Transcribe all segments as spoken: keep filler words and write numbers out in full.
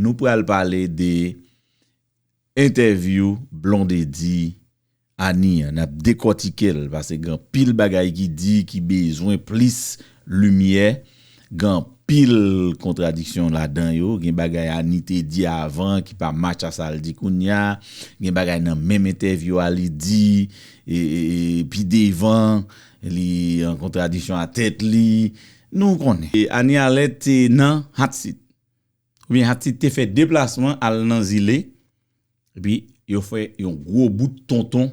Nou pral pale de entèvyou Blondedy Annie an. N ap dekòtike l, paske gen anpil bagay ki di ki bezwen plis limyè. Gen anpil kontradiksyon ladan yo. Gen bagay Annie te di avan ki pa match a sa l di kounye a. Gen bagay nan menm entèvyou a li di, e, e, e, pi devan, li an kontradiksyon a tèt li. Nou konnen. E Annie Alerte te nan hot seat. Oubyen hot seat te fè deplasman al nan Zile. Epi yo fè yon gwo bout tonton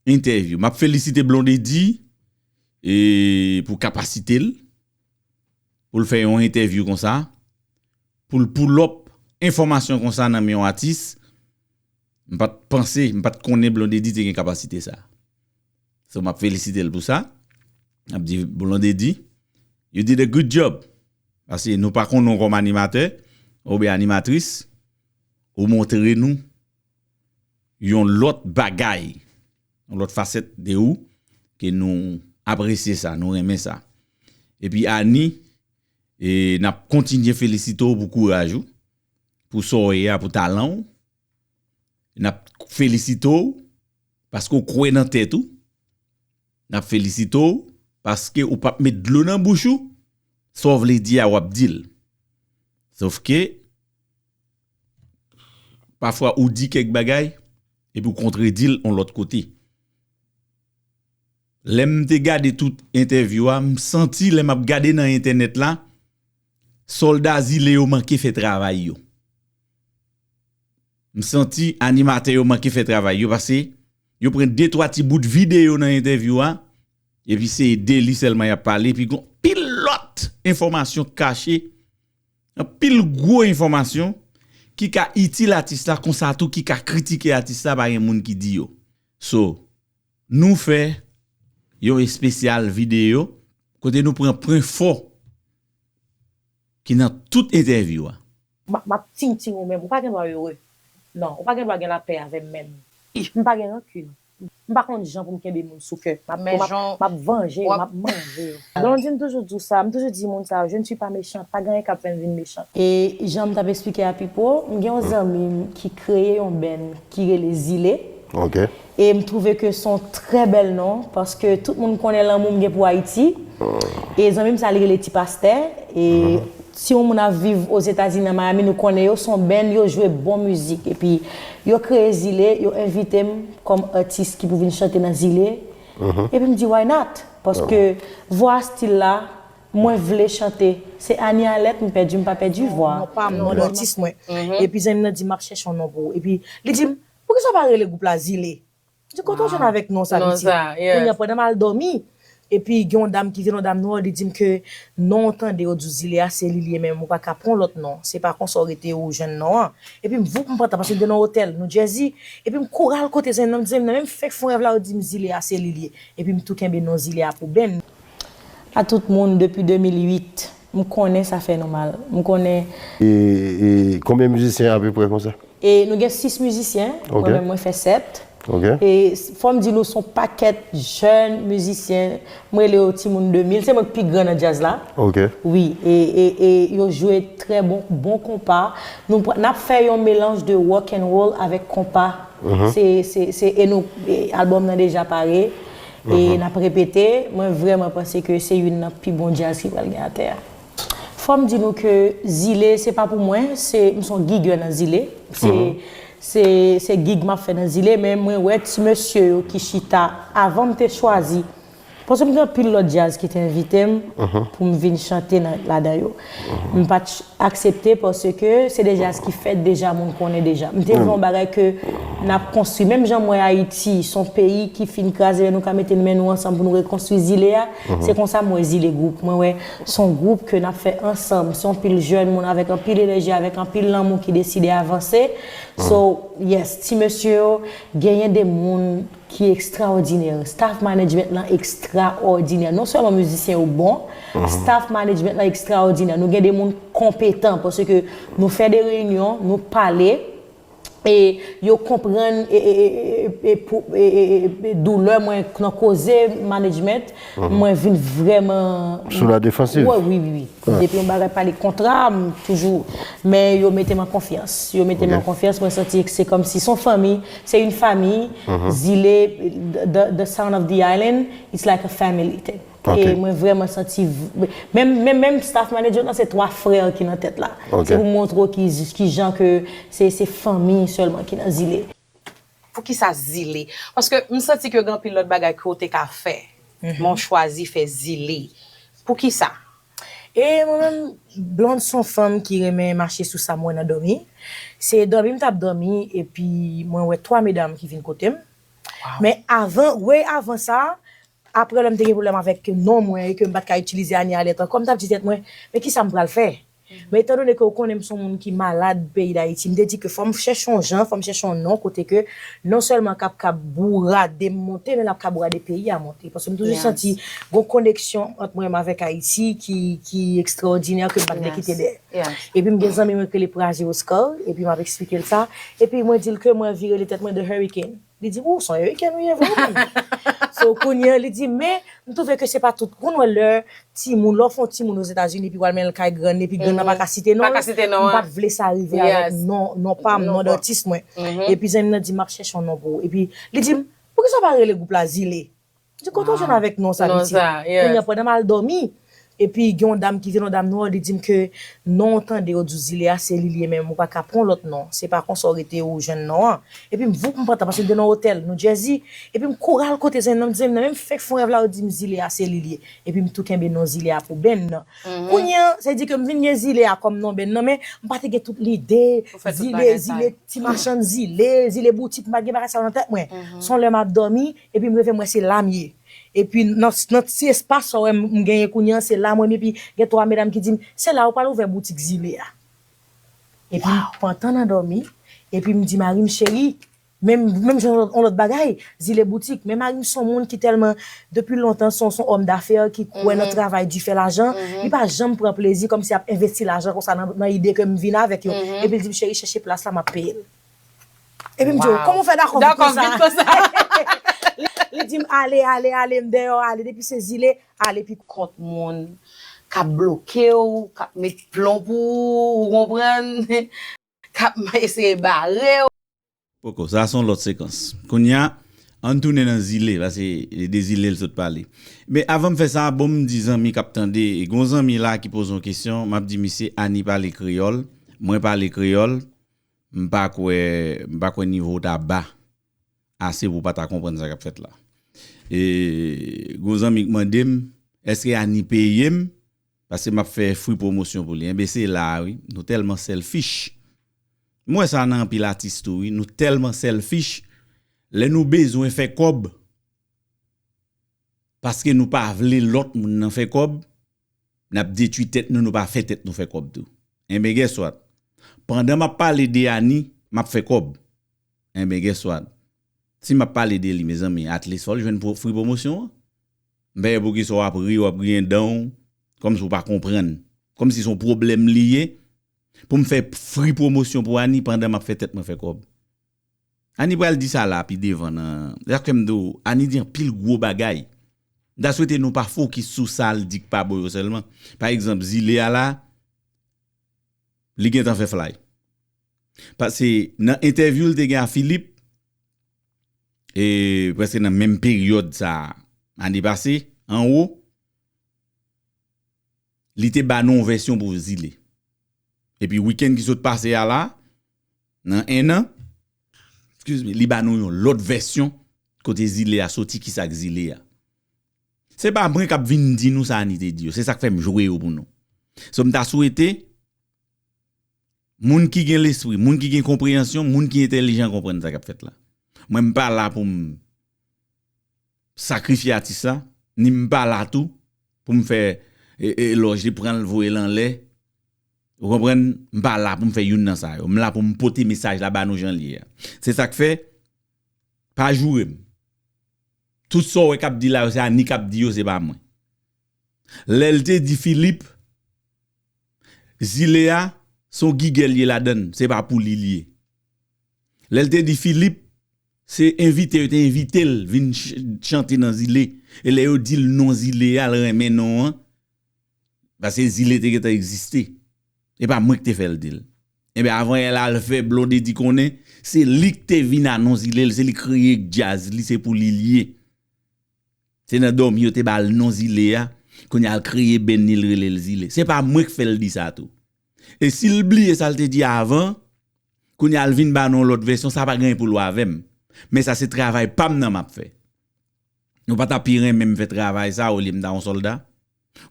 entèvyou. M ap felisite Blondedy, e, pou kapasite l, pou l fè yon entèvyou konsa, pou l pull up enfòmasyon konsa nan men yon atis. M pa t panse, m pa t konnen Blondedy te gen kapasite sa. So, m ap felisite l pou sa. M ap di Blondedy, you did a good job. Paske nou pa konnen w kòm animatè oubyen animatris, ou montre nou yon lòt bagay, yon lòt fasèt de ou, ke nou apresye sa, nou renmen sa. Epi Annie, e, n ap kontinye felisite w pou kouraj ou, pou sa w ye a, pou talan w. N ap felisite w paske w kwè nan tèt ou. N ap felisite w paske ou p ap met dlo nan bouch ou. Sa w vle di a, w ap di l. Sòf ke, pafwa ou di kèk bagay, epi w kontredi l yon lòt kote. Lè m te gade tout entèvyou a, m santi lè m ap gade nan entènèt la, sòlda Zile yo manke fè travay yo. M santi animatè yo manke fè travay yo, paske yo pran de twa ti bout videyo nan entèvyou a, epi se de li sèlman y ap pale, epi gon pil lòt enfòmasyon kache, anpil gwo enfòmasyon ki ka itil atis la, konsa tou ki ka kritike atis la, pa gen moun ki di yo. So, nou fè yon espesyal videyo kote nou pran pwen fò ki nan tout entèvyou a. M ap, m ap tingting ou menm. Ou pa gen dwa ere. Non, ou pa gen dwa gen lapè avè m menm. M pa gen rankin. M pa konn jan pou m kenbe moun sou kè. M ap, m ap, m ap vanje yo, m ap manje yo. Blondedy, m toujou di w sa, m toujou di moun sa yo, je ne suis pas méchante, pa gen anyen k ap fè m vin mechan. E jan m t ap eksplike a Pipo, m gen yon zanmi m ki kreye yon band ki rele Zile. E m twouve ke se yon trè bèl non, paske tout moun konnen lanmou m gen pou Ayiti. E zanmi m sa, li rele Ti Pastè. E si yon moun ap viv Ozetazini, nan Miami, nou konnen yo, se yon band, yo jwe bon mizik. Epi yo kreye Zile, yo envite m kòm atis ki pou vin chante nan Zile. Epi m di, why not? Paske vwa a, stil la, mwen vle chante. Se Annie Alerte, m pèdi, m pa pèdi vwa. Non, pa m, non, atis mwen. Epi zanmi m nan di, m ap chèche yon non pou ou. Epi li di m, poukisa w pa rele gwoup la Zile? M di, kote w jwenn avèk non sa, pitit? Kounye a, pandan m al dòmi, epi gen yon dam ki vin, yon dam nwa, li di m ke non w tande yo di w Zile a, se li l ye, men ou pa ka pran yon lòt non. Se pa konsa w rete ou jwenn non an. Epi m voup, m pantan, paske m te nan otèl New Jersey. Epi m kouri al kote zanmi nan, m di, zanmi nan, men m fèk fè yon rèv la, yo di m Zile a, se li l ye. Epi m tou kenbe non Zile a pou band. A tout moun, depi de mil uit, m konnen sa fè nou mal. M konnen. E, e konbyen mizisyen apeprè konsa? E nou gen sis mizisyen, mwen menm mwen fè sèt. E s- fò m di nou se yon pakèt jèn mizisyen, m rele yo timoun de mil, se mwen k pi gran nan djaz la. Wi, e, e, e yo jwe trè bon, bon konpa. Nou pr- n ap fè yon melanj de rock and roll avèk konpa. Se, se, se, e nou, e albòm nan deja pare. E n ap repete, mwen vrèman panse ke se youn nan pi bon djaz ki pral gen atè a. Fò m di nou ke Zile, se pa pou mwen, se, m se yon gigè nan Zile. Se, se, se gig m ap fè nan Zile, men mwen wè ti mesye yo ki chita avan m te chwazi. Paske m gen anpil lòt djaz ki te envite m pou m vin chante nan, ladan yo. M pa t ch- aksepte paske se de djaz ki fèt deja, moun konnen deja. M te vle yon bagay ke n ap konstwi. Menm jan m wè Ayiti, se yon peyi ki fin kraze, men nou ka mete men nou ansanm pou nou rekonstwi Zile a. Se konsa m wè Zile gwoup. Mwen wè se yon gwoup ke n ap fè ansanm. Se yon pil jèn moun avèk anpil enèji, avèk anpil lanmou ki deside avanse. So, yes, ti mesye yo, genyen de moun ki ekstraòdinè. Staff management lan ekstraòdinè. Non sèlman mizisyen yo bon, staff management lan ekstraòdinè. Nou gen de moun konpetan paske nou fè de reyinyon, nou pale, E yo konprann e, e, e, e, e, pou- e, e, e, e doulè mwen nan koze management, mwen vin vrèman Sou la defansiv. Wi, wi, wi. Depi yon bagay pale kontra, m toujou. Men yo mete m an konfyans. Yo mete m an konfyans, mwen santi se kòmsi se yon fanmi, se yon fanmi, Zile, the, the, the Sound of the Island, it's like a family thing. E mwen vrèman santi, menm, menm, menm staff manager nan se twa frè ki nan tèt la. Se pou montre w ki, ki jan ke se, se fanmi sèlman ki nan Zile. Poukisa Zile? Paske m santi ke gen anpil lòt bagay ke w te ka fè. Men w chwazi fè Zile. Poukisa? E mwen menm, Blonde se yon fanm ki renmen mache sou sa m wè nan dòmi. Se dòmi m t ap dòmi, epi mwen wè twa medam ki vin kote m. Men avan, way avan sa, apre lè m te gen pwoblèm avèk non mwen e ke m pa t ka itilize Annie Alerte ankò, m t ap di tèt mwen, men kisa m pral fè? Men etandone ke w konnen m se yon moun ki malad peyi Dayiti, m te di ke fò m chèche yon jan, fò m chèche yon non kote ke non sèlman k ap ka bourade m monte, men l ap ka bourade peyi a monte. Paske m toujou santi gon koneksyon ant mwen menm avèk Ayiti ki, ki ekstraòdinè ke m pa t vle kite dèyè. Epi m gen zanmi mwen ki rele Praje Oscar, epi m ap eksplike l sa, epi mwen di l ke mwen anvi rele tèt mwen The Hurricane. Li di m, ou se yon American ou ye vre, ou konprann? So, kounye a, li di m, men, m twouve ke se pa tout. Konn wè lè timoun, lè w fè yon timoun Ozetazini, epi w al mennen l kay grann, epi grann nan pa ka site non l, m pa t vle sa rive avèk non, non pa m, non d atis mwen. Epi zanmi m nan di m, m ap chèche yon non pou ou. Epi li di m, poukisa w pa rele gwoup la Zile? M di, kote w jwenn avèk non sa, pitit? Kounye a, pandan m al dòmi, epi gen yon dam ki vin, yon dam nwa, li di m ke non w tande yo di w Zile a, se li l ye, men ou pa ka pran yon lòt non. Se pa konsa w rete ou jwenn non an. Epi m voup m pantan, paske m te nan yon otèl, New Jersey. Epi m kouri al kote zanmi nan, m di, zanmi nan, men m fenk fè yon rèv la, yo di m Zile a, se li l ye. Epi m tou kenbe non Zile a pou benn nan. Kounye a, sa vle di ke m vin gen Zile a kòm non benn nan, men m pa te gen tout lide, Zile, Zile, ti machann Zile, Zile boutik, m pa t gen bagay sa yo nan tèt mwen. Se yon lè m ap dòmi, epi m reve m wè se la m ye. Epi nan, nan ti espas sa w wè m, m genyen kounye a, se la m wè m, epi gen twa medam ki di m, se la ou pral ouvè boutik Zile a. Epi m pantan nan dòmi, epi m di mari m, cheri, menm, menm jan yon lòt bagay, Zile boutik, men mari m se yon moun ki tèlman, depi lontan, se yon, se yon òm dafè ki kwè nan travay di, fè lajan, li pa janm pran plezi kòmsi ap envesti lajan konsa nan, nan ide ke m vin avèk yo. Epi l di m, cheri, chèche plas la, m ap peye l. Epi m di, kòman w fè dakò vit konsa? Li di m, ale, ale, ale, m dèyè w, ale, depi se Zile, ale pi. Kont moun k ap bloke w, k ap met plon pou ou, ou konprann? K ap eseye bare w. Poko, sa se yon lòt sekans. Kounye a, ann tounen nan Zile, paske e de Zile l sot pale. Men avan m fè sa, bon m di zanmi k ap tande, e gon zanmi la ki poze yon kesyon, m ap di misye Annie pale kreyòl, mwen pale kreyòl, m pa kwè, m pa kwè nivo w ta ba ase pou w pa ta konprann sa k ap fèt la. E gon zanmi k mande m, èske Annie peye m? Paske m ap fè free pwomosyon pou li. Enben se la a wi, nou tèlman selfish. M wè sa nan anpil atis tou wi, nou tèlman selfish. Lè nou bezwen fè kòb, paske nou pa vle lòt moun nan fè kòb, n ap detwi tèt nou, nou pa fè tèt nou fè kòb tou. Enben guess what? Pandan m ap pale de Annie, m ap fè kòb. Enben guess what? Si m ap pale de li, mezanmi, at least fò l jwenn free pwomosyon an. M pa wè poukisa w ap ri, w ap griyen dan w, kòmsi w pa konprann. Kòmsi se yon pwoblèm li ye pou m fè free pwomosyon pou Annie pandan m ap fè tèt mwen fè kòb. Annie pral di sa la pi devan nan, sa k fè m di w, Annie di anpil gwo bagay. M ta swete nou pa fokis sou sa l di k pa bon yo sèlman. Pa egzanp, Zile a la, li gentan fè fly. Paske nan entèvyou l te gen a Philippe, e prèske nan menm peryòd sa a, ane pase, anwo, li te ba nou yon vèsyon pou Zile. Epi wikenn ki sot pase a la, nan en an, excuse me, li ba nou yon lòt vèsyon kote Zile a soti, kisa k Zile a. Se pa mwen k ap vin di nou sa Annie te di yo, se sa k fè m jwe yo pou nou. So m ta swete moun ki gen lespri, moun ki gen konpreyansyon, moun ki entèlijan konprann sa k ap fèt la. Mwen m pa la pou m sakrifye atis la, ni m pa la tou pou m fè e, e, elòj li, pran l voye l anlè. Ou konprann? M pa la pou m fè youn nan sa yo. M la pou m pote mesaj la ba nou jan l ye a. Se sa k fè, pa joure m. Tout sa w wè k ap di la yo, se Annie k ap di yo, se pa mwen. Lè l te di Philippe, Zile a, se yon gigè l ye ladan l, se pa pou li l ye. Lè l te di Filip, se envite, yo te envite l vin ch- chante nan zile. E lè yo di l non zile a, l renmen non an. Paske zile te gentan egziste. E pa mwen ki te fè l di l. Ebyen, avan yè la, l fè Blondedy konnen, se li ki te vin anonse li, se li kreye djaz li, se pou li l ye. Se nan dòmi yo te ba l non zile a, kounye a l kreye band li, l rele l Zile. Se pa mwen ki fè l di sa tou. E si l bliye sa l te di avan, kounye a l vin ba nou yon lòt vèsyon, sa pa gen pou l wè avè m. Men sa se travay pa m nan m ap fè. Nou pa ta pi renmen m fè travay sa olye m ta yon sòlda?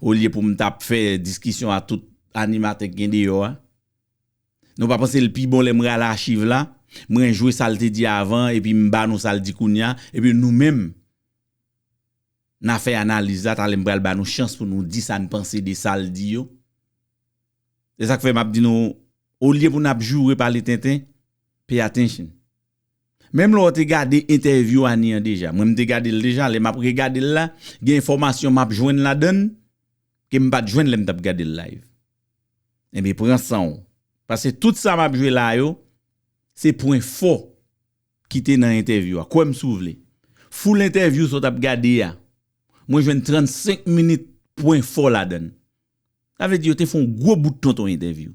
Olye pou m t ap fè diskisyon a tout animatè k gen deyò a? Nou pa panse l pi bon lè m rale achiv la, mwen jwe sa l te di avan, epi m ba nou sa l di kounye a, epi nou menm, n a fè analiz la, talè m pral ba nou chans pou nou di sa n panse de sa l di yo. Se sa k fè m ap di nou, olye pou n ap joure pale tenten, pay attention. Menm lè w te gade entèvyou Annie an deja, mwen m te gade l deja, lè m ap regade l la, gen enfòmasyon m ap jwenn ladan l ke m pa t jwenn lè m t ap gade l live. Ebyen, pran san w. Paske tout sa m ap jwe la yo, se pwen fò ki te nan entèvyou a. Kwè m si w vle. Full entèvyou sa w t ap gade a, mwen jwenn trannsenk minit pwen fò ladan l. Sa vle di yo te fè yon gwo bout tonton entèvyou.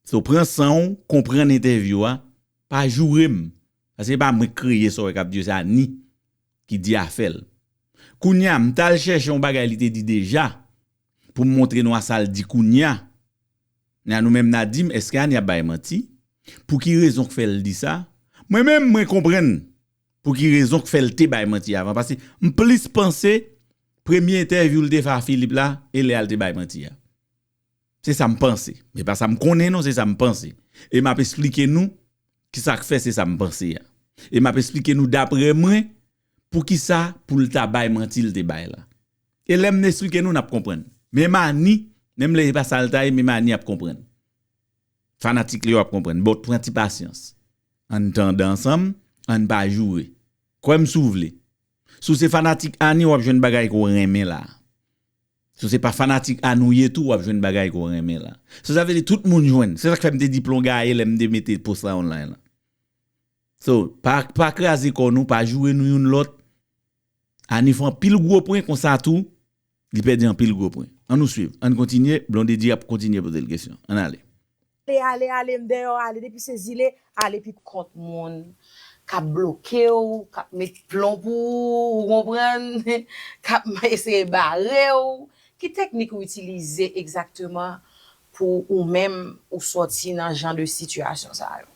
So, pran san w, konprann entèvyou a, pa joure m. Paske se pa mwen k kreye sa w wè k ap di yo, se Annie ki di afè l. Kounye a, m t al chèche yon bagay li te di deja, pou m montre nou a sa l di kounye a. Kounye a nou menm n a di m, èske Annie ap bay manti? Pou ki rezon k fè l di sa? Mwen menm, mwen konprann pou ki rezon k fè l te bay manti avan. Paske m plis panse premye entèvyou l te fè a Filip la, e lè a l te bay manti a. Se sa m panse. Se pa sa m konnen non, se sa m panse. E m ap esplike nou ki sa k fè se sa m panse a. E m ap esplike nou daprè mwen, pou ki sa pou l ta bay manti l te bay la. E lè m esplike nou, n ap konprann. Menm Annie, menm lè e pa sa l ta ye, menm Annie ap konprann. Fanatik li yo ap konprann. Bon, pran ti pasyans. Ann tande ansanm, ann pa joure. Kwè m si w vle. Si w se fanatik Annie, w ap jwenn bagay ke w renmen la. Si w se pa fanatik Annie w ye tou, w ap jwenn bagay ke w renmen la. So, sa vle di tout moun jwenn. Se sa k fè m te di plon gaye lè m te mete post la online la. So, pa, pa kraze kò nou, pa joure nou youn lòt. Annie fè anpil gwo pwen konsa tou, li pèdi anpil gwo pwen. Ann nou swiv. Ann kontinye. Blondedy ap kontinye poze l kesyon. Ann ale. Ale, ale, ale, m dèyè w, ale, depi se Zile, ale pi kont moun k ap bloke w, k ap met plon pou ou, ou konprann, k ap eseye bare w. Ki teknik ou itilize egzakteman pou ou menm ou sòti nan jan de sitiyasyon sa yo?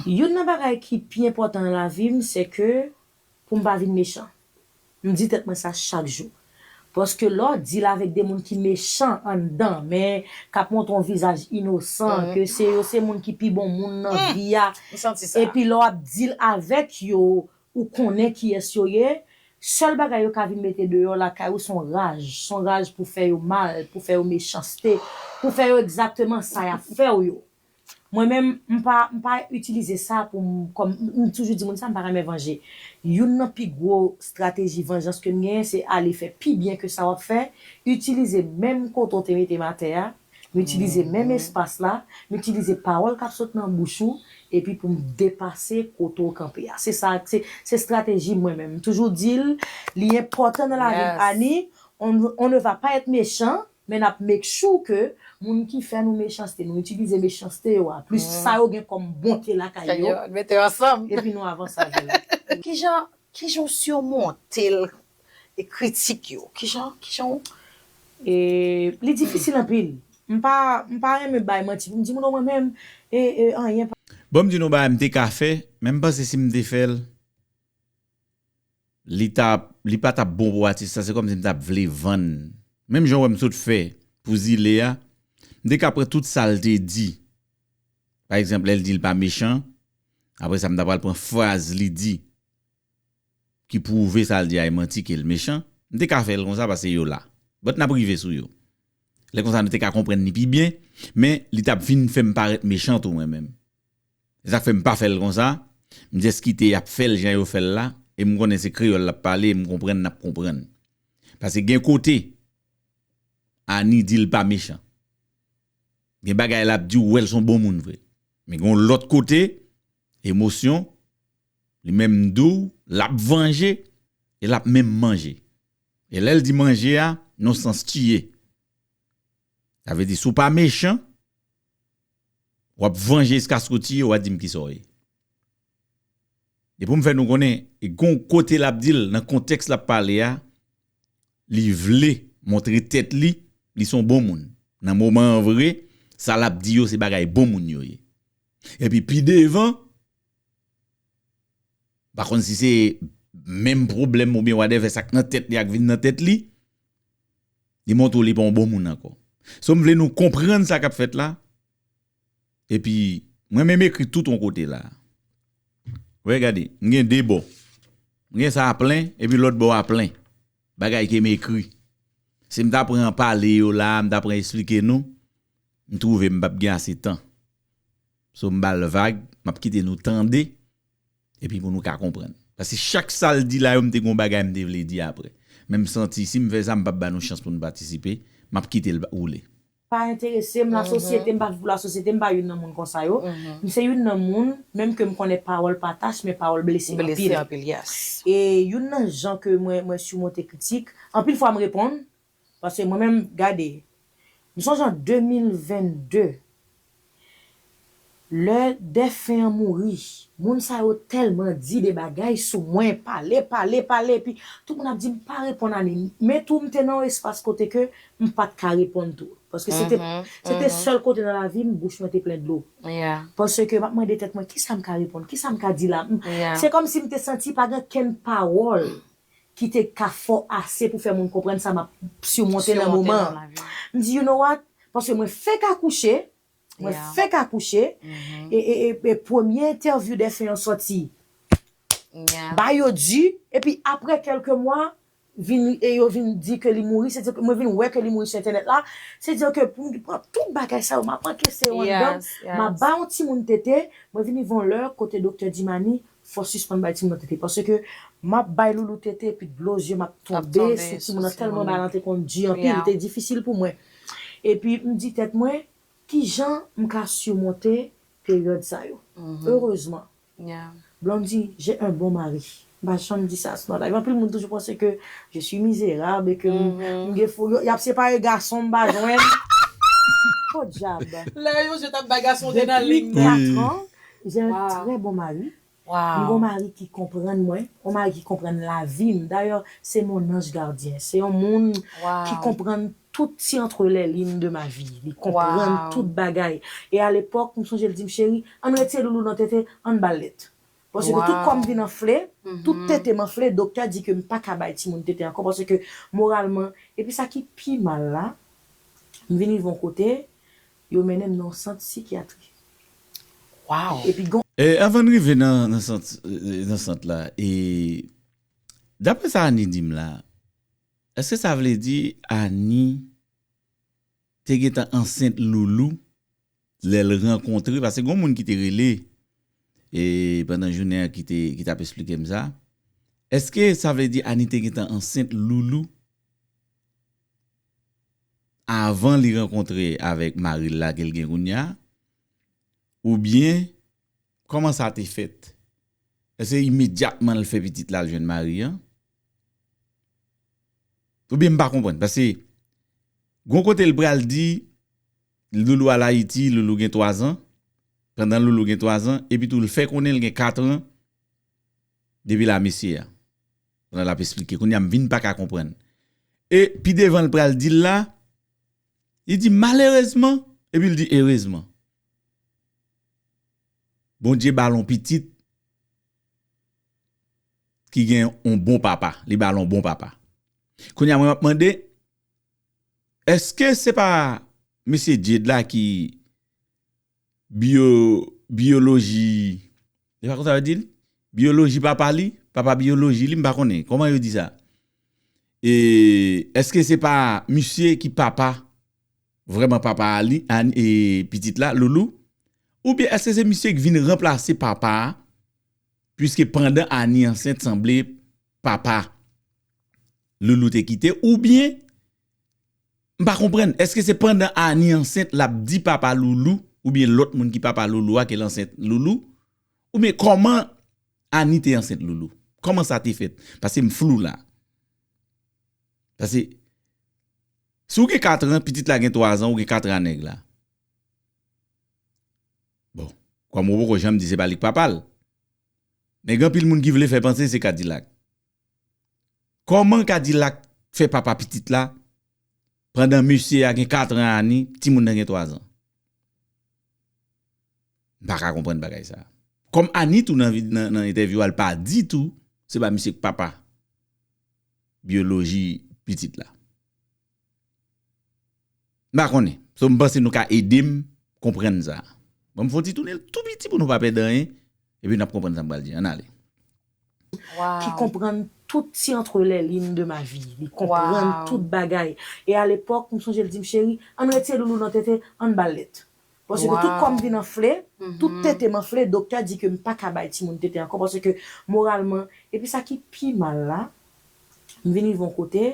Youn nan bagay ki pi enpòtan nan lavi m, se ke pou m pa vin mechan. M di tèt mwen sa chak jou. Paske lè w deal avèk de moun ki mechan anndan, men k ap montre yon vizaj inosan, ke se yo se moun ki pi bon moun nan vi a, epi lè w ap deal avèk yo, ou konnen kiyès yo ye, sèl bagay yo ka vin mete deyò lakay ou se yon raj, se yon raj pou fè yo mal, pou fè yo mechanste, pou fè yo egzakteman sa y ap fè w yo. Mwen menm, m pa, m pa itilize sa pou m, kòm, m toujou di moun sa, m pa renmen vanje. Youn nan pi gwo estrateji vanjans ke m genyen, se ale fè pi byen ke sa w ap fè, itilize menm kote w te mete m atè a, m itilize menm espas la, m itilize pawòl k ap sot nan bouch ou, epi pou m depase kote w kanpe a. Se sa, se, se estrateji m mwen menm. M toujou di l, li enpòtan nan lavi m, Annie, on, on ne va pas être méchant, men n ap make sure ke moun ki fè nou mechanste, nou itilize mechanste yo a, plis sa yo gen kòm bonte lakay yo, mete yo ansanm. Epi nou avanse avè l. Kijan, kijan w simonte l, e kritik yo? Kijan, kijan w. E, li difisil anpil. M pa, m pa renmen bay manti pou m di moun non mwen menm, e, e, anyen pa. Bon, m di nou bagay m te ka fè, men m panse si m te fè l, li t ap, li pa t ap bon pou atis la, se kòmsi m t ap vle vann. Menm jan w wè m sot fè pou Zile a, m te ka pran tout sa l te di. Pa egzanp, lè l di l pa mechan, apre sa m ta pral pran fraz li di ki pwouve sa l di a e manti ke l mechan, m te ka fè l konsa paske yo la. But n ap rive sou yo. Lè konsa nou te ka konprann li pi byen, men li t ap vin fè m parèt mechan tou mwen menm. Se sa k fè m pa fè l konsa, m just kite y ap fè l jan yo fè l la, e m konnen se kreyòl l ap pale, e m konprann n ap konprann. Paske gen kote, Annie di l pa mechan. Gen bagay l ap di w, ou wè l se yon bon moun vre. Men gen yon lòt kote, Emosyon, li menm m di w, l ap vanje, e l ap menm manje. E lè l di manje a, nan sans tiye. Sa vle di, si w pa mechan, w ap vanje jiskaske w tiye, w a di m kisa w ye. E pou m fè nou konnen, e gon kote l ap di l, nan kontèks l ap pale a, li vle montre tèt li, li se yon bon moun. Nan moman an vre, sa l ap di yo se bagay bon moun yo ye. Epi pi devan, pa konn si se menm pwoblèm oubyen whatever sa k nan tèt li a k vin nan tèt li, li montre w li pa yon bon moun ankò. So m vle nou konprann sa k ap fèt la. Epi, mwen menm ekri tout yon kote la. Wè, gade, m gen de bò. M gen sa a plen, epi lòt bò a plen. Bagay ke m ekri. Si m ta pran pale yo la, m ta pran esplike nou, m twouve m p ap gen ase tan. So, m ba l vag, m ap kite nou tande, epi pou nou ka konprann. Paske chak sa l di la yo, m te gen yon bagay m te vle di apre. Men m santi, si m fè sa, m p ap ba nou chans pou nou patisipe, m ap kite l woule. Pa enterese m, lasosyete, m pa viv pou lasosyete, m pa youn nan moun konsa yo. M se youn nan moun, menm ke m konnen pawòl pa tach, men pawòl blese m anpil. Blese anpil, yes. E youn nan jan ke mwen, mwen simonte kritik, anpil fwa m reponn, paske mwen menm, gade, m sonje an de mil venn de, lè dèfen an mouri, moun sa yo tèlman di de bagay sou mwen, pale, pale, pale, epi tout moun ap di m pa reponn Annie. Men tou, m te nan yon espas kote ke m pa t ka reponn tou. Paske se te, se te sèl kote nan lavi m, bouch mwen te plen dlo. Paske m ap mande tèt mwen, kisa m ka reponn? Kisa m ka di la? M- Se kòmsi m te santi pa gen kenn pawòl ki te ka fò ase pou fè moun konprann sa m ap simonte nan moman an. M di, you know what? Paske mwen fèk akouche, mwen fèk akouche, e, e, e, e premye entèvyou dèfen an sòti. Ba yo di, epi apre kèlke mwa, vin, e yo vin di ke li mouri, se di ke mwen vin wè ke li mouri sou entènèt la, se di ke pou m pran tout bagay sa yo, m ap ankese yo anndan m, m ap ba yon timoun tete, mwen vin rive yon lè kote doktè di m Annie, fò w sispann bay timoun nan tete, paske m ap bay Loulou tete, epi dlo zye m ap tonbe sou timoun nan, tèlman bagay lan te konn di anpil, li te difisil pou mwen. Epi m di tèt mwen, kijan m ka simonte peryòd sa yo? Erezman, Blondie, j'ai un bon mari. M pa janm di sa sou nan live. Anpil moun toujou panse ke je suis misérable e ke m, m gen fo, yo, y ap separe gason m pa jwenn. Podyab. Lè yo, je t ap bay gason de nan liy nan. Depuis quatre ans, j'ai un très bon mari. M gen yon mari ki konprann mwen, yon mari ki konprann lavi m. Dayè, se mon ange gardien. Se yon moun ki konprann tout ti entre les lignes de ma vie. Li konprann tout bagay. E alepòk, m sonje l di m, cheri, ann retire Loulou nan tete, ann ba l lèt. Paske tout kò m vin anfle, tout tete m anfle, doktè di ke m pa ka bay timoun tete ankò, paske moralman, epi sa ki pi mal la, m vin rive yon kote, yo mennen m nan yon sant sikyatri. Epi gon E, anvan n rive nan, nan sant, nan sant la, e, daprè sa Annie di m la, èske sa vle di Annie te gentan ansent Loulou lè l rankontre, paske gon moun ki te rele, e, pandan jounen an ki te, ki t ap esplike m sa, èske sa vle di Annie te gentan ansent Loulou avan li rankontre avèk mari l la ke l gen kounye a? Oubyen, kòman sa te fèt? Èske imedyatman l fè pitit la, l jwenn mari an? Oubyen m pa konprann, paske gon kote l pral di, Loulou al Ayiti, Loulou gen twazan, pandan Loulou gen twazan, epi tou l fè konnen l gen katran depi l a mesye a. Pandan l ap esplike, kounye a m vin pa ka konprann. E pi devan l pral di l la, li di malerezman, epi l di erezman. Bondye ba l yon pitit ki gen yon bon papa, li ba l yon bon papa. Kounye a mwen m ap mande, èske se pa mesye Jade la ki byo, byoloji, se pa konsa yo di l? Byoloji papa li, papa byoloji li, m pa konnen. Kòman yo di sa? E èske se pa misye ki papa, vrèman papa a li, a, e, pitit la, Loulou? Oubyen èske se misye ki vin ranplase papa a? Piske pandan Annie ansent, sanble papa Loulou te kite, oubyen, m pa konprann, èske se pandan Annie ansent l ap di papa Loulou, oubyen lòt moun ki papa Loulou a ke l ansent Loulou, Oubyen kòman Ani te ansent Loulou? Kòman sa te fèt? Paske m flou la. Paske si w gen kat an, pitit la gen twa zan, ou gen kat an a nèg la. Bon, kòm ou poko janm di se pa li k papa l. Men gen anpil moun ki vle fè panse se Kadilak. Kòman Kadilak fè papa pitit la pandan mesye a gen kat an a Ani, timoun nan gen twa zan? M pa ka konprann bagay sa. Kòm Ani tou nan, nan, nan entèvyou a, l pa di tou se pa misye k papa byoloji pitit la. M pa konnen. So, m panse nou ka ede m konprann sa. Bon, m fè yon ti tounen l tou piti pou nou pa pèdi anyen. Epi n ap konprann sa m pral di. Ann ale. Ki konprann tout ti entrelèligne de ma vie. Li konprann tout bagay. E alepòk, m sonje l di m, cheri, ann retire Loulou nan tete, ann ba l lèt. Paske tout kò m vin anfle, tout tete m anfle, doktè di ke m pa ka bay timoun tete ankò paske moralman, epi sa ki pi mal la, m vin rive yon kote,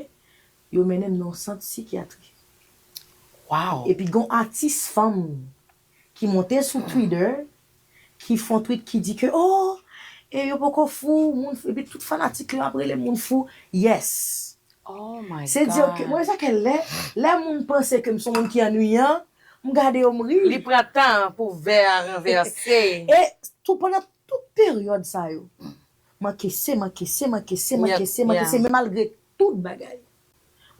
yo mennen m nan yon sant sikyatri. Epi gen yon atis fanm ki monte sou Twitter, ki fè yon tweet ki di ke, oh, e yo poko fou, moun, epi tout fanatik yo ap rele moun fou. Yes. Se di ke, mwen sa ke lè, lè moun panse ke m se yon moun ki annuyan, m gade yo m ri. Li pran tan pou vè a ranvèse. E tou pandan tout peryòd sa yo, m ankese, m ankese, m ankese, m ankese, m ankese, men malgre tout bagay,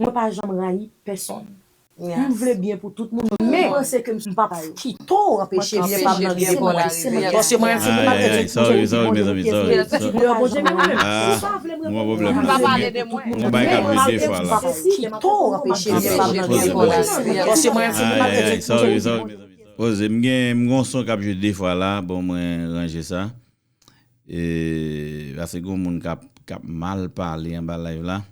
mwen pa janm rayi pèsonn. M vle byen pou tout moun, men m panse ke m pa kito anpeche byen pa m nan rive pou mwen. Paske mwen se moun Ay, ay, ay, sorry, sorry, mezanmi, sorry, sorry. Deyo Bondye menm menm. Si w pa vle m reponn ou, pa pale de mwen. Mwen bay kap jwe de fwa la. Kito anpeche byen pa m nan rive pou mwen. Paske mwen se moun Ay, ay, ay, sorry, sorry, mezanmi, sorry. Poze, m gen, m gon son kap jwe de fwa la, bon mwen ranje sa. E, paske gon moun kap, kap mal pale anba live la.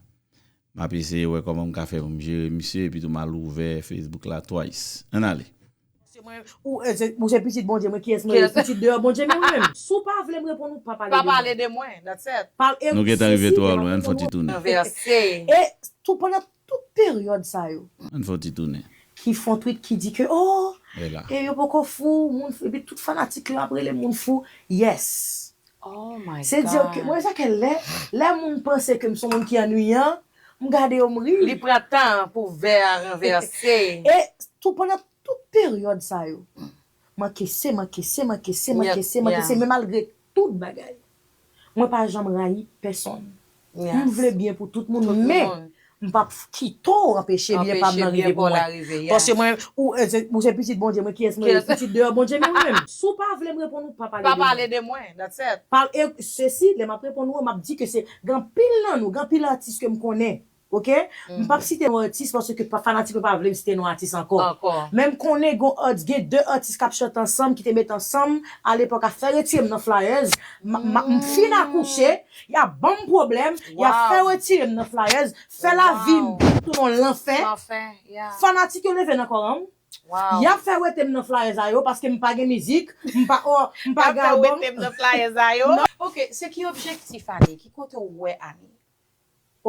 M ap eseye wè kòman m ka fè pou m jere misye, epi tou m al ouvè Facebook la twice. Ann ale. Ou se pitit Bondye, mwen kiyès mwen ye? Pitit deyò Bondye, men ou menm. Si w pa vle m reponn ou, pa pale de mwen. Nou gentan rive twò lwen, ann fè yon ti tounen. E tou pandan tout peryòd sa yo. Ann fè yon ti tounen. Ki fè yon tweet ki di ke, oh, e yo poko fou, moun, epi tout fanatik yo ap rele moun fou. Yes. Se di ke, mwen sa ke lè, lè moun panse ke m se yon moun ki annuyan, m gade yo m ri. Li pran tan pou vè a ranvèse. E tou pandan tout peryòd sa yo, m ankese, m ankese, m ankese, m ankese, m ankese, men malgre tout bagay, mwen pa janm rayi pèsonn. M vle byen pou tout moun, men m p ap kito anpeche byen pa m nan rive pou mwen. Paske mwen, ou se pitit Bondye, mwen kiyès mwen ye? Pitit deyò Bondye, men ou menm. Si w pa vle m reponn ou, pa pale de mwen. Pa, e, sesi, lè m ap reponn ou an, m ap di ke se, gen anpil nan nou, gen anpil atis ke m konnen. Oke? M p ap site non atis paske fanatik yo pa vle m site non atis ankò. Men m konnen gon, gen de atis k ap chante ansanm, ki te met ansanm alepòk, ap fè retire m nan flyers. M fin akouche, y ap ban m pwoblèm, y ap fè retire m nan flyers, fè lavi m tounen yon lanfè. Fanatik yo leve nan kò an m. Y ap fè wete m nan flyers a yo paske m pa gen mizik, m pa, m pa gen album. Oke, se ki objektif Ani? Ki kote w wè Ani?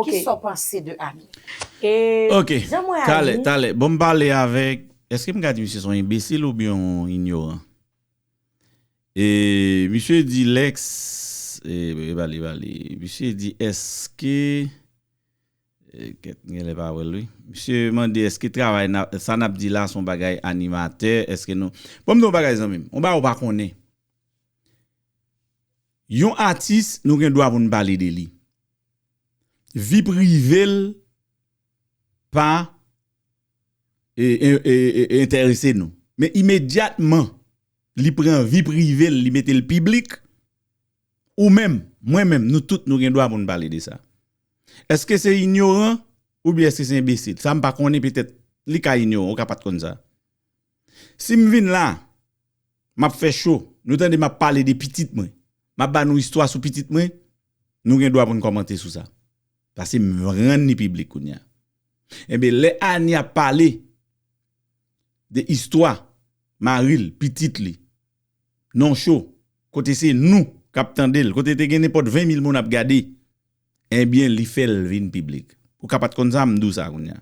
Kisa w panse de Ani? Ok, talè, talè. Bon, m pale avèk, èske m ka di misye se yon enbesil oubyen yon inyoran? E misye di Lex, e, e ba li, ba li. Misye di èske, e, kèt, m genlè pa wè l wi. Misye mande èske travay n ap, sa n ap di la se yon bagay animatè, èske nou, bon, m di yon bagay zanmi m, yon bagay ou pa konnen. Yon atis, nou gen dwa pou n pale de li. Vi prive l pa e, e, e, e, enterese nou. Men imedyatman, li pran vi prive l, li mete l piblik, ou menm, mwen menm, nou tout, nou gen dwa pou n pale de sa. Èske se inyoran oubyen èske se enbesil? Sa m pa konnen, petèt li ka inyoran, ou ka pa t konn sa. Si m vin la, m ap fè cho, nou tande m ap pale de pitit mwen, m ap ba nou istwa sou pitit mwen, nou gen dwa pou n kòmante sou sa. Paske m rann li piblik kounye a. Enben, lè Ani ap pale de istwa mari l, pitit li, nan cho, kote se nou k ap tande l, kote te gen nenpòt ven mil moun ap gade, enben, li fè l vin piblik. Ou ka pa t konn sa, m di w sa kounye a.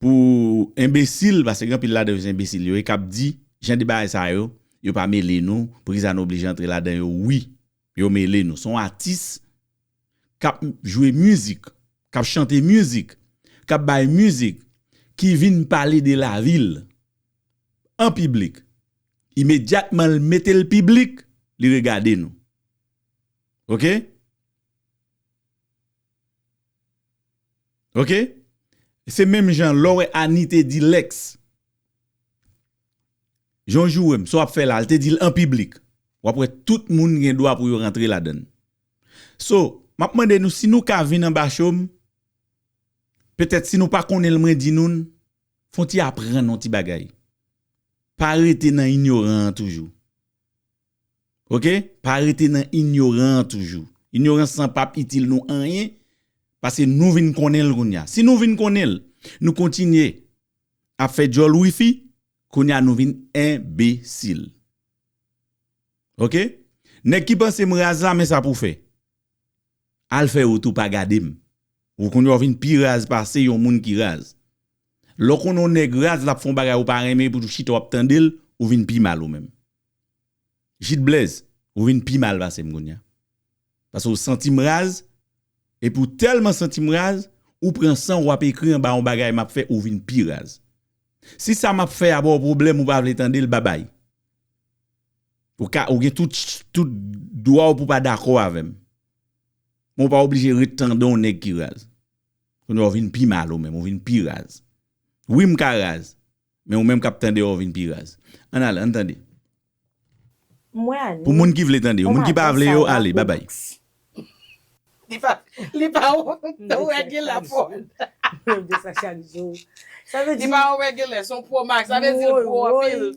Pou enbesil, paske gen anpil ladan yo se enbesil yo ye, k ap di jan de bagay sa yo, yo pa mele nou, Prizano oblije antre ladan yo, wi. Yo mele nou. Se yon atis k ap jwe mizik, k ap chante mizik, k ap bay mizik, ki vin pale de lavi l an piblik. Imedyatman l mete l piblik, li regade nou. Oke? Oke? Se menm jan lè w wè Ani te di Lex, jan w joure m, sa w ap fè la, l te di l an piblik. W ap wè tout moun gen dwa pou yo rantre ladan l. So, m ap mande nou, si nou ka vin anba cho m, petèt si nou pa konnen l, mwen di nou l, fè yon ti aprann yon ti bagay. Pa rete nan inyoran an toujou. Oke? Pa rete nan inyoran an toujou. Inyorans lan p ap itil nou anyen, paske nou vin konnen l kounye a. Si nou vin konnen l, nou kontinye ap fè djòl wifi, kounye a nou vin enbesil. Oke? Nèg ki panse m raz la, men sa pou w fè. Al fè wout ou, pa gade m. Ou kounye a w vin pi raz pase yon moun ki raz. Lè w konnen yon nèg raz, l ap fè yon bagay ou pa renmen, epi w chita w ap tande l, ou vin pi mal ou menm. Jit Blèz, ou vin pi mal pase m kounye a. Paske w santi m raz, epi w tèlman santi m raz, ou pran san w ap ekri anba yon bagay m ap fè, ou vin pi raz. Si sa m ap fè a ba w pwoblèm, ou pa vle tande l, babay. Ou ka, ou gen tout, tout dwa w pou pa dakò avè m. Men w pa oblije ret tande yon nèg ki raz. Kounye a w vin pi mal ou menm, ou vin pi raz. Wi, m ka raz, men ou menm k ap tande a, w vin pi raz. Ann ale, ann tande. Mwen, Ani, pou moun ki vle tande yo, moun ki pa vle yo, ale, babay. Li pa, li pa yon regular phone. De sa chak jou. Sa vle di, li pa yon regular, se yon Pro Max, sa vle di l gwo anpil.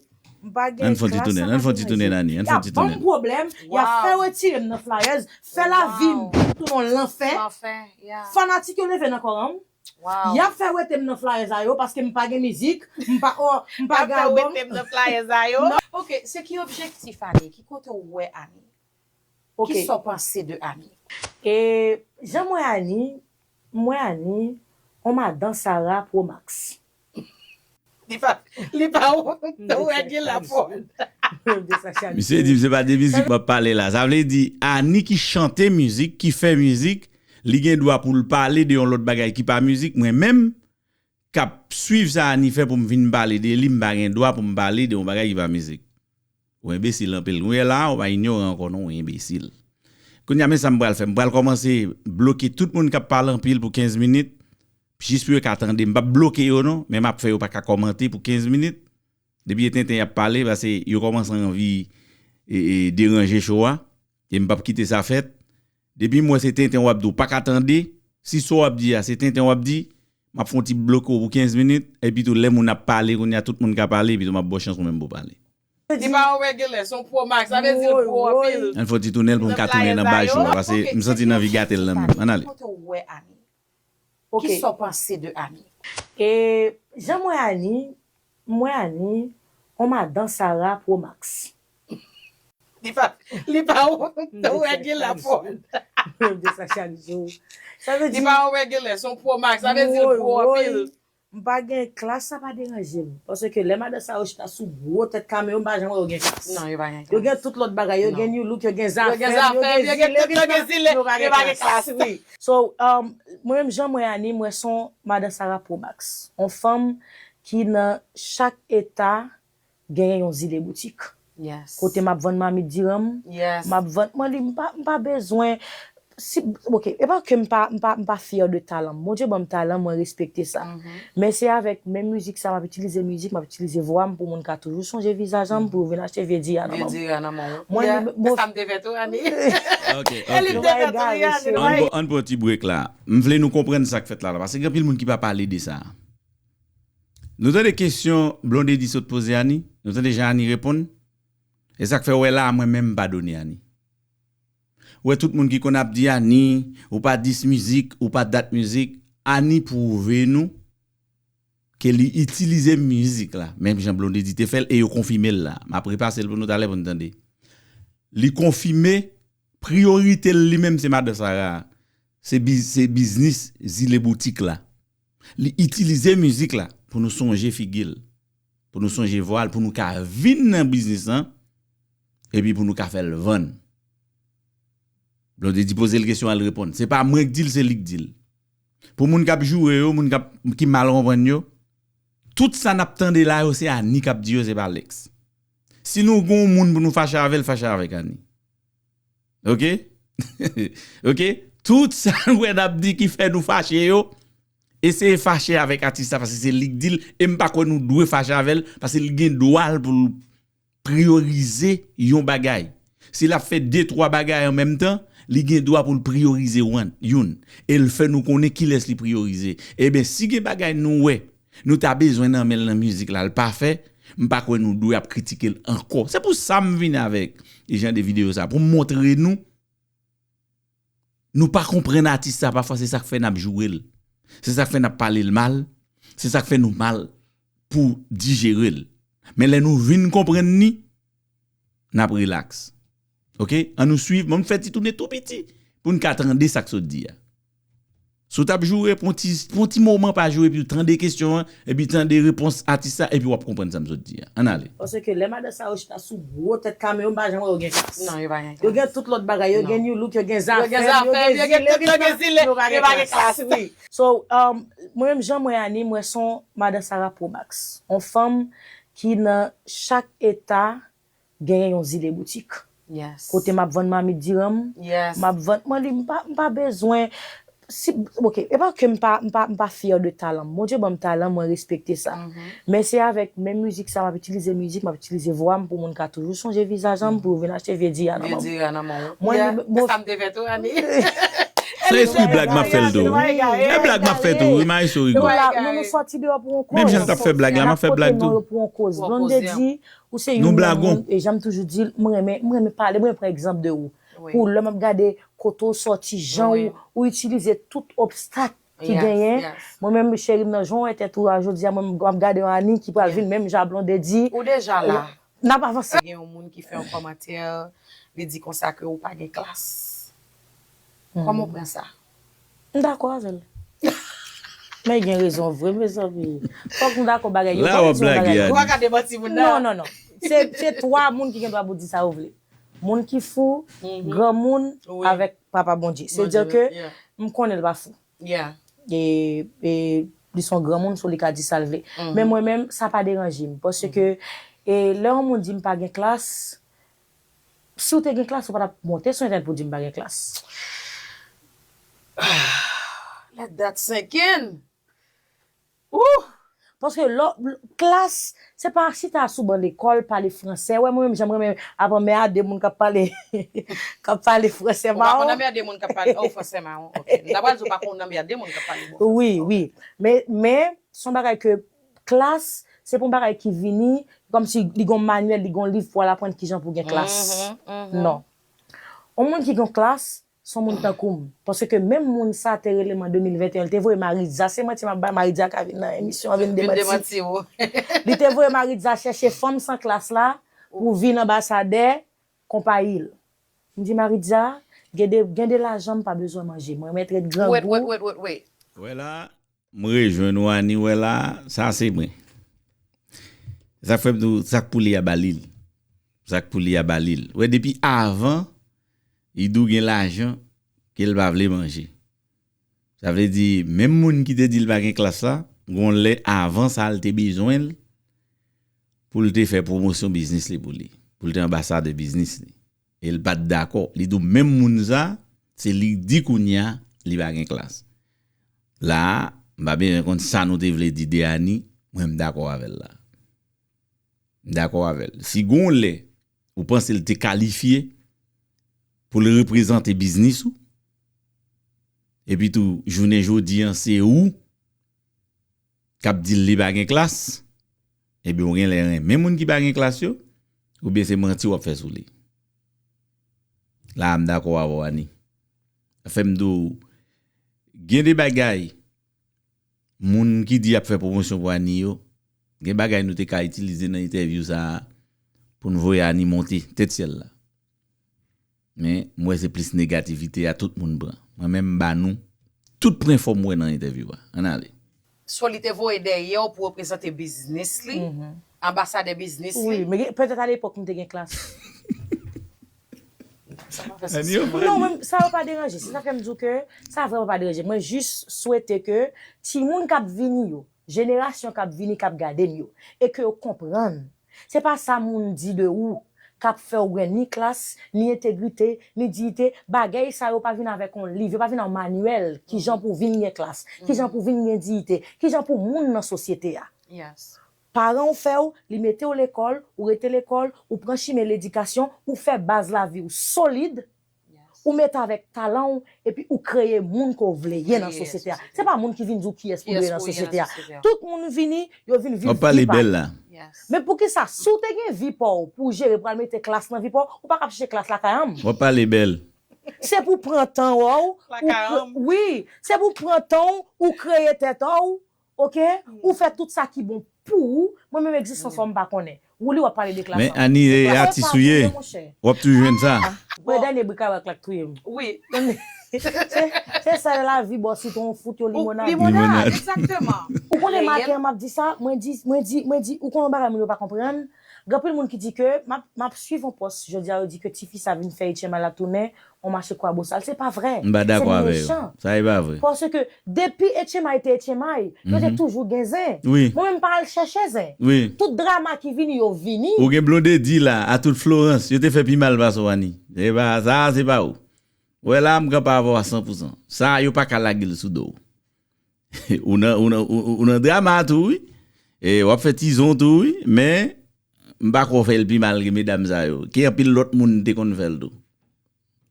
M pa gen. Ann fè yon ti tounen, ann fè yon ti tounen, Ani, ann fè yon ti tounen. Y ap ban m pwoblèm, y ap fè retire m nan flyers, fè lavi m tounen lanfè. Lanfè, yeah. Fanatik yo leve nan kò an m. Wow. Y ap fè wete m nan flyers a yo paske m pa gen mizik, m pa, oh, m pa gen album. Y ap fè wete m nan flyers a yo. Ok, se ki objektif Ani? Ki kote w wè Ani? Ok. Kisa w panse de Ani? E jan m wè Ani, m wè Ani, on madan Sara Pro Max. Li pa, li pa yon regular phone. Misye di, se pa de mizik m ap pale la. Sa vle di, Ani ki chante mizik, ki fè mizik, li gen dwa pou l pale de yon lòt bagay ki pa mizik. Mwen menm, k ap swiv sa Ani fè pou m vin pale de li, m pa gen dwa pou m pale de yon bagay ki pa mizik. Ou enbesil anpil. Ou ye la, ou pa inyoran ankò non, ou enbesil. Kounye a, men sa m pral fè. M pral kòmanse bloke tout moun k ap pale anpil pou kenz minit, jis pou yo ka tande. M p ap bloke yo non, men m ap fè yo pa ka kòmante pou kenz minit. Depi e tenten y ap pale, paske yo kòmanse anvi, e, e, deranje show a. E m p ap kite sa fèt. Depi m wè se tenten w ap di, w pa ka tande. Si sa w ap di a, se tenten w ap di, m ap fè yon ti bloke w pou kenz minit. Epi tou, lè moun ap pale, kounye a tout moun ka pale, epi tou m ap ba w chans ou menm pou w pale. Li pa yon regular, se yon Pro Max, sa vle di l gwo anpil. Ann fè yon ti tounen l pou m ka tounen nan bay show a, paske m santi n anvi gate l nan men m. Ann ale. Kote w wè Ani? Ok. Kisa w panse de Ani? E jan m wè Ani, m wè Ani, on madan Sara Pro Max. Li pa, li pa yon regular phone. De sa chak jou. Sa vle di, li pa yon regular, se yon Pro Max, sa vle di l gwo anpil. M pa gen klas, sa pa deranje m. Paske lè madan sa yo chita sou gwo tèt kamewo, m pa janm wè yo gen klas. Non, yo pa gen klas. Yo gen tout lòt bagay, yo gen new look, yo gen zafèm, yo gen zile, yo gen tout, yo gen zile, yo pa gen klas. Wi. So, um, mwen menm jan mwen Ani, mwen se yon madan Sara Pro Max. Yon fanm ki nan chak eta genyen yon zile boutik. Yes. Kote m ap vann mamit diranm, yes, m ap vann, mwen di, m pa, m pa bezwen, si, ok, e pa ke m pa, m pa, m pa fyè de talan m. Bondye ban m talan, mwen respekte sa. Mhm. Men se avèk menm mizik sa, m ap itilize mizik, m ap itilize vwa m pou moun ka toujou sonje vizaj an m, pou yo vin achte vye diri a nan men m. Vye diri a nan men w. Mwen, yeah, bon, se sa m te fè tou, Ani. Ok, ok. E li m te fè tou, wi, Ani. Ann pran, ann pran ti break la. M vle nou konprann sa k fèt la, la, paske gen anpil moun ki pa pale de sa. Nou tande kesyon Blondedy sot poze Ani? Nou tande jan Ani reponn? E sa k fè w wè la a, mwen menm m padone Ani. Ou wè tout moun ki konn ap di Ani, ou pa dis mizik, ou pa dat mizik, Ani pwouve nou ke li itilize mizik la, menm jan Blondedy te fè l, e yo konfime l la. M ap repase l pou nou talè pou n tande. Li konfime priyorite l li menm se madan Sara a. Se biz-, se biznis zile boutik la. Li itilize mizik la pou nou sonje figi l, pou nou sonje vwa l, pou nou ka vin nan biznis lan, epi pou nou ka fè l vann. Blondedy poze l kesyon, al reponn. Se pa mwen k di l, se li k di l. Pou moun k ap joure yo, moun k ap, ki mal konprann yo, tout sa n ap tande la yo, se Annie k ap di yo, se pa Lex. Si nou gon moun pou nou fache avè l, fache avèk Annie. Oke? Oke? Tout sa nou wè n ap di ki fè nou fache yo, eseye fache avèk atis la, paske se li k di l, e m pa kwè nou dwe fache avè l, paske li gen dwa l pou l priyorize yon bagay. Si l ap fè de, twa bagay an menm tan, li gen dwa pou l priyorize one, youn. E l fè nou konnen kilès li priyorize. Ebyen, si gen bagay nou wè, nou ta bezwen nan men l nan mizik la, l pa fè, m pa kwè nou dwe ap kritike l ankò. Se pou sa m vin avèk jan de videyo sa, pou m montre nou, nou pa konprann atis sa, pafwa se sa k fè n ap joure l. Se sa k fè n ap pale l mal. Se sa k fè nou mal pou dijere l. Men lè nou vin konprann li, n ap rilaks. Oke? Ann nou swiv, men m fè ti tounen tou piti pou n ka tande sa k sot di a. Si w t ap joure, pran ti, pran ti moman pa joure, epi w tande kesyon an, epi tande repons atis la, epi w ap konprann sa m sot di a. Ann ale. Paske lè madan sa yo chita sou gwo tèt kamewo, m pa janm wè yo gen klas. Non, yo pa gen klas. Yo gen tout lòt bagay, yo gen new look, yo gen zafèm, yo gen zile, yo gen zile, yo pa gen klas. Wi. So, um, mwen menm jan mwen Annie, mwen se yon madan Sarah Pro Max. Yon fanm ki nan chak eta genyen yon zile boutik. Yes. Kote m ap vann mamit diranm, yes, m ap vann, mwen li, m pa, m pa bezwen, si, oke, e pa ke m pa, m pa, m pa fyè de talan m. Bondye ban m talan, mwen respekte sa. Mhm. Men se avèk menm mizik sa, m ap itilize mizik, m ap itilize vwa m pou moun ka toujou sonje vizaj an m, pou yo vin achte vye diri a nan men m. Vye diri a nan men w. Mwen, yeah, li, se bon, sa m te fè tou, Annie. Se espri blag m ap fè l tou. E blag m ap fè tou, wi, maestro Rigo. Nou la, nou, nou sòti deyò pou yon koz. Menm jan l t ap fè blag la, m ap fè blag tou. Pou yon koz. Blondedy, ou se youn nan moun, e jan m toujou di l, mwen renmen, mwen renmen pale, mwen pran egzanp de ou. Wi. Pou lè m ap gade kote w sòti, jan ou, ou itilize tout obstak ki genyen. Mwen menm, cheri m nan, jan w wè tèt ou a jodi a, mwen m ap gade yon Annie ki pral vin menm jan Blondedy. Ou deja la. N ap avanse. Gen yon moun ki fè yon kòmantè, li di konsa ke ou pa gen klas. Kòman w pran sa? M dakò avè l. Men gen rezon vre, mezanmi. Fòk nou dakò bagay yo. La w ap blage, Annie. Ou pa ka demanti moun nan. Non, non, non. Se, se twa moun ki gen dwa pou di sa yo vle. Moun ki fou, granmoun, avèk Papa Bondye. Se di ke m konnen l pa fou. Yeah. E, e li se yon granmoun, so li ka di sa l vle. Men mwen menm, sa pa deranje m. Paske, e, lè yon moun di m pa gen klas, si w te gen klas, ou pa t ap monte sou entènèt pou di m pa gen klas. Let that sink in. Ooh! Paske lò, klas, se pa chita sou ban lekòl, pale fransè. Wè, mwen menm, jan m renmen ap anmède moun k ap pale, k ap pale fransè mawon. Ou pa konn anmède moun k ap pale, oh, fransè mawon, ok. M ta pral di ou pa konn anmède moun k ap pale bon fransè. Wi, wi. Men, men, se yon bagay ke klas, se pa yon bagay ki vini, kòmsi li gon manyèl, li gon liv pou al aprann kijan pou gen klas. Non. Yon moun ki gon klas, se yon moun tankou m. Paske menm moun sa te rele m an de mil venteyen, li te voye Maritza, se manti m ap bay, Maritza ka vin nan emisyon an, vin demanti. Vin demanti w. Li te voye Maritza chèche fanm san klas la pou vin anbasadè konpayi l. M di, Maritza, gen de, gen de lajan, m pa bezwen manje. Mwen mèt ret grangou. Wait, wait, wait, wait, wait. Wè la, m rejwenn ou, Annie, wè la, sa se mwen. Sa k fè m di w, sa k pou li a ba li l. Sa k pou li a ba li l. Wè, depi avan, li di w gen lajan ke l pa vle manje. Sa vle di, menm moun ki te di l pa gen klas la, gon lè avan sa, l te bezwen l pou l te fè pwomosyon biznis li pou li, pou l te anbasadè biznis li. E l pa t dakò. Li di w menm moun sa, se li k di kounye a, li pa gen klas. La a, m pa bezwen konn sa nou te vle di de Annie, mwen m dakò avè l la. M dakò avè l. Si gon lè ou panse l te kalifye pou l reprezante biznis ou, epi tou, jounen jodi an, se ou k ap di l li pa gen klas, ebyen ou genlè renmen moun ki pa gen klas yo, oubyen se manti w ap fè sou li. La a, m dakò avè w, Annie. Sa fè m di w, gen de bagay, moun ki di y ap fè pwomosyon pou Annie yo, gen bagay nou te ka itilize nan entèvyou sa a pou n voye Annie monte tèt syèl la. Men, m wè se plis negativite a tout moun pran. Mwen menm, m ba nou tout pwen fò m wè nan entèvyou a. Ann ale. So, li te voye dèyè w pou reprezante biznis li, anbasadè biznis li. Wi, men gen, petèt alepòk m te gen klas. Anyway. Non, mwen, sa yo pa deranje. Se sa fè m di w ke sa vrèman pa deranje. Mwen jis swete ke timoun k ap vini yo, jenerasyon k ap vini k ap gade m yo, e ke yo konprann. Se pa sa moun di de ou k ap fè w gen ni klas, ni entegrite, ni diyite. Bagay sa yo pa vin avèk yon liv, yo pa vin yon manyèl kijan pou w vin gen klas, kijan pou w vin gen diyite, kijan pou w moun nan sosyete a. Yes. Paran w fè w, li mete w lekòl, ou rete lekòl, ou pran chimen ledikasyon, ou fè baz lavi w solid, ou mete avèk talan w, epi ou kreye moun ke w vle ye nan sosyete a. Se pa moun ki vin di w kiyès pou dwe nan sosyete a. Tout moun vini, yo vin viv vi pa yo. Men poukisa, si w te gen vi pa w pou w jere, pou al mete klas nan vi pa w, ou pa ka ap chèche klas lakay an m. W ap pale bèl. Se pou pran tan w. Wi, se pou pran tan w, ou kreye tèt w. Ok? Ou fè tout sa ki bon pou ou. Mwen menm egzistans ou m pa konnen. Ou li w ap pale de klas. Men Ani e atis ou ye. W ap toujou jwenn sa. Mwen dènye brik avèk la k touye m. Wi. Se se sèl lavi bò sitwon fout yo limonad. Limonad, egzakteman. Ou konnen maten an m ap di sa, mwen di, mwen di, mwen di, ou konnen yon bagay moun yo pa konprann. Gen anpil moun ki di ke m ap, m ap swiv yon pòs jodi a, yo di ke tifi sa vin fè H M I la tounen, on mache kwabosal. Se pa vrè. M pa dakò avè yo. Sa e pa vre. Paske depi H M I te H M I, yo te toujou gen zen. Wi. Mwen menm pa al chèche zen. Wi. Tout drama ki vini, yo vini. Ou gen Blondedy la, a tout Florence, yo te fè pi mal pase w Ani. Se pa, sa se pa ou. Wè la, m kanpe avè w a san pou san. Sa yo pa ka lage l sou do w. Ou nan, ou nan, ou, ou nan drama tou, wi. E w ap fè tizon tou, wi. Men, m pa kwè w fè l pi mal ke medam sa yo. Ke anpil lòt moun te konn fè l tou.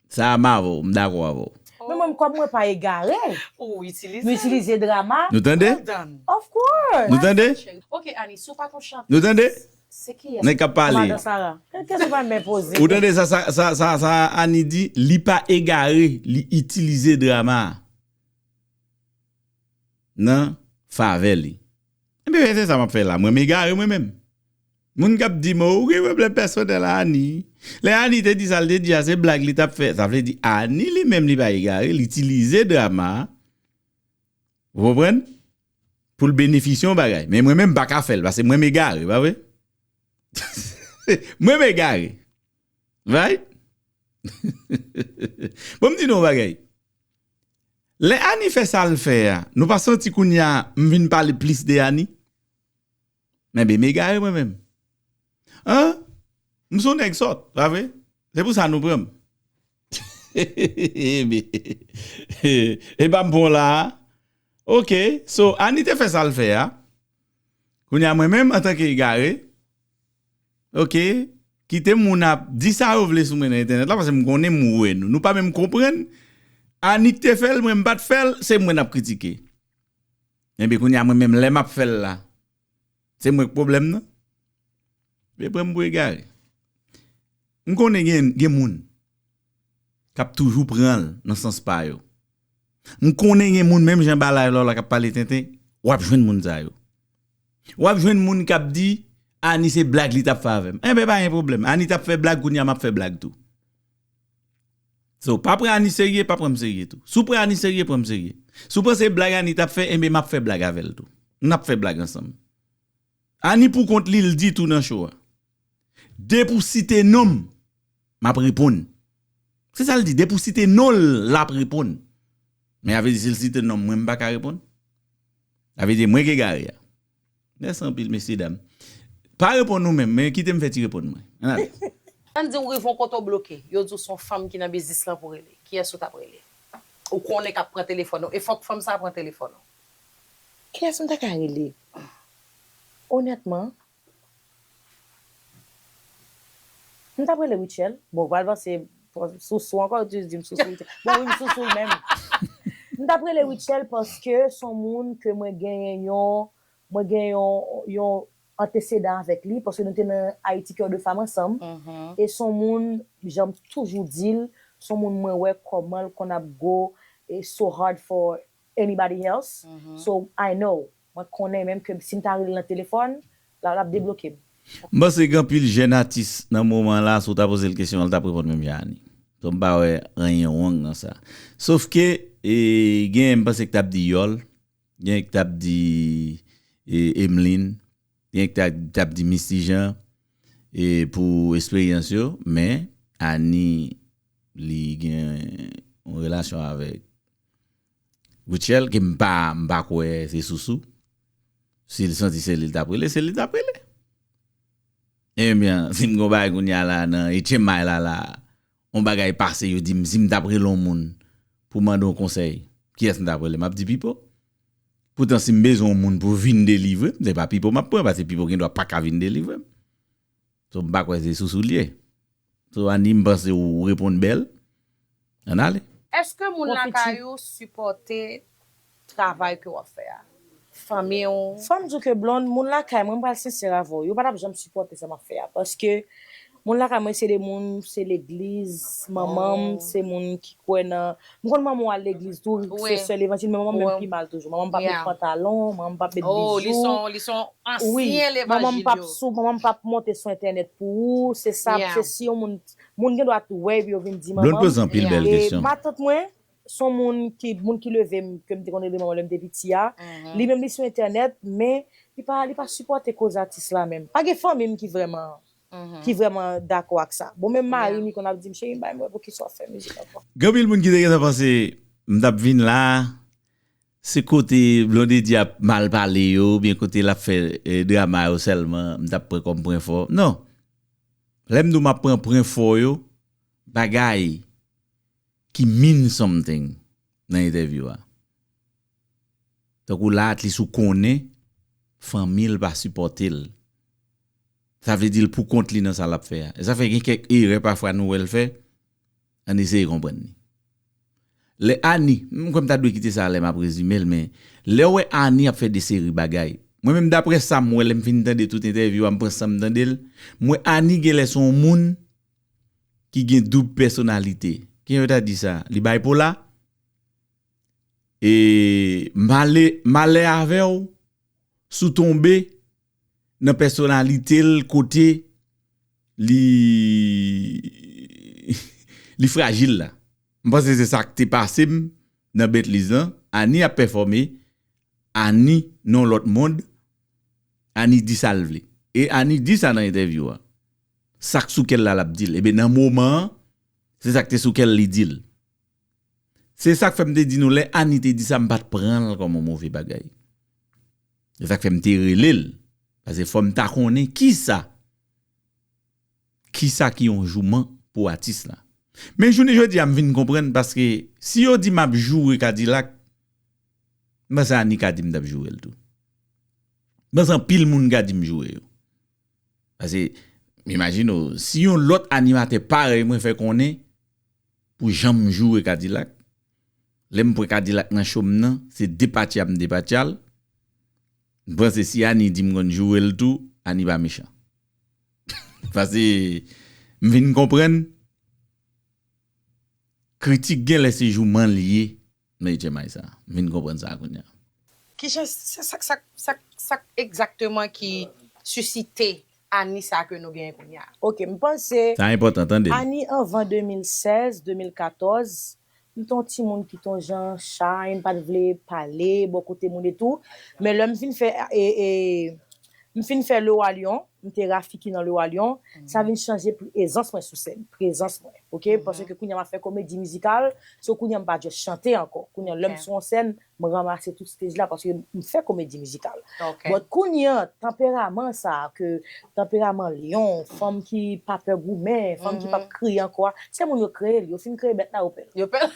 Sa a m avè w, m dakò avè w. Men mwen, kòm mwen pa egare, Ou itilize. m itilize drama. Nou tande? Well done. Of course. Nou tande? Ok, Ani, si w pa t yon chantè. Nou tande? Se kiyès? Nèg k ap pale. Madan Sara. Kèlkeswa men poze. Ou tande sa, sa, sa, sa, sa Ani di? Li pa egare, li itilize drama a nan favè li. Ebyen, se sa m ap fè la. Mwen, m egare mwen menm. Moun k ap di m, "Oh, ou gen pwoblèm pèsonèl a Ani." Lè Ani te di sa l te di a, se blag li t ap fè. Sa vle di, Ani li menm, li pa egare, li itilize drama a. Ou konprann? Pou l benefisye yon bagay. Men mwen menm, m pa ka fè l, paske mwen, m egare, pa vre? Mwen, m egare. Right? Bon, m di nou yon bagay. Lè Ani fè sa l fè a, nou pa santi kounye a m vin pale plis de Ani? Men ben, m egare mwen menm. An? M se yon nèg sòt, pa vre? Se pou sa nou pran m. E pa m pran w la a. Ok, so, Ani te fè sa l fè a. Kounye a mwen menm, antanke egare, ok, kite moun ap di sa yo vle sou mwen nan entènèt la, paske m konnen m wè nou. Nou pa menm konprann. Ani k te fè l, mwen m pa t fè l, se mwen n ap kritike. Ebyen, kounye a mwen menm, lè m ap fè l la, se mwen k pwoblèm nan. Vle pran m pou egare. M konnen gen, gen moun k ap toujou pran l nan sans pa yo. M konnen gen moun, menm jan ba live la w la, k ap pale tenten, w ap jwenn moun sa yo. W ap jwenn moun k ap di, Ani se blag li t ap fè avè m. Enben, pa gen pwoblèm. Ani t ap fè blag, kounye a m ap fè blag tou. So, pa pran Ani serye, pa pran m serye tou. Si w pran Ani serye, pran m serye. Si w panse blag Ani t ap fè, enben, m ap fè blag avè l tou. N ap fè blag ansanm. Ani pou kont li, l di tou nan show a. Depi w site non m, m ap reponn. Se sa l di, depi w site non l, l ap reponn. Men sa vle di, si l site non m, mwen, m pa ka reponn? Sa vle di, mwen k egare a. Mèsi anpil, mesye dam. Pa reponn ou menm, men kite m fè ti reponn mwen. Ann ale. Ann di w rive yon kote w bloke. Yo di w se yon fanm ki nan biznis lan pou rele. Kiyès ou t ap rele? Ou konnen k ap pran telefòn ou. E fòk fanm sa a pran telefòn ou. Kiyès m ta ka rele? Onètman, m t ap rele Rutshelle. Bon, pral panse sousou ankò, yo di m sousou Rutshelle. Bon, wi, m sousou l menm. M t ap rele Rutshelle paske se yon moun ke mwen genyen yon, mwen gen yon, yon antesedan avèk li, paske nou te nan Haiti Cœur de Femme ansanm. E se yon moun, jan m toujou di l, se yon moun mwen wè kòman l konn ap go e so hard for anybody else. So, I know. Mwen konnen menm ke si m ta rele l nan telefòn, l ap, l ap debloke m. M panse gen anpil jèn atis nan moman la, si w ta poze l kesyon an, l t ap reponn menm jan Ani. So, m pa wè anyen wrong nan sa. Sof ke, e, gen, m panse k t ap di Yòl, gen k t ap di, e, Emeline, gen k t ap, t ap di Misty Jean, e, pou esperyans yo, men Ani li gen yon relasyon avèk Rutshelle, ke m pa, m pa kwè se Sousou. Si l santi se li l t ap rele, se li l t ap rele. Ebyen, si m gon bagay kounye a la nan H M I la la, yon bagay pase, yo di m si m t ap rele yon moun pou mande yon konsèy, kiyès m t ap rele? M ap di Pipo. Poutan, si m bezwen yon moun pou vin delivre m, se pa Pipo m ap pran, paske Pipo gen dwa pa ka vin delivre m. So, m pa kwè se Sousou l ye. So, Annie, m panse ou reponn bèl. Ann ale. Èske moun lakay ou sipòte travay ke w ap fè a? Fanmi w? Fò m di w ke Blonde, moun lakay mwen, m pral sensè avè w, yo pa t ap janm sipòte sa m ap fè a. Paske moun lakay mwen, se de moun, se legliz, manman m, se moun ki kwè nan. M konn manman w al legliz tou, se sè levanjil, men manman m menm pi mal toujou. Manman m p ap met pantalon, manman m p ap met bijou. Wi, manman m p ap sou, manman m p ap monte sou entènèt pou ou. Se sa, se si yon moun, moun gen dwa tou wè epi yo vin di manman m. Blonde poze anpil bèl kesyon. Matant mwen, se yon moun ki, moun ki leve m, ke m te konn rele manman lè m te piti a. Li menm li sou entènèt, men li pa, li pa sipòte koz atis la menm. Pa gen fanmi m ki vrèman, ki vrèman dakò ak sa. Bon, menm mari m, li konn ap di m, cheri, m pa menm wè poukisa w ap fè mizik ankò. Gen anpil moun ki te gentan panse m t ap vin la, se kote Blondedy ap mal pale yo, oubyen kote l ap fè eh, drama yo sèlman, m t ap pran kòm pwen fò. Non. Lè m di w m ap pran pwen fò yo, bagay ki mean something nan entèvyou a. Tankou la, at least ou konnen fanmi l pa sipòte l. Sa vle di l pou kont li nan sa l ap fè a. E sa fè gen kèk erè pafwa nou wè l fè, ann eseye konprann li. Lè Annie, m kwè m ta dwe kite sa lè m ap rezime l, men lè w wè Annie ap fè de seri bagay, mwen menm daprè sa m wè lè m fin tande tout entèvyou a, m pran san m tande l, m wè Annie genlè se yon moun ki gen doub pèsonalite. Kijan yo ta di sa? Li bipolar? E malè, malè avè w, si w tonbe nan pèsonalite l kote li li frajil la. M panse se sa k te pase m nan Betliz lan. Annie ap pèfòme, Annie nan yon lòt mond, Annie di sa l vle. E Annie di sa nan entèvyou a. Sa k sou kè l la l ap di l. Ebyen nan moman an, se sa k te sou kè l li di l. Se sa k fè m te di nou lè Annie te di sa m pa t pran l kòm yon move bagay. Se sa k fè m te rele l. Paske fò m ta konnen kisa, kisa ki yon jouman pou atis la. Men jounen jodi a m vin konprann paske si yo di m ap joure Kadilak, m panse Annie ka di m t ap joure l tou. M panse anpil moun ka di m joure yo. Paske, imajine w, si yon lòt animatè parèy mwen fè konnen, pou jan m joure Kadilak. Lè m pran Kadilak nan cho m nan, se depatcha m depatcha l. M panse si Annie di m konn joure l tou, Annie pa mechan. Paske m vin konprann, kritik genlè se jouman l ye nan H M I sa. M vin konprann sa kounye a. Kijan, sa, sa, sa, sa, sa egzakteman ki sisite Annie sa ke nou genyen kounye a? Ok, m panse Sa enpòtan, tande. Annie anvan de mil sèz, de mil katòz, m te yon timoun ki te yon jan shy, m pa t vle pale bò kote moun e tou. Men lè m fin fè, e, e, m fin fè Le Roi Lion, m te Rafiki nan Le Roi Lion, sa vin chanje pri- ezans mwen sou sèn, prezans mwen, ok? Paske kounye a m ap fè komedi mizikal, so kounye a m pa just chante ankò. Kounye a lè m sou yon sèn, m ranmase tout stage la paske m fè komedi mizikal. But kounye a, tanperaman sa a, ke tanperaman lyon, fanm ki pa pè goumen, fanm ki p ap kriye ankò a, se moun yo kreye l, yo fin kreye bèt la, yo pè l. Yo pè l.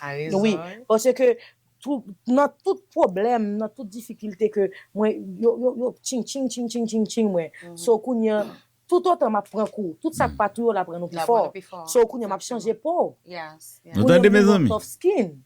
A rezon. Wi, paske tou, nan tout pwoblèm, nan tout difikilte ke mwen, yo, yo, yo, tching, tching, tching, tching, tching, tching mwen. So kounye a, toutotan m ap pran kou, tout sa k pa tou yo la pran nou pi fò. So kounye a m ap chanje po. Nou tande, mezanmi?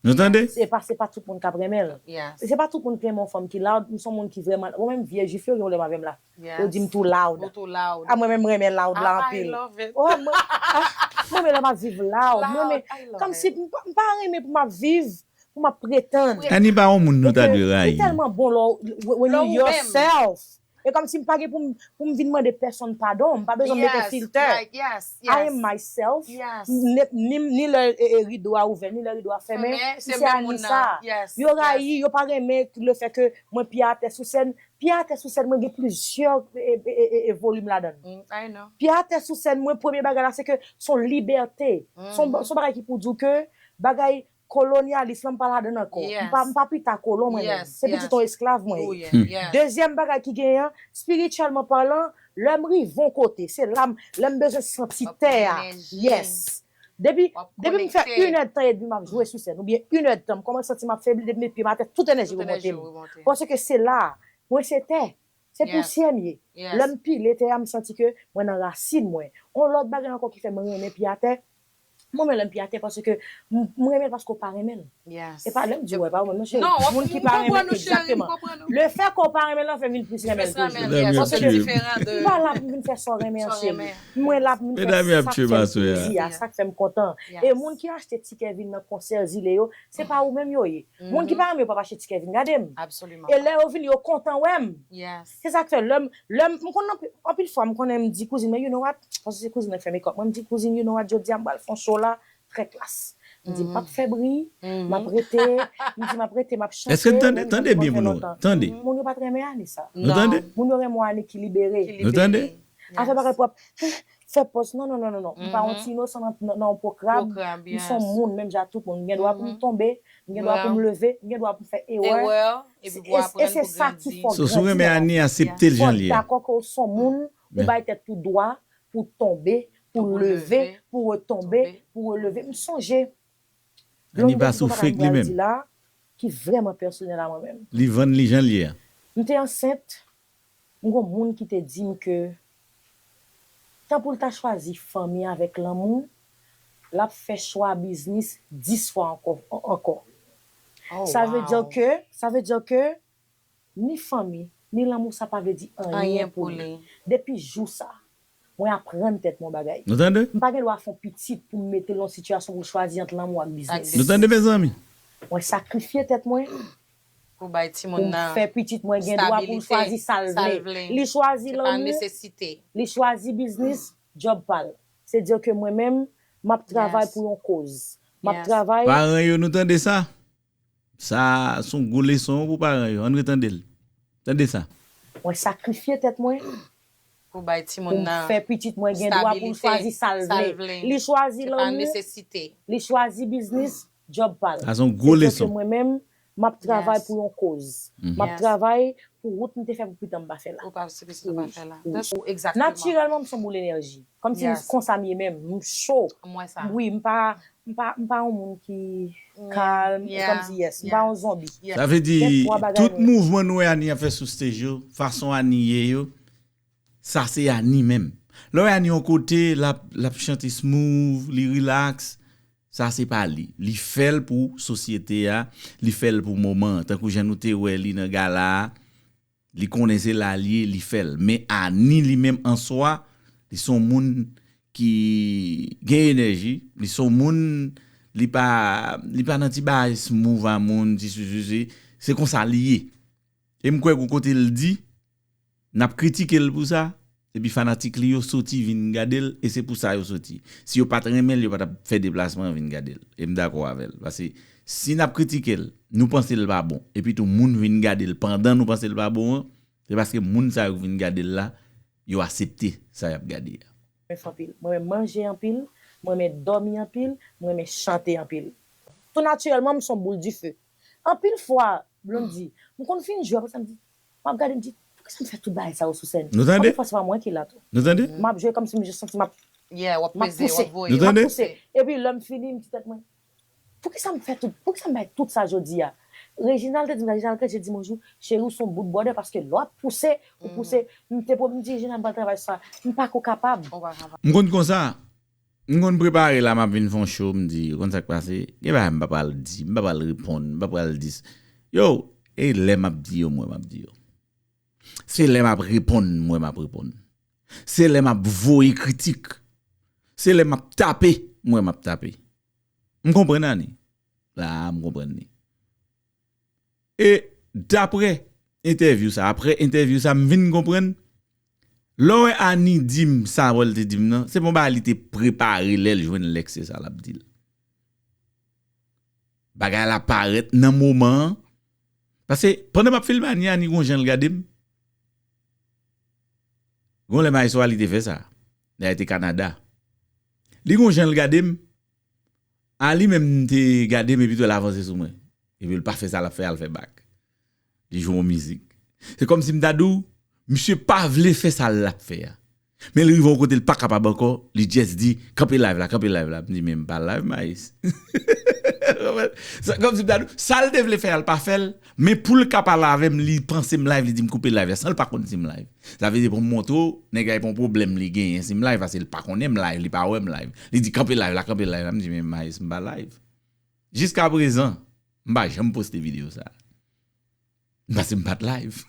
Nou tande? Se pa, se pa tout moun k ap renmen l. Se pa tout moun ki renmen yon fanm ki loud, m se yon moun ki vrèman, mwen menm vye jif yo, gen yon lè m avè m la. Yo di m too loud. A mwen menm m renmen loud la anpil. Oh, mwen, ah, mwen renmen lè m ap viv loud. Mwen renmen, kòmsi m pa, m pa renmen pou m ap viv, pou m ap pretann. Annie pa yon moun nou ta dwe rayi. Li tèlman bon lè w, when you yourself. E kòmsi m pa gen pou m, pou m vin mande pèsonn padon. M pa bezwen mete filtè. I am myself. Ni, ni lè e, e rido a ouvè, ni lè rido a fèmen. M se Annie sa. Yo rayi, yo pa renmen le fè ke mwen pye atè sou sèn. Pye atè sou sèn, mwen gen plizyè e, e, e, e, e volim ladan l. Pye atè sou sèn, mwen premye bagay la, se ke s on libète. S on, s on bagay ki pou di w ke bagay kolonyalis lan, m pa ladan l ankò. M pa, m pa pita kolon mwen menm. Se pitit yon esklav mwen ye. Dezyèm bagay ki genyen, spirityèlman palan, lè m rive yon kote, se la m, lè m bezwen santi tè a. Yes. Depi, depi m fè inèdtan edmi m ap jwe sou sèn, oubyen inèdtan, m kòmanse santi m ap febli, depi m met pye m atè, tout enèji remonte m. Paske se la, mwen se tè. Se pousyè m ye. Lè m pile tè a, m santi ke mwen nan rasin mwen. On lòt bagay ankò ki fè mwen renmen pye atè, mwen menm lè m pye atè paske m, m renmen l paske w pa renmen l. E pa lè m di w wè pa ou menm non cheri. Moun ki pa renmen l, egzakteman. Le fè ke w pa renmen l lan fè m vin plis renmen l toujou. Paske m pa la pou m vin fè sa w renmen an cheri. Mwen la pou m vin fè sa k fè m plezi a, sa k fè m kontan. E moun ki achte tikè vin nan konsè Zile yo, se pa ou menm yo ye. Moun ki pa renmen yo p ap achte tikè vin gade m. E lè yo vini, yo kontan wè m. Se sa k fè lè m, lè m, m konn anpi-, anpil fwa m konnen m di kouzin mwen, you know what? Paske se kouzin mwen k fè makeup mwen, m di kouzin, you know what, jodi a m pral fè yon show la, trè klas. M di m p ap fè bri, m ap rete, m di m ap rete, m ap chante. Èske n tande, tande byen pou nou tande? Moun yo pa t renmen Annie sa. Nou tande? Moun yo renmen Annie ki libere. Nou tande? Afè bagay pou ap fè pòz, non, non, non, non, non. M pa yon ti inosan nan, nan, nan yon pwokrab. M se yon moun, menm jan ak tout moun. M gen dwa pou m tonbe, m gen dwa pou m leve, m gen dwa pou m fè erè. E, e se sa ki fè w grandi nan lavi a. Fò w dakò ke w se yon moun, ou bay tèt ou dwa pou w tonbe, pou w leve, pou w retonbe, pou w releve. M sonje, Annie pa soufri li menm. Ki vrèman pèsonèl a mwen menm. Li vann li jan l ye a. M te ansent, m gon moun ki te di m ke tan pou l ta chwazi fanmi avèk lanmou, l ap fè chwa biznis dis fwa ankò, ankò. Sa vle di ke, sa vle di ke ni fanmi, ni lanmou, sa pa vle di anyen pou li. Depi jou sa, mwen aprann tèt mwen bagay. Nou tande? M pa gen dwa fè yon pitit pou m mete l nan yon sitiyasyon pou l chwazi ant lanmou ak biznis. Nou tande, mezanmi? Mwen sakrifye tèt mwen pou bay timoun nan fè pitit mwen gen dwa pou l chwazi sa l vle. Li chwazi lanmou, li chwazi biznis, djòb pa l. Se di ke mwen menm, m ap travay pou yon koz. M ap travay. Paran yo, nou tande sa? Sa, se yon gwo leson pou paran yo. Ann retande l. Tande sa. Mwen sakrifye tèt mwen pou bay timoun nan fè pitit mwen gen dwa pou l chwazi sa l vle. Li chwazi lanmou, li chwazi biznis, djòb pa l. Sa se yon gwo leson. Mwen menm, m ap travay pou yon koz. M ap travay pou wout m te fè pou pitit m pa fè la. Natirèlman, m se yon boul enèji. Kòmsi m konsa m ye menm, m cho. Wi, m pa, m pa, m pa yon moun ki kalm, kòmsi, yes, m pa yon zonbi. Sa vle di, tout mouvman nou wè Annie ap fè sou stage yo, fason Annie ye yo, sa se Annie menm. Lè w wè Annie yon kote, l ap, l ap chante smooth, li relax, sa se pa li. Li fè l pou sosyete a, li fè l pou moman an. Tankou jan nou te wè li nan gala a, li konnen se la l ye, li fè l. Men Annie li menm an swa, li se yon moun ki gen enèji, li se yon moun, li pa, li pa nan ti bagay smooth a moun, ti sisi, se konsa li ye. E m kwè gon kote l di, n ap kritike l pou sa, epi fanatik li yo soti vin gade l, e se pou sa yo soti. Si yo pa t renmen l, yo pa t ap fè deplasman an vin gade l. E m dakò avè l. Paske si n ap kritike l, nou panse l pa bon, epi tou moun vin gade l pandan nou panse l pa bon an, se paske moun sa yo k vin gade l la, yo aksepte sa y ap gade a. Mwen fè anpil. Mwen renmen manje anpil, mwen renmen dòmi anpil, mwen renmen chante anpil. Tou natirèlman, m se yon boul dife. Anpil fwa, Blondy, m konn fin jwe, apre sa m di, m ap gade, m di, poukisa m fè tout bagay sa yo sou sèn? Nou tande? Anpil fwa, se pa mwen ki la tou. Nou tande? M ap jwe kòmsi m jis santi m ap, m ap pouse, m ap pouse. Epi lè m fini, m di tèt mwen, poukisa m fè tout, poukisa m bay tout sa jodi a? Reginald te di m, Reginald Cretien di m yon jou, cheri, ou se yon bout bwòdè, paske lè w ap pouse, ou pouse, m te pwomèt, m di, Reginald, m pral travay sou sa, m pa ko kapab. M konn konsa, m konn prepare la, m ap vin fè yon show, m di, ou konn sa k pase, gen bagay m pa pral di, m pa pral reponn, m pa pral di s-, yo, e lè m ap di yo, m wè m ap di yo. Se lè m ap reponn, m wè m ap reponn. Se lè m ap voye kritik. Se lè m ap tape, m wè m ap tape. M konprann Annie. La, m konprann li. E daprè entèvyou sa. Apre entèvyou sa, m vin konprann. Lè w wè Annie di m sa, wè l te di m nan, se pa yon bagay li te prepare lè l jwenn Lex, se sa l ap di l. Bagay la parèt nan moman an. Paske pandan m ap filme Annie, Annie gon jan l gade m. Gon lè Maestro Ali te fè sa. Lè li te Kanada. Li gon jan l gade m. Ali menm te gade m epi tou l avanse sou mwen. Epi l pa fè sa l ap fè a, l fè bak. Li jwe yon mizik. Se kòmsi m ta di w, misye pa vle fè sa l ap fè a. Men l rive yon kote l pa kapab ankò, li just di, "Kanpe live la, kanpe live la." M di, "Men m pa live, Maes." Sa, kòmsi m ta di w, sa l te vle fè a, l pa fè l, men pou l ka pale avè m, li panse m live, li di m koupe live la, san l pa konn si m live. Sa vle di pou m montre w, nèg la e pa yon pwoblèm li genyen si m live, paske l pa konnen m live, li pa wè m live. Li di, "Kanpe live la, kanpe live la." M di, "Men Maes, m pa live." Jiska prezan, m pa janm poste videyo sa. Paske m pa t live.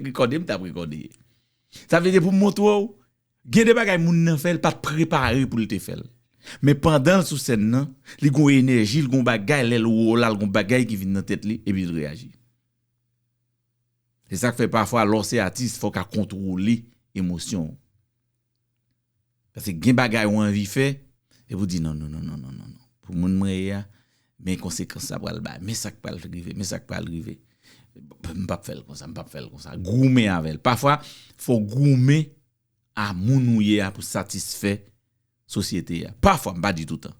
Rekòde m t ap rekòde. Sa vle di pou m montre w, gen de bagay moun nan fè, l pa t prepare pou l te fè l. Men pandan l sou sèn nan, li gon enèji, l gon bagay, lè l wè w la, l gon bagay ki vin nan tèt li, epi l reyaji. Se sa k fè pafwa, lè w se atis, fò w ka kontwole emosyon w. Paske gen bagay ou anvi fè, epi w di, "Non, non, non, non, non, non, non. Pou moun mwen ye a, men konsekans sa pral bay, men sa k pral rive, men sa k pral rive. M p ap fè l konsa, m p ap fè l konsa." Goumen avè l. Pafwa, fò w goumen a moun ou ye a pou satisfè sosyete a. Pafwa, m pa di toutan.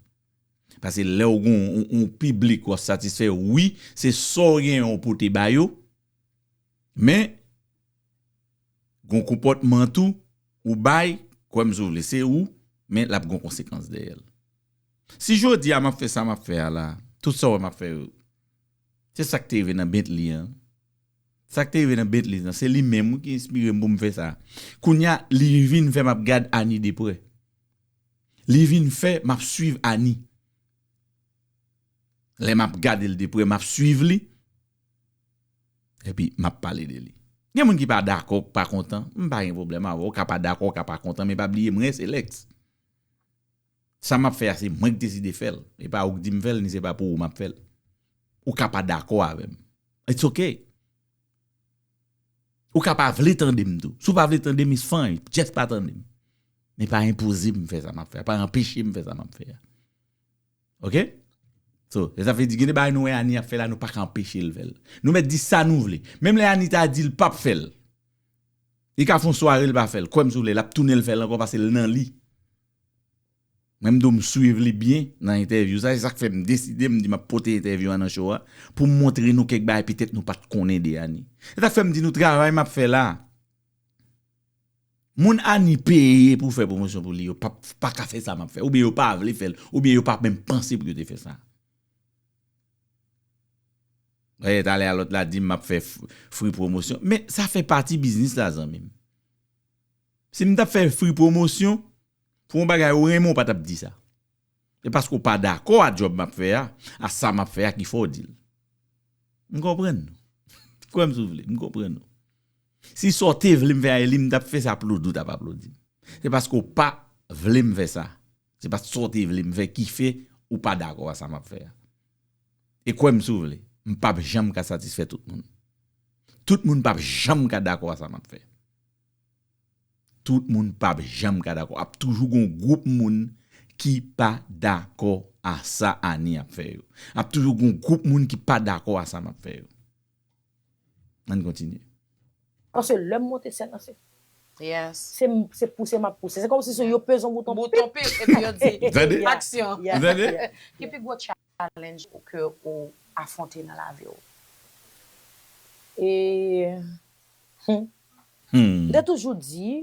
Paske lè w gen yon, yon, yon piblik w ap satisfè, wi, se sa w gen yon pote ba yo, men gon konpòtman tou ou bay, kwè m si w vle, se ou, men l ap gon konsekans dèyè l. Si jodi a m ap fè sa m ap fè a la, tout sa w wè m ap fè yo, se sa k te rive nan Bentley an. Sa k te rive nan Bentley an, se li menm wi ki enspire m pou m fè sa. Kounye a, li vin fè m ap gad Annie de prè. Li vin fè m ap swiv Annie. Lè m ap gade l de prè, m ap swiv li. Epi, m ap pale de li. Gen moun ki pa dakò, ki pa kontan. M pa gen pwoblèm avè w. Ou ka pa dakò, ou ka pa kontan, men pa bliye, mwen se Lex. Sa m ap fè a, se mwen ki deside fè l. E pa ou ki di m fè l, ni se pa pou ou m ap fè l. Ou ka pa dakò avè m. It's ok. Ou ka pa vle tande m tou. Si w pa vle tande m, it's fine. Just pa tande m. Men pa enpoze m fè sa m ap fè a. Pa anpeche m fè sa m ap fè a. Ok? So, e sa vle di, gen de bagay nou wè Annie ap fè la, nou pa ka anpeche l fè l. Nou mèt di sa nou vle. Menm lè Annie ta di l p ap fè l. Li ka fè yon sware, l pa fè l. Kwè m si w vle, l ap tounen l fè l ankò paske l nan li. Mwen, m di w, m swiv li byen nan entèvyou sa. Se sa k fè m deside, m di m ap pote entèvyou a nan show a pou m montre nou kèk bagay petèt nou pa t konnen de Annie. Se sa k fè m di nou travay m ap fè la. Moun Annie peye pou fè pwomosyon pou li, yo pa, pa ka fè sa m ap fè. Oubyen yo pa vle fè l. Oubyen yo pa menm panse pou yo te fè sa. Talè a lòt la di m ap fè f-, free pwomosyon. Men sa fè pati biznis la, zanmi m. Si m t ap fè free pwomosyon, pou yon bagay ou renmen, ou pa t ap di sa. E paske ou pa dakò a djòb m ap fè a, a sa m ap fè a ki fè w di l. M konprann nou. Kwè m si w vle, m konprann nou. Si sa w te vle m fè a e li, m t ap fè sa, aplodi w t ap aplodi m. Se paske w pa vle m fè sa. Se pa sa w te vle m fè ki fè ou pa dakò a sa m ap fè a. E kwè m si w vle, m p ap janm ka satisfè tout moun. Tout moun p ap janm ka dakò a sa m ap fè. Tout moun p ap janm ka dakò. Ap toujou gon gwoup moun ki pa dakò a sa Annie ap fè yo. Ap toujou gon gwoup moun ki pa dakò a sa m ap fè yo. Ann kontinye. Paske lè m monte sèn nan, se, yes, se, se pouse m ap pouse. Se kòmsi se yo peze yon bouton, bouton pip, epi yo di, tande? Aksyon. Yeah, tande? Yeah. Ki pi gwo challenge ou ke ou afwonte nan lavi w? E, hmm. Hmm. M te toujou di,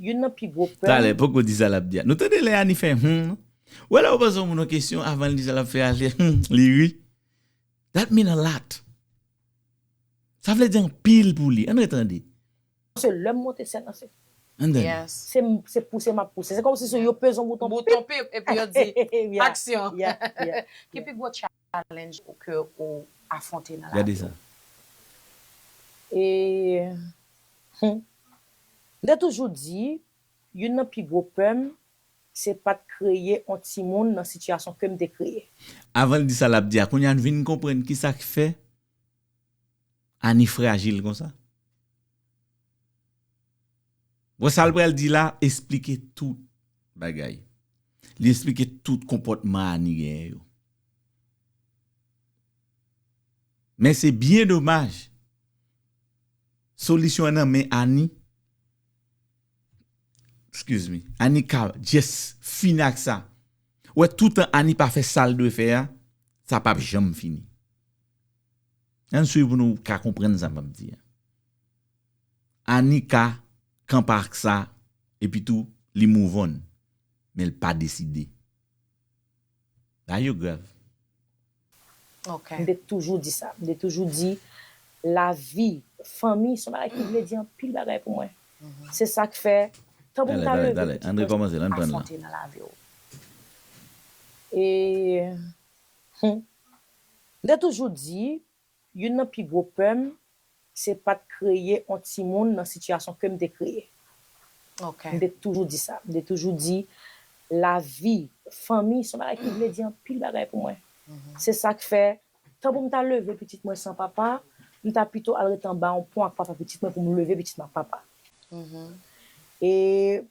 youn nan pi gwo pè m. Talè, poko di sa l ap di a. Nou tande lè Annie fè hmm? Ou wè lè ou poze yon moun yon kesyon, avan l di sa l ap fè a, li, hmm, li ri. That mean a lot. Sa vle di anpil pou li. Ann ret tande. Paske lè m monte sèn nan, se, ann tande. Yes. Se, se pouse m ap pouse. Se kòmsi se yo peze yon bouton, bouton pip, epi yo di, yeah, aksyon. Yeah, yeah, yeah. Ki pi gwo challenge ou ke ou afwonte nan lavi w? Gade sa. E, hmm. M te toujou di, youn nan pi gwo pè m, se pa t kreye yon timoun nan sitiyasyon ke m te kreye. Avan l di sa l ap di a, kounye a n vin konprann ki sa k fè Ani frajil konsa? Bon, sa l pral di la, esplike tout bagay. Li esplike tout konpòtman Ani genyen yo. Men se byen domaj. Solisyon an nan men Ani. Excuse me. Ani ka just fini ak sa. Ou wè, toutan Ani pa fè sa l dwe fè a, sa p ap janm fini. Ann swiv pou nou ka konprann sa m ap di a. Ani ka kanpe ak sa, epi tou, li move on, men l pa deside. Bagay yo grav. M te toujou di sa. M te toujou di, lavi, fanmi, se yon bagay ki vle di anpil bagay pou mwen. Se sa k fè, tanbou m ta leve, pitit mwen, afwonte nan lavi w. E, hmm, m te toujou di, youn nan pi gwo pè m, se pa t kreye yon timoun nan sitiyasyon ke m te kreye. M te toujou di sa. M te toujou di, lavi, fanmi, se yon bagay ki vle di anpil bagay pou mwen. Se sa k fè, tanbou m ta leve pitit mwen san papa, m ta pito al ret anba yon pon ak papa pitit mwen pou m leve pitit mwen ak papa. E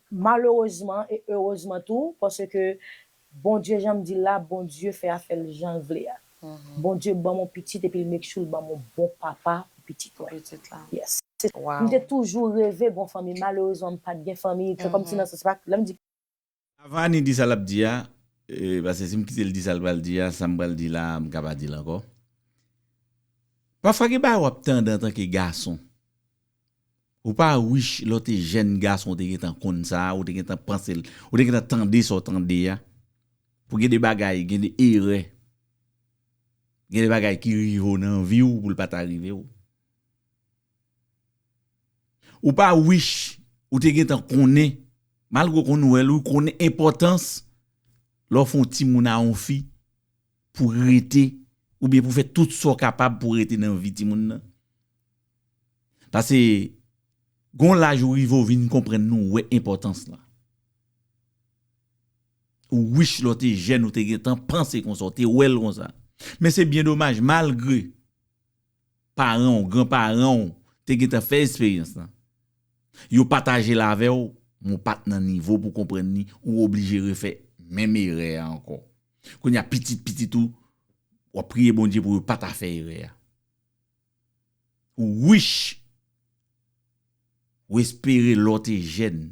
malerezman e erezman tou, paske Bondye, jan m di l la, Bondye fè afè l jan l vle a. Bondye ban m yon pitit epi l make sure l ban m yon bon papa pou pitit mwen. Yes. M te toujou reve gon fanmi. Malerezman, m pa t gen fanmi. Se kòmsi nan sans pa, lè m di. Avan Ani di sa l ap di a, e, paske si m kite l di sa l pral di a, sa m pral di la a, m ka pa di l ankò. Pafwa gen bagay w ap tande antanke gason. Ou pa wish lè w te jèn gason ou te gentan konn sa, ou te gentan panse l, ou te gentan tande sa w tande a. Pou gen de bagay, gen de erè. Gen de bagay ki rive w nan vi w pou l pa ta rive w. Ou pa wish ou te gentan konnen, malgre w konn wè l, ou konnen enpòtans lè w fè yon timoun a yon fi pou rete, oubyen pou fè tout sa w kapab pou rete nan vi timoun nan. Paske, gon laj ou rive ou vin konprann nou wè enpòtans la. Ou wish lè w te jèn, ou te gentan panse konsa, ou te wè l konsa. Men se byen domaj, malgre paran w, granparan w te gentan fè esperyans lan. Yo pataje l avè w, men w pa t nan nivo pou konprann li, ou oblije refè menm erè a ankò. Kounye a, pitit pitit ou, w ap priye Bondye pou yo pa ta fè erè a. Ou wish, ou espere lè w te jèn.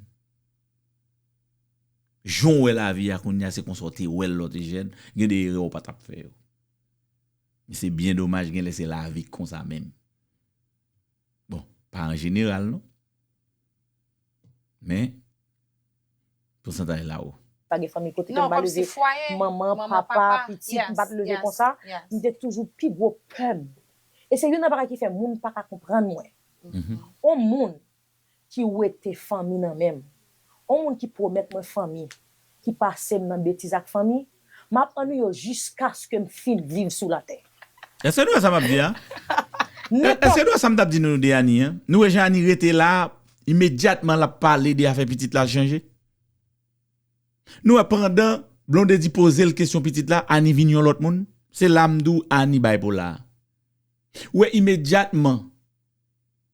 Jan w wè lavi a kounye a, se konsa w te wè l lè w te jèn, gen de erè w pa t ap fè yo. Men se byen domaj, genlè se lavi k konsa menm. Bon, pa an jeneral non. Men, pousantaj la wo. Pa gen fanmi kote ke m pa leve manman, papa, pitit, m pa t leve konsa. M te toujou pi gwo pè m. E se youn nan bagay ki fè moun pa ka konprann mwen. On moun ki wete fanmi nan men m, on moun ki pwomèt mwen fanmi, ki pase m nan betiz ak fanmi, m ap annuiye w jiskaske m fin viv sou latè. Èske nou wè sa m ap di a? Èske nou wè sa m t ap di nou de Ani an? Nou wè jan Ani rete la, imedyatman l ap pale de afè pitit la, l chanje? Nou wè pandan Blondedy poze l kesyon pitit la, Ani vin yon lòt moun? Se la m di w Ani bay pou la. Ou wè imedyatman,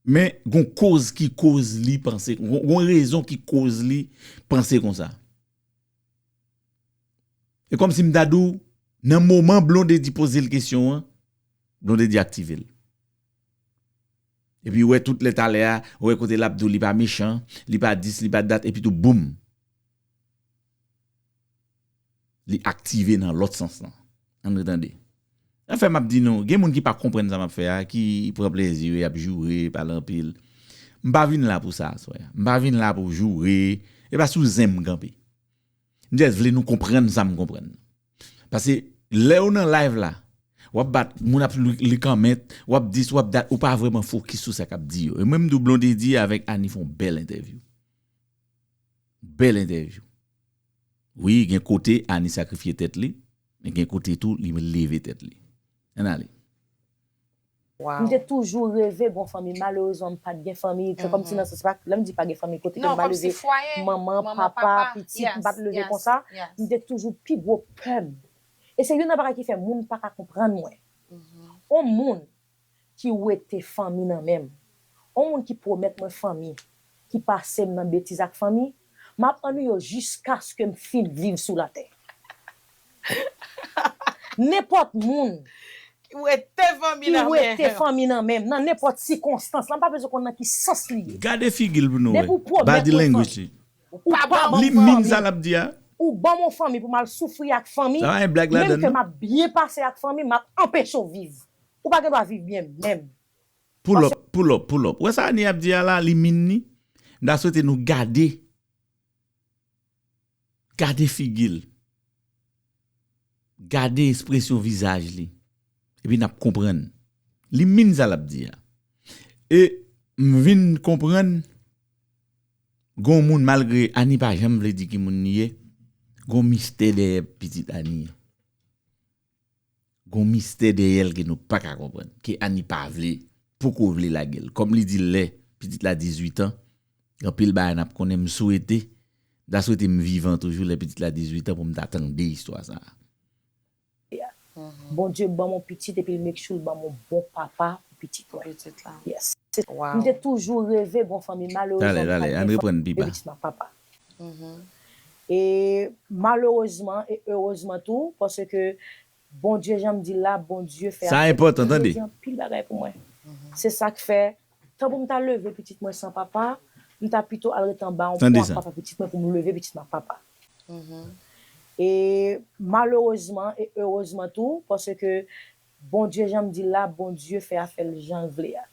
men gon koz ki koz li panse, gon, gon rezon ki koz li panse konsa. E kòmsi m ta di w, nan moman Blondedy poze l kesyon an, Blondedy aktive l. Epi ou wè tout lè talè a, ou wè kote l ap di w li pa mechan, li pa dis, li pa dat, epi tou boum! Li aktive nan lòt sans lan. Ann retande. Anfen, m ap di nou, gen moun ki pa konprann sa m ap fè a, ki pran plezi yo, y ap joure, pale anpil. M pa vin la pou sa aswè a. M pa vin la pou joure. E pa sou zen m kanpe. M just vle nou konprann sa m konprann. Paske lè w nan live la, w ap bat, moun ap li, li kòmant, w ap dis, w ap dat, ou pa vrèman fokis sou sa k ap di yo. E mwen m di w Blondedy avèk Ani fè yon bèl entèvyou. Bèl entèvyou. Wi, gen kote Ani sakrifye tèt li, men gen kote tou li leve tèt li. Ann ale. M te toujou reve gon fanmi. Malerezman, m pa t gen fanmi. Se kòmsi nan sans pa, lè m di pa gen fanmi, kote ke m pa leve manman, papa, pitit, m pa t leve konsa, m te toujou pi gwo pè m. E se youn nan bagay ki fè moun pa ka konprann mwen. On moun ki wete fanmi nan men m. On moun ki pwomèt mwen fanmi, ki pase m nan betiz ak fanmi, m ap annuye yo jiskaske m fin viv sou latè. Nenpòt moun ki wete fanmi nan men m, nan nenpòt sikonstans, la m pa bezwen konn nan ki sans li ye. Gade figi l pou nou wè. Depi w pwomèt mwen fanmi, ou pa ban m fanmi. Li min sa l ap di a. Ou ban m yon fanmi pou m al soufri ak fanmi, menm ke m ap byen pase ak fanmi, m ap anpeche w viv. Ou pa gen dwa viv byen menm. Pull up, pull up, pull up. Wè sa Annie ap di a la, li min ni. M ta swete nou gade. Gade figi l. Gade ekspresyon vizaj li. Epi n ap konprann. Li min sa l ap di a. E m vin konprann gon moun, malgre Annie pa janm vle di ki moun li ye, gon mistè dèyè pitit Annie an. Gon mistè dèyè l ke nou pa ka konprann, ke Annie pa vle, poko vle lage l. Kòm li di l lè pitit la dizuit an, gen anpil bagay n ap konnen, m swete, m ta swete m vivan toujou lè pitit la dizuit an pou m ta tande istwa sa a. Bondye ban m yon pitit epi l make sure l ban m yon bon papa pou pitit mwen. Yes. M te toujou reve gon fanmi, malerezman m pa t gen fanmi, men pitit m ap papa. E malerezman e erezman tou, paske Bondye, jan m di l la, Bondye fè afè l, Bondye di anpil bagay pou mwen. Se sa k fè, tan pou m ta leve pitit mwen san papa, m ta pito al ret anba yon pon ak papa pitit mwen pou m leve pitit mwen ak papa. E malerezman e erezman tou, paske Bondye, jan m di l la, Bondye fè afè l jan l vle a.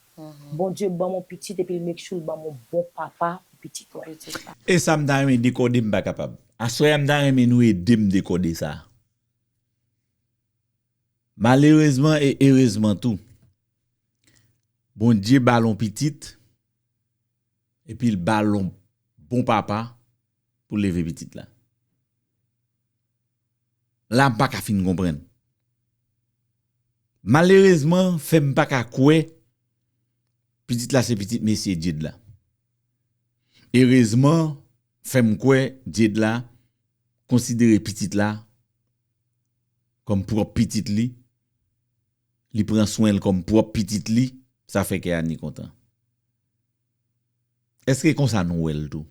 Bondye ban m yon pitit epi l make sure l ban m yon bon papa pou pitit mwen. E sa m ta renmen dekòde, m pa kapab. Aswè a m ta renmen nou ede m dekòde sa. Malerezman e erezman tou, Bondye ba l yon pitit, epi l ba l yon bon papa pou leve pitit la. La m pa ka fin konprann. Malerezman, fè m pa ka kwè pitit la se pitit mesye Jade la. Erezman, fè m kwè Jade la konsidere pitit la kòm pwòp pitit li, li pran swen l kòm pwòp pitit li, sa fè kè Annie kontan. Èske konsa nou wè l tou?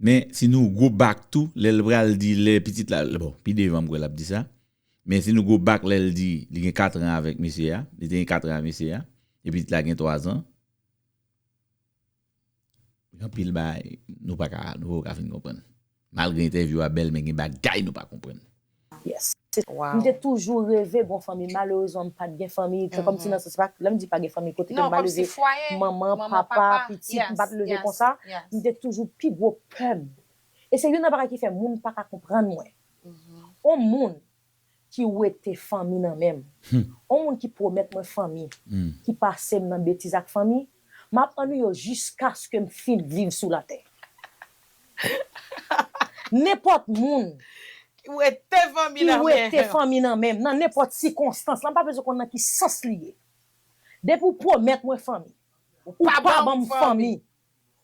Men si nou go back tou, lè l pral di, lè pitit la, bon, pi devan m kwè l ap di sa. Men si nou go back lè l di li gen katran avèk mesye a, li te gen katran avèk mesye a, e pitit la gen twazan. Gen anpil bagay nou pa ka, nou poko ka fin konprann. Malgre entèvyou a bèl, men gen bagay nou pa konprann. Yes. M te toujou reve gon fanmi, malerezman m pa t gen fanmi, fè kòmsi nan sans, se pa, lè m di pa gen fanmi, kote ke m pa leve manman, papa, pitit, m pa t leve konsa, m te toujou pi gwo pè m. E se youn nan bagay ki fè moun pa ka konprann mwen. On moun ki wete fanmi nan men m, on moun ki pwomèt mwen fanmi, ki pase m nan betiz ak fanmi, m ap annuye yo jiskaske m fin viv sou latè. Nenpòt moun ki wete fanmi nan men m, nan nenpòt sikonstans, la m pa bezwen konn nan ki sans li ye. Depi w pwomèt mwen fanmi, ou pa ban m fanmi.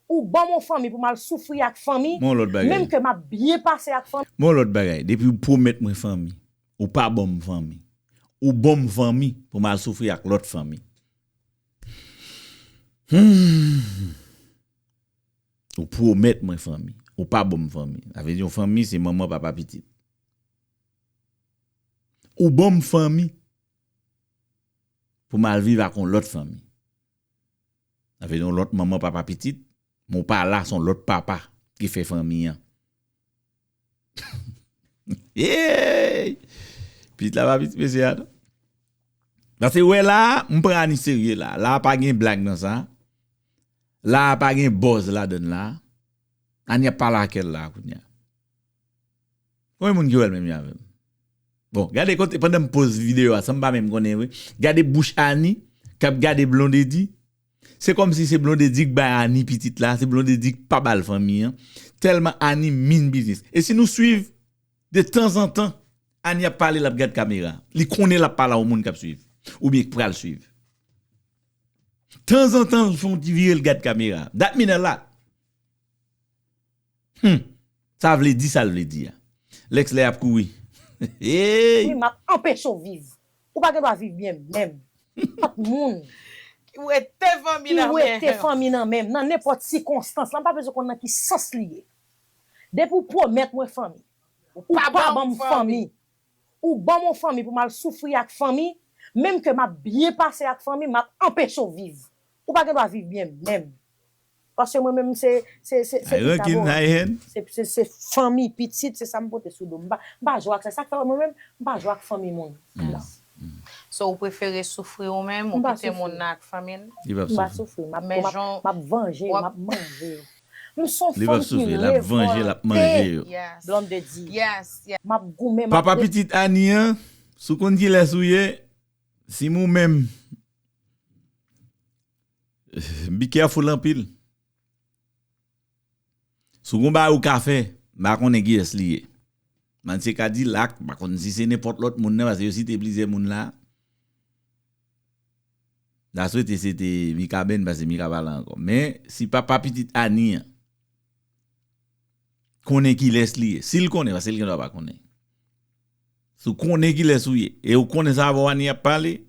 Ou ban m yon fanmi pou m al soufri ak fanmi, menm ke m ap byen pase ak fanmi. Men yon lòt bagay, depi w pwomèt mwen fanmi, ou pa ban m fanmi. Ou ban m fanmi pou m al soufri ak lòt fanmi. Hmm. Ou pwomèt mwen fanmi, ou pa ban m fanmi. Sa vle di yon fanmi se manman, papa, pitit. Ou ban m fanmi pou m al viv ak yon lòt fanmi. Sa vle di yon lòt manman, papa, pitit, men w pa la, se yon lòt papa ki fè fanmi an. Hey! Pitit la pa pitit mesye a, non. Paske wè la, m pran Annie serye la. La pa gen blag nan sa. La pa gen bòz ladann la. Annie ap pale ak kè l la kounye a. Konbyen moun ki wè l menm jan avè m? Bon, gade kote, pandan m poz videyo a, san m pa menm konnen vre. Gade bouch Annie, k ap gade Blondedy. Se kòmsi se Blondedy k bay Annie pitit la, se Blondedy k pa ba l fanmi an. Tèlman Annie min biznis. E si nou swiv, de tanzantan, Annie ap pale, l ap gad kamera. Li konnen l ap pale a yon moun k ap swiv. Oubyen k pral swiv. Tanzantan, l fè yon ti vire, l gad kamera. Dat mi nan la. Hmm. Sa vle di sa l vle di a. Lexley ap kouri. Hey! Wi, m ap anpeche w viv. Ou pa gen dwa viv byen menm. Tout moun Ki wete fanmi ki nan men wete fanmi nan menm, nan nenpòt sikonstans, la m pa bezwen konn nan ki sans li ye. Depi w pwomèt mwen fanmi, ou pa ban m fanmi. Ou ban m yon fanmi pou m al soufri ak fanmi, menm ke m ap byen pase ak fanmi, m ap anpeche w viv. Ou pa gen dwa viv byen menm. Paske mwen menm se se se se Ay rankin, ay hèn. se se se fanmi pitit, se sa m pote sou do m. M pa m pa jwe ak sa. Sa k fè mwen menm m pa jwe ak fanmi moun. So ou prefere soufri ou menm ou M pa kite moun soufri. Nan ak fanmi l? Li p ap M pa soufri. Soufri, m ap Men m ap- jan- m ap vanje, w m ap- ap manje yo. M son Li p ap fanm ki soufri, l ap vanje, l ap manje revòlte. Yo. Yes. Blondedy. Yes. Yes. M ap goumen, m ap Papa pitit Ani an, si w konn kilès ou ye, si m ou menm, be careful anpil. Si w gon bagay ou ka fè, m pa konnen kiyès li ye. Mann se Kadilak, m pa konn si se nenpòt lòt moun nan, paske yo site plizyè moun la. M ta swete se te Mikaben, paske Mika pa la ankò. Men, si papa pitit Ani an konnen kilès li ye, si l konnen, paske l gen dwa pa konnen. Si w konnen kilès ou ye, e ou konnen sa avè w Ani ap pale,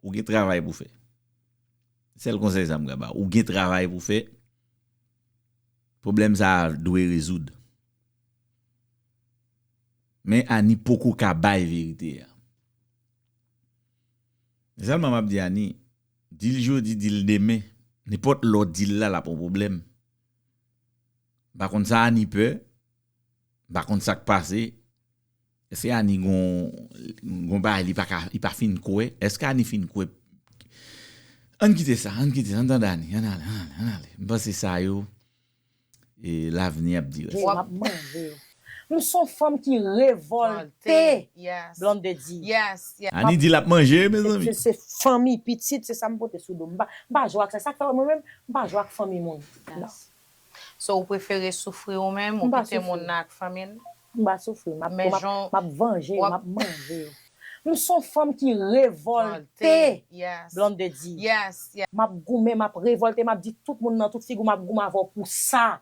ou gen travay pou fè. Sèl konsèy sa m ka ba w. Ou gen travay pou fè. Pwoblèm sa a dwe rezoud. Men Ani poko ka bay verite a. Sèlman m ap di Ani, di l jodi, di l demen, nenpòt lè w di l la, l ap yon pwoblèm. M pa konn sa Ani pè, m pa konn sa k pase. Èske Ani gon gon bagay li pa ka li pa fin kwè? Èske Ani fin kwè? Ann kite sa, ann kite sa, ann tande Ani, ann ale, ann ale, ann ale. M panse sa yo e lavni ap di rès. M ap manje yo. M son fanm ki revòlte. Yes. Blondedy. Yes. Yes. Ani di l ap manje, mezanmi. Se se fanmi pitit, se sa m pote sou do m. M pa m pa jwe ak sa. Sa k fè mwen menm, m pa jwe ak fanmi moun. Non. So ou prefere soufri ou menm ou M pa kite soufri. Moun Nan ak fanmi l? M pa soufri. M ap Men m ap- jan- m ap vanje, w ap- m ap manje yo. M son fanm ki revòlte. Yes. Blondedy. Yes. Yes. M ap goumen, m ap revòlte, m ap di tout moun nan tout figi w, m ap goumen avè w pou sa.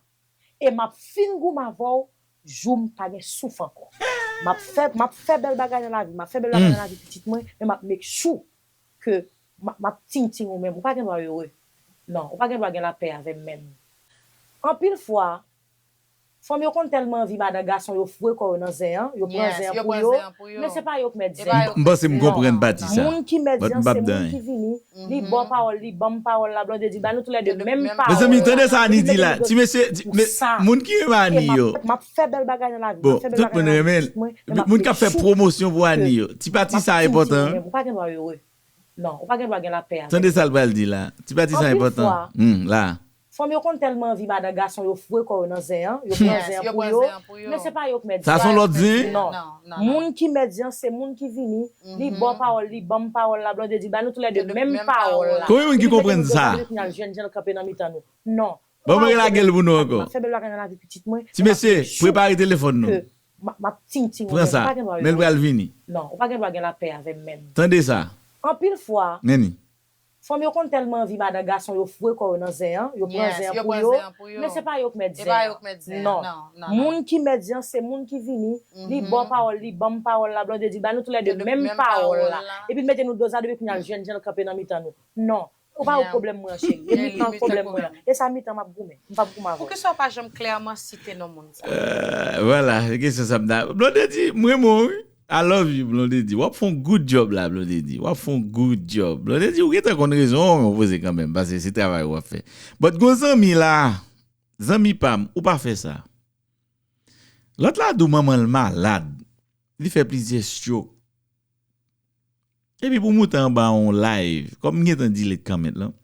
E m ap fin goumen avè w, jou m pa gen souf ankò. M ap fè, m ap fè bèl bagay nan lavi, m ap fè bèl bagay nan lavi pitit mwen, men m ap make sure ke m ap- m ap ting ting ou menm. Ou pa gen dwa ere. Non, ou pa gen dwa gen lapè avè m menm. Anpil fwa, fanm yo konn tèlman anvi madan gason, yo foure kò yo nan zen an, yo pran Yes, zen an yo pou pran yo, zen an pou yo. men se pa yo k mèt E zen pa an. yo M panse m konprann pati Non. sa. Moun ki mèt But zen m p ap se dan moun anyen. Ki vini, li ba w pawòl, li ban m pawòl la, Blondedy, ba nou toulède menm pawòl. Mezanmi, tande sa Ani Epi di la. mete nou Ti mesye, ti- pou me- sa. Moun ki renmen Ani yo. M ap fè bèl bagay nan lavi. Bon, tout moun renmen l. Moun k ap fè pwomosyon pou Ani yo. Ti pati sa enpòtan. Ou pa gen dwa ere. Non, ou pa gen dwa gen lapè avè. Tande sa l pral di la. Ti pati sa Anpil enpòtan. Fwa, Hmm, la. Fanm yo konn tèlman anvi madan gason, yo foure kò yo nan zen an, yo pran Yes, zen an yo pou pran yo, zen an pou yo. Men se pa yo k mèt Sa zen. son lòt zen? Non, Non. non, non. Moun ki mèt zen an se moun ki vini, li ba w pawòl, li ban m pawòl la, Blondedy, ba nou toulède Toulède menm menm pawòl pawòl la. la. Konbyen moun ki Epi mete konprann nou do sa? zade, kounye a l jwenn jan l kanpe nan mitan nou. Non. Bon, mwen lage l pou nou M ankò. ap fè bèl bagay nan lavi pitit mwen. Ti mesye, prepare telefòn nou. M ap ting ting. Pran sa. Men l pral vini. Non, ou pa gen dwa gen lapè avè m menm. Tande sa. Anpil fwa, Neni. Fanm yo konn tèlman anvi madan gason, yo foure kò yo nan zen an, yo pran Yes, zen an yo pou pran yo, zen an pou yo. Men se pa yo k mèt E zen pa an. Yo k mèt zen an. Non. Non, non, non. Moun ki mèt zen an se moun ki vini, li ba w pawòl, li ban m pawòl la, Blondedy, ba nou toulède menm pawòl la. Epi l mete nou do zade, epi kounye a l jwenn jan l kanpe nan mitan nou. Non. Ou pa wè pwoblèm mwen an, cheri. E li k nan pwoblèm mwen an. E sa mitan m ap goumen. M p ap goumen avè w. Poukisa w pa janm klèman site non moun sa? Euh, vwala, se kesyon sa m ta. Blondedy, m renmen w, wi. I love you, Blondedy. W ap fè yon good job la, Blondedy. W ap fè yon good job. Blondedy, ou gentan konn rezon w poze kanmenm, paske se travay w ap fè. But gon zanmi la, zanmi pa m, ou pa fè sa. Lòt la di w manman l malad. Li fè plizyè stroke. Epi pou w moute anba yon live, kòm m gentan delete comment lan,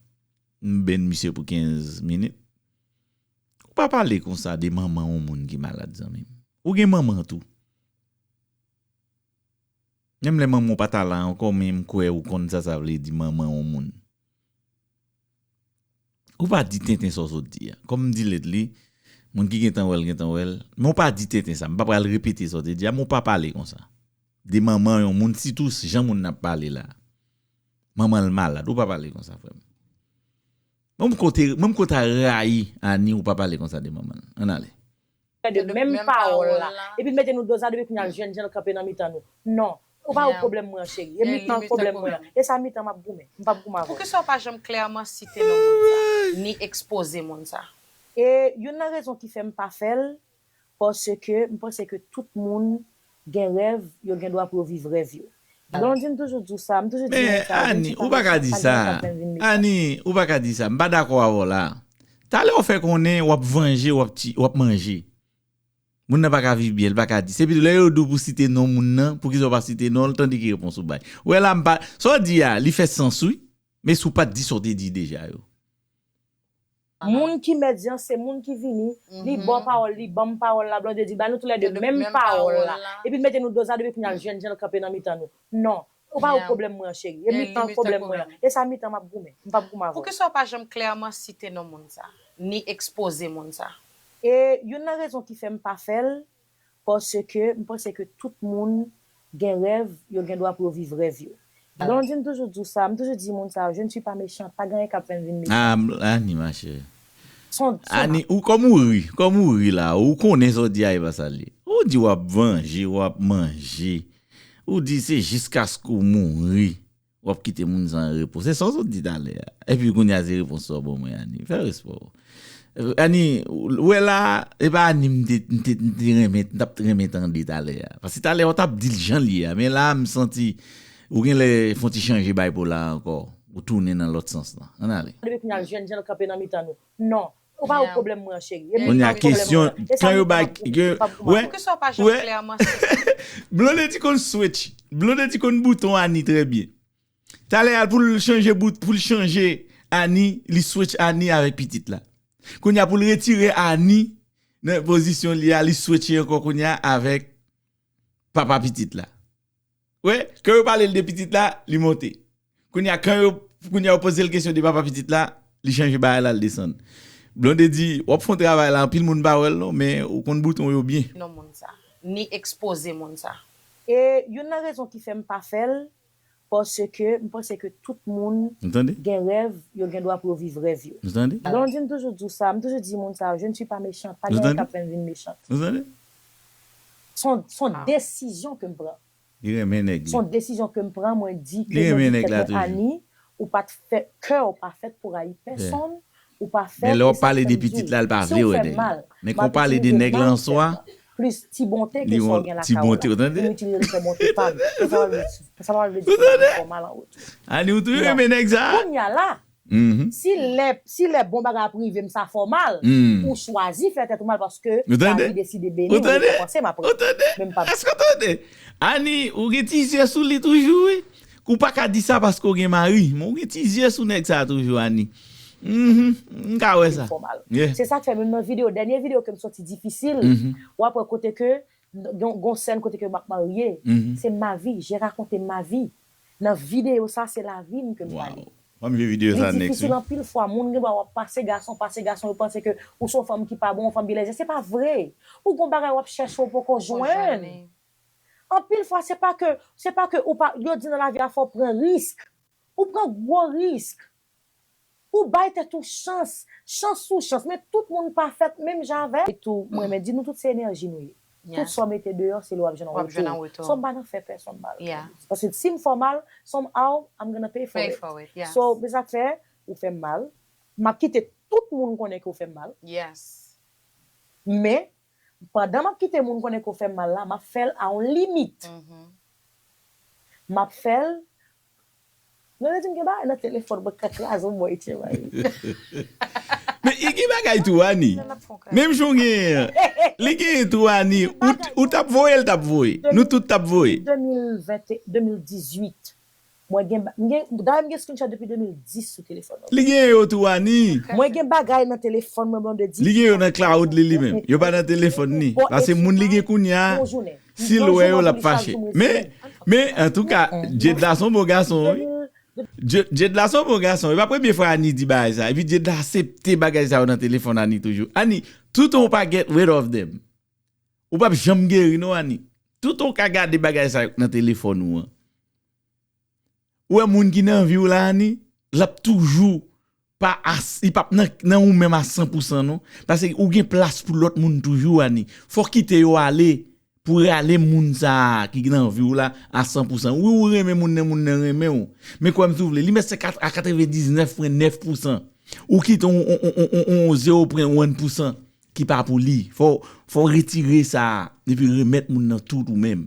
m ban misye pou kenz minit. Ou pa pale konsa de manman yon moun ki malad, zanmi m. Ou gen manman tou. Menm lè manman w pa ta la ankò, men m kwè ou konn sa sa vle di manman yon moun. Ou pa di tenten sa w sot di a. Kòm m delete li, moun ki gentan wè l, gentan wè l. Men w pa di tenten sa. M pa pral repete sa w te di a, men w pa pale konsa. De manman yon moun, sitou jan moun nan ap pale la. Manman l malad, ou pa pale konsa, frè m. Menm kote, menm kote a rayi Ani, ou pa pale konsa de manman l. Ann ale. De menm pawòl la. Epi l mete nou do zade, epi kounye a l jwenn jan l kanpe nan mitan nou. Non. Ou pa wè pwoblèm mwen an, cheri. E mitan pwoblèm mwen an. E sa mitan m ap goumen. M p ap goumen avè w. Poukisa w pa janm klèman site non moun sa, ni ekspoze moun sa? E youn nan rezon ki fè m pa fè l, paske m panse ke tout moun gen rèv, yo gen dwa pou yo viv rèv yo. Blondine toujou di w sa, m toujou di moun sa, Ani, ou pa ka di sa. Ani, ou pa ka di sa. M pa dakò avè w la. Talè w fè konnen w ap vanje, w ap ti, w ap manje. Moun nan pa ka viv byen, li pa ka di. Se pito lè yo di w pou site non moun nan, poukisa w pa site non l, tande ki repons ou bay. Ou wè la, m pa, sa w di a, li fè sans wi, men si w pa t di sa w te di deja yo. Moun ki mèt di an, se moun ki vini, li ba w pawòl, li ban m pawòl la, Blondedy ba nou toulède menm pawòl la. Epi l mete nou dozadè, epi kounye a l jwenn jan l kanpe nan mitan nou. Non, ou pa wè pwoblèm mwen an, cheri. E mitan pwoblèm mwen an. E sa mitan m ap goumen. M p ap goumen avè w. Poukisa w pa janm klèman site non moun sa, ni ekspoze moun sa? E youn nan rezon ki fè m pa fè l, paske m panse ke tout moun gen rèv, yo gen dwa pou yo viv rèv yo. Blondine toujou di w sa, m toujou di moun sa, je ne suis pas méchante, pa gen anyen k ap fè m vin mechan. Ah, Ani, ma chère. Son, son Ani, ou kòm ou ri, kòm ou ri la, ou konnen sa w di a e pa sa l ye. Ou di w ap vanje, w ap manje. Ou di se jiskaske w mouri. W ap kite moun sa an repo. Se sa w sot di talè a. Epi kounye a se repons sa w ban mwen, Ani. Fè respè w. Ani, ou wè la, e pa Ani m te, m te, m te renmen, m t ap renmen tande talè a. Paske talè a w t ap di l jan l ye a. Men la, m santi ou genlè fè yon ti chanje bay pou la ankò. Ou tounen nan lòt sans lan. Ann ale. Depi kounye a l jwenn jan l kanpe nan mitan nou. Non. Ou pa wè pwoblèm mwen an, cheri. E mitan pwoblèm mwen an. Kounye a kesyon, kan yo bay, wè, wè. Blondedy konn switch. Blondedy konn bouton Ani trè byen. Talè a pou l chanje bout, pou l chanje Ani, li switch Ani avèk pitit la. Kounye a pou l retire Ani nan pozisyon li a, li switch ankò kounye a avèk papa pitit la. Wè, kan yo pale l de pitit la, li monte. Kounye a, kan yo, kounye a yo poze l kesyon de papa pitit la, li chanje bagay la, l desann. Blondedy, w ap fè yon travay la, anpil moun pa wè l non, men ou konn bouton yo byen. Non moun sa, ni ekspoze moun sa. E youn nan rezon ki fè m pa fè l, paske m panse ke tout moun gen rèv, yo gen dwa pou yo viv rèv yo. Blondine toujou di w sa, m toujou di moun sa, je ne suis pas méchante, pa gen anyen k ap fè m vin mechan. Son, son desizyon ke m pran. Li renmen nèg li. Son desizyon ke m pran, mwen di ke mwen di tèt mwen, Ani, ou pa t fè, kè w pa fèt pou rayi pèsonn, ou pa fèt. Men lè w ap pale de pitit la, l pa vle wè nèg. Men kon w pale de nèg lan swa, plis ti bonte ke sa w gen lakay w la. Ou itilize l fè bonte pa m. Sa pa vle di, sa pa vle di ke w fè mal an retou. Ani, ou toujou renmen nèg sa. Kounye a la, si lè, si lè bon bagay ap rive m sa fè w mal, ou chwazi fè tèt ou mal paske lavi deside beni w, rekonpanse m apre. Men m p ap. Èske w tande? Ani, ou gen ti zye sou li toujou wi. Ou pa ka di sa paske w gen mari, men ou gen ti zye sou nèg sa toujou, Ani. M ka wè sa. Se sa k fè menm nan videyo, dènye videyo ke m soti difisil, w ap wè kote ke gon, gon sèn kote ke m ap marye. Se ma vie, j'ai raconté ma vie. Nan videyo sa, se lavi m ke m pale. Ban m jwe videyo sa next wi. Li difisil anpil fwa, moun gen dwa w ap pase gason, pase gason, yo panse ke ou se yon fanm ki pa bon, yon fanm ki lèzè. Se pa vre. Ou gon bagay w ap chèche, ou poko jwenn. Anpil fwa, se pa ke, se pa ke ou pa, yo di nan lavi a fò w pran risk. Ou pran gwo risk. Ou bay tèt ou chans, chans sou chans, men tout moun pa fèt menm jan avè w. E tou, mwen renmen di nou tout se enèji nou ye. Tout sa w mete deyò, se li w ap jwenn an retou. So m pa nan fè pèsonn mal. Paske si m fè w mal, somehow, I'm gonna pay for it. So, men sa k fè, ou fè m mal. M ap kite tout moun konnen ke w fè m mal. Men, pandan m ap kite moun konnen ke w fè m mal la, m ap fè l a yon limit. M ap fè l Mwen di m gen bagay nan telefòn mwen k kraze yon bò etye mari. Men i gen bagay tou, Ani. Menm jan w genyen an. Li genyen tou, Ani. Ou t-, ou t ap voye, l t ap voye. Nou tout t ap voye. Depi de mil ven, de mil dizuit, mwen gen, m gen, dayè m gen screenshot depi de mil dis sou telefòn mwen. Li gen yo tou, Ani. Mwen gen bagay nan telefòn mwen, Blondedy. Li gen yo nan cloud li, li menm. Yo pa nan telefòn ni. Paske moun li gen kounye a, si l wè yo, l ap fache. Men, men, antouka, Djed la se yon bon gason, wi. Djed, Djed la se yon bon gason. E pa premye fwa Ani di bagay sa. Epi Djed la aksepte bagay sa yo nan telefòn Ani toujou. Ani, toutan w pa get rid of them, ou p ap janm geri non, Ani. Toutan w ka gade bagay sa yo nan telefòn ou an. Ou wè moun ki nan vi w la, Ani, l ap toujou pa as-, li p ap nan, nan ou menm a san pou san non. Paske ou gen plas pou lòt moun toujou, Ani. Fò w kite yo ale pou rale moun sa a ki nan vi w la a san pousan. Wi, ou renmen moun nan, moun nan renmen w. Men kwè m si w vle, li mèt se kat- a katrevendiznèf pwen nèf pousan. Ou kite yon, yon, yon, yon, yon zewo pwen wan pousan ki pa pou li. Fò, fò retire sa a, epi remèt moun nan tout ou menm.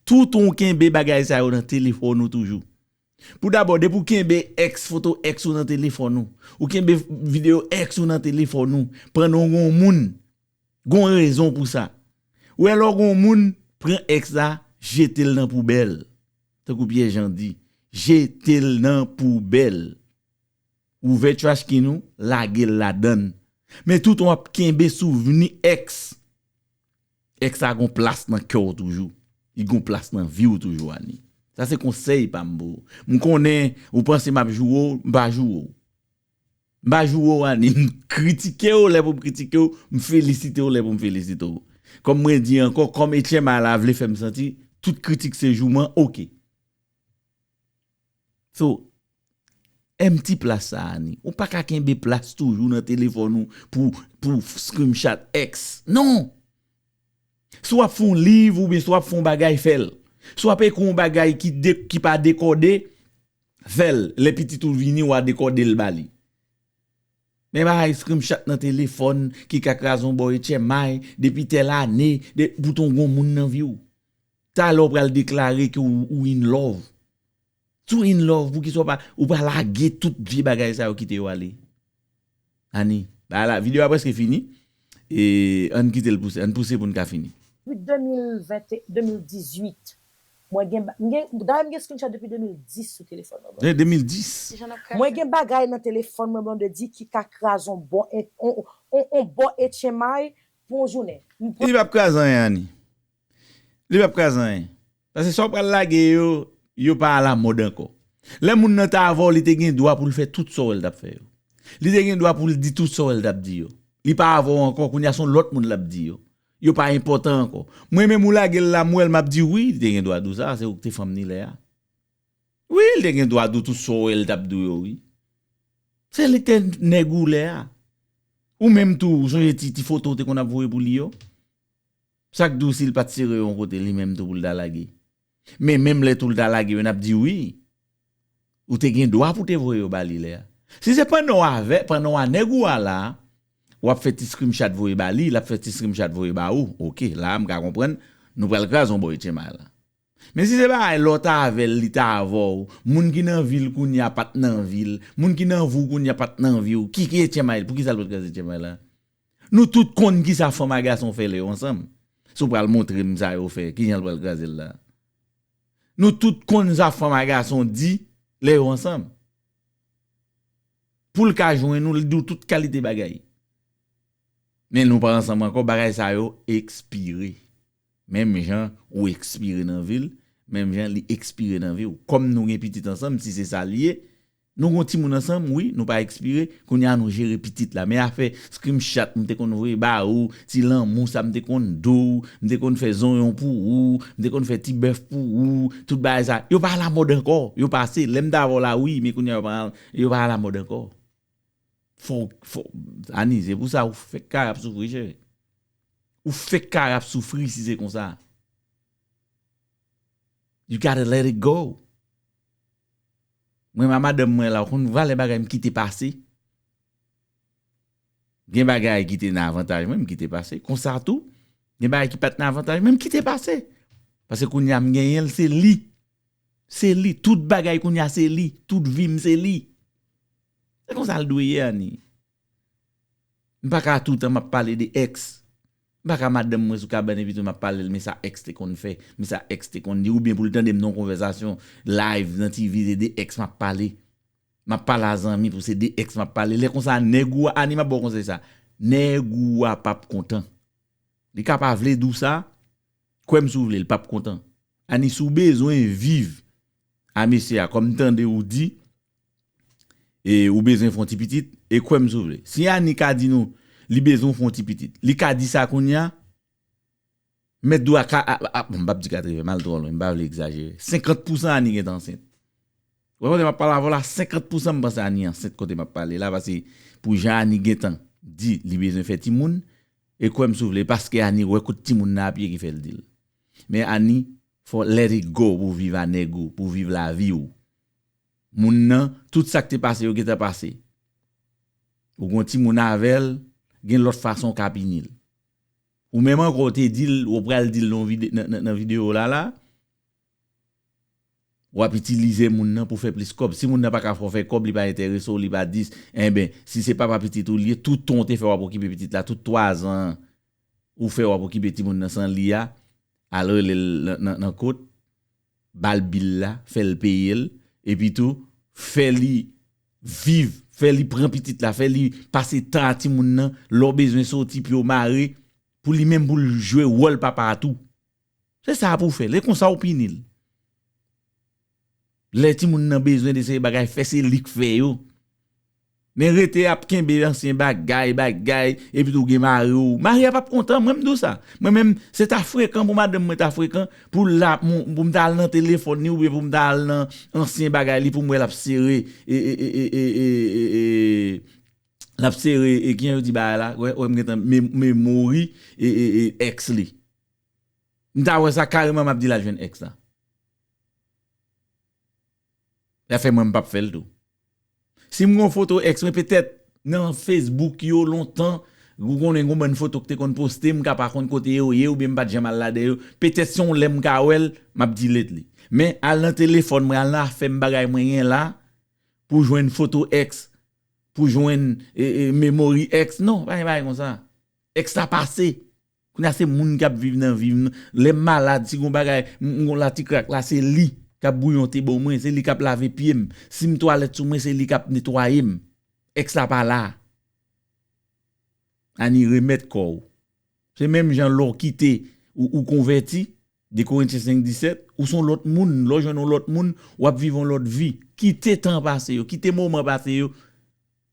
Tout ou kenbe bagay sa yo nan telefòn ou toujou. Pou dabò, depi w kenbe ex, foto ex ou nan telefòn ou, ou kenbe videyo ex ou nan telefòn ou, pandan w gon moun, gon rezon pou sa. Ou wè lè w gon moun, pran ex la, jete l nan poubèl. Tankou Pyè Jan di, jete l nan poubèl. Ouvè trash can ou, lage l ladan l. Men tout w ap kenbe souvni ex. Ex la gon plas nan kè w toujou. Li gon plas nan vi w toujou, Ani. Sa se konsèy pa m pou ou. M konnen ou panse m ap joure w, m pa joure w. M pa joure w, Ani. M kritike w lè pou m kritike w, m felisite w lè pou m felisite w. Kòm mwen di ankò, kòm H M I la vle fè m santi, tout kritik se jouman, oke. So, empty plas sa a, Ani. Ou pa ka kenbe plas toujou nan telefòn ou pou, pou screenshot ex. Non! Si w ap fè yon liv oubyen si w ap fè yon bagay, fè l. Si w ap ekri yon bagay ki, de, ki pa dekòde, fè l. Lè pitit ou vini, w a dekòde l ba li. Men bagay screenshot nan telefòn ki ka kraze yon bò H M I depi tèl ane, de, poutan w gon moun nan vi w. Talè w pral deklare ke w, ou in love. Si w in love, poukisa w pa, ou pa lage tout vye bagay sa yo kite yo ale? Ani, ba la, videyo a prèske fini. E ann kite l pouse, ann pouse pou n ka fini. Depi de mil ven, de mil dizuit, mwen gen, ba- m gen, dayè m gen screenshot depi de mil dis sou telefòn mwen. De, de mil dis. Mwen gen bagay nan telefòn mwen, Blondedy, ki ka kraze on bò, on, on, on bò H M I pou yon jounen. M pran Li p ap kraze anyen, Ani. Li p ap kraze anyen. Paske sa w pral lage yo, yo pa alamòd ankò. Lè moun nan ta avè w, li te gen dwa pou l fè tout sa w wè l t ap fè yo. Li te gen dwa pou l di tout sa w wè l t ap di yo. Li pa avè w ankò, kounye a se yon lòt moun l ap di yo. Yo pa enpòtan ankò. Mwen menm ou lage l la, m wè l, m ap di wi, li te gen dwa di w sa, se ou ki te fanm ni lè a. Wi, li te gen dwa di w tout sa w wè l t ap di w yo, wi. Se li te nèg ou lè a. Ou menm tou, ou sonje ti, ti foto w te konn ap voye pou li yo? Sa k di w si l pa t sere yo yon kote li menm tou pou l ta lage? Men menm lè tou l ta lage yo, n ap di wi. Ou te gen dwa pou te voye yo ba li lè a. Si se pandan w avè, pandan w a nèg ou a la, w ap fè ti screenshot voye ba li, l ap fè ti screenshot voye ba ou. Oke, la a m ka konprann, nou pral kraze yon bò H M I la. Men si se bagay lè w ta avè l, li ta avè w, moun ki nan vi l kounye a pa t nan vi l, moun ki nan vi w kounye a pa t nan vi w, ki, ki H M I l, poukisa l pa t kraze H M I la? Nou tout konn kisa fanm a gason fè lè yo ansanm. Si w pral montre m sa yo fè, kijan l pral kraze l la? Nou tout konn sa fanm a gason di lè yo ansanm. Pou l ka jwenn ou, l di w tout kalite bagay. Men nou pa ansanm ankò, bagay sa yo ekspire. Menm jan ou ekspire nan vi l, menm jan li ekspire nan vi w. Kòm nou gen pitit ansanm, si se sa l ye, nou gon timoun ansanm, wi, nou pa ekspire, kounye a nou jere pitit la. Men afè screenshot m te konn voye ba ou, ti lanmou sa m te konn di w, m te konn fè zonyon pou ou, m te konn fè ti bèf pou ou, tout bagay sa, yo pa alamòd ankò, yo pase. Lè m t avè w la, wi, men kounye a yo pa, yo pa alamòd ankò. Fò, fò, Ani, se pou sa ou fèk kare ap soufri, cheri. Ou fèk kare ap soufri si se konsa. You gotta let it go. Mwen, ma madanm mwen la, ou konn valè bagay m kite pase. Gen bagay ki te nan avantaj mwen, m kite pase. Konsa tou, gen bagay ki pa t nan avantaj mwen, m kite pase. Paske kounye a m genyen l, se li. Se li. Tout bagay kounye a se li. Tout vi m se li. Se konsa l dwe ye, Ani. M pa ka toutan m ap pale de ex. M pa ka madanm mwen sou kabann epi tou m ap pale l, men sa ex te konn fè, men sa ex te konn di, oubyen pou l tande m nan yon konvèsasyon live nan T V, se de ex m ap pale. M ap pale a zanmi pou se de ex m ap pale. Lè konsa, nèg ou a, Ani, m ap ba w konsèy sa. Nèg ou a p ap kontan. Li ka pa vle di w sa, kwè m si w vle, li p ap kontan. Ani, si w bezwen viv a mesye a, kòm m tande ou di, e ou bezwen fè yon ti pitit, e kwè m si w vle. Si Ani ka di nou, li bezwen fè yon ti pitit, li ka di sa kounye a, mèt dwa ka, a, a, bon, m p ap di katreven, m al twò lwen, m pa vle egzajere. Senkant pousan Ani gentan ansent. Ou wè kote m ap pale avè w la, senkant pousan m panse Ani ansent kote m ap pale la, paske pou jan Ani gentan di li bezwen fè timoun, e kwè m si w vle, paske Ani wè kote timoun nan ap ye ki fè l di l. Men Annie, fò let it go pou w viv a nèg ou, pou w viv lavi w. Moun nan, tout sa k te pase yo gentan pase. Ou gen yon timoun avè l, gen lòt fason w ka pini l. Ou menm ankò, w te di l, ou pral di l nan vide- nan- nan- nan videyo w la la, w ap itilize moun nan pou fè plis kòb. Si moun nan pa ka fè w fè kòb, li pa enterese w, li pa dis, enben, si se papa pitit ou li ye, tout tan w te fè w ap okipe pitit la, tout twa zan an, ou fè w ap okipe timoun nan san li a, al rele l nan, nan, nan kot, ba l bil la, fè l peye l, epi tou, fè li viv, fè li pran pitit la, fè li pase tan a timoun nan, lè w bezwen soti, pye w mare, pou li menm pou l jwe wòl papa a tou. Se sa pou w fè l, e konsa w pini l. Lè timoun nan bezwen de seri bagay, fè se li k fè yo. Men rete ap kenbe ansyen bagay, bagay, epi tou gen mari w. Mari a p ap kontan, mwen m di w sa. Mwen menm, se ta frekan pou madanm mwen ta frekan, pou l la, pou, pou m ta al nan telefòn li, oubyen pou m ta al nan ansyen bagay li, pou m wè l ap sere, e, e, l ap sere, e, kijan yo di bagay la, wè, wè m gentan me- memori, e, e, e, ex li. M ta wè sa kareman, m ap di l al jwenn ex la. Sa fè mwen m p ap fè l tou. Si m gon foto ex mwen, petèt nan Facebook yo lontan, ou konnen gon bann foto k te konn poste, m ka pa konn kote yo ye, oubyen m pa t janm al ladan yo. Petèt se yon lè m ka wè l, m ap delete li. Men al nan telefòn mwen, al nan afè m, bagay mwen gen la, pou jwenn foto ex, pou jwenn, e, e, memori ex. Non, pa gen bagay konsa. Ex la pase. Kounye a se moun k ap viv nan vi m. Lè m malad, si gon bagay, m, m gon latikrak la, se li k ap bouyon te ban mwen, se li k ap lave pye m. Si m twalèt sou mwen, se li k ap netwaye m. Ex la pa la. Annie, remèt kò w. Se menm jan lè w kite, ou, ou konvèti, de Korentyen senk disèt, ou se yon lòt moun, lè w jwenn yon lòt moun, w ap viv yon lòt vi. Kite tan pase yo, kite moman pase yo.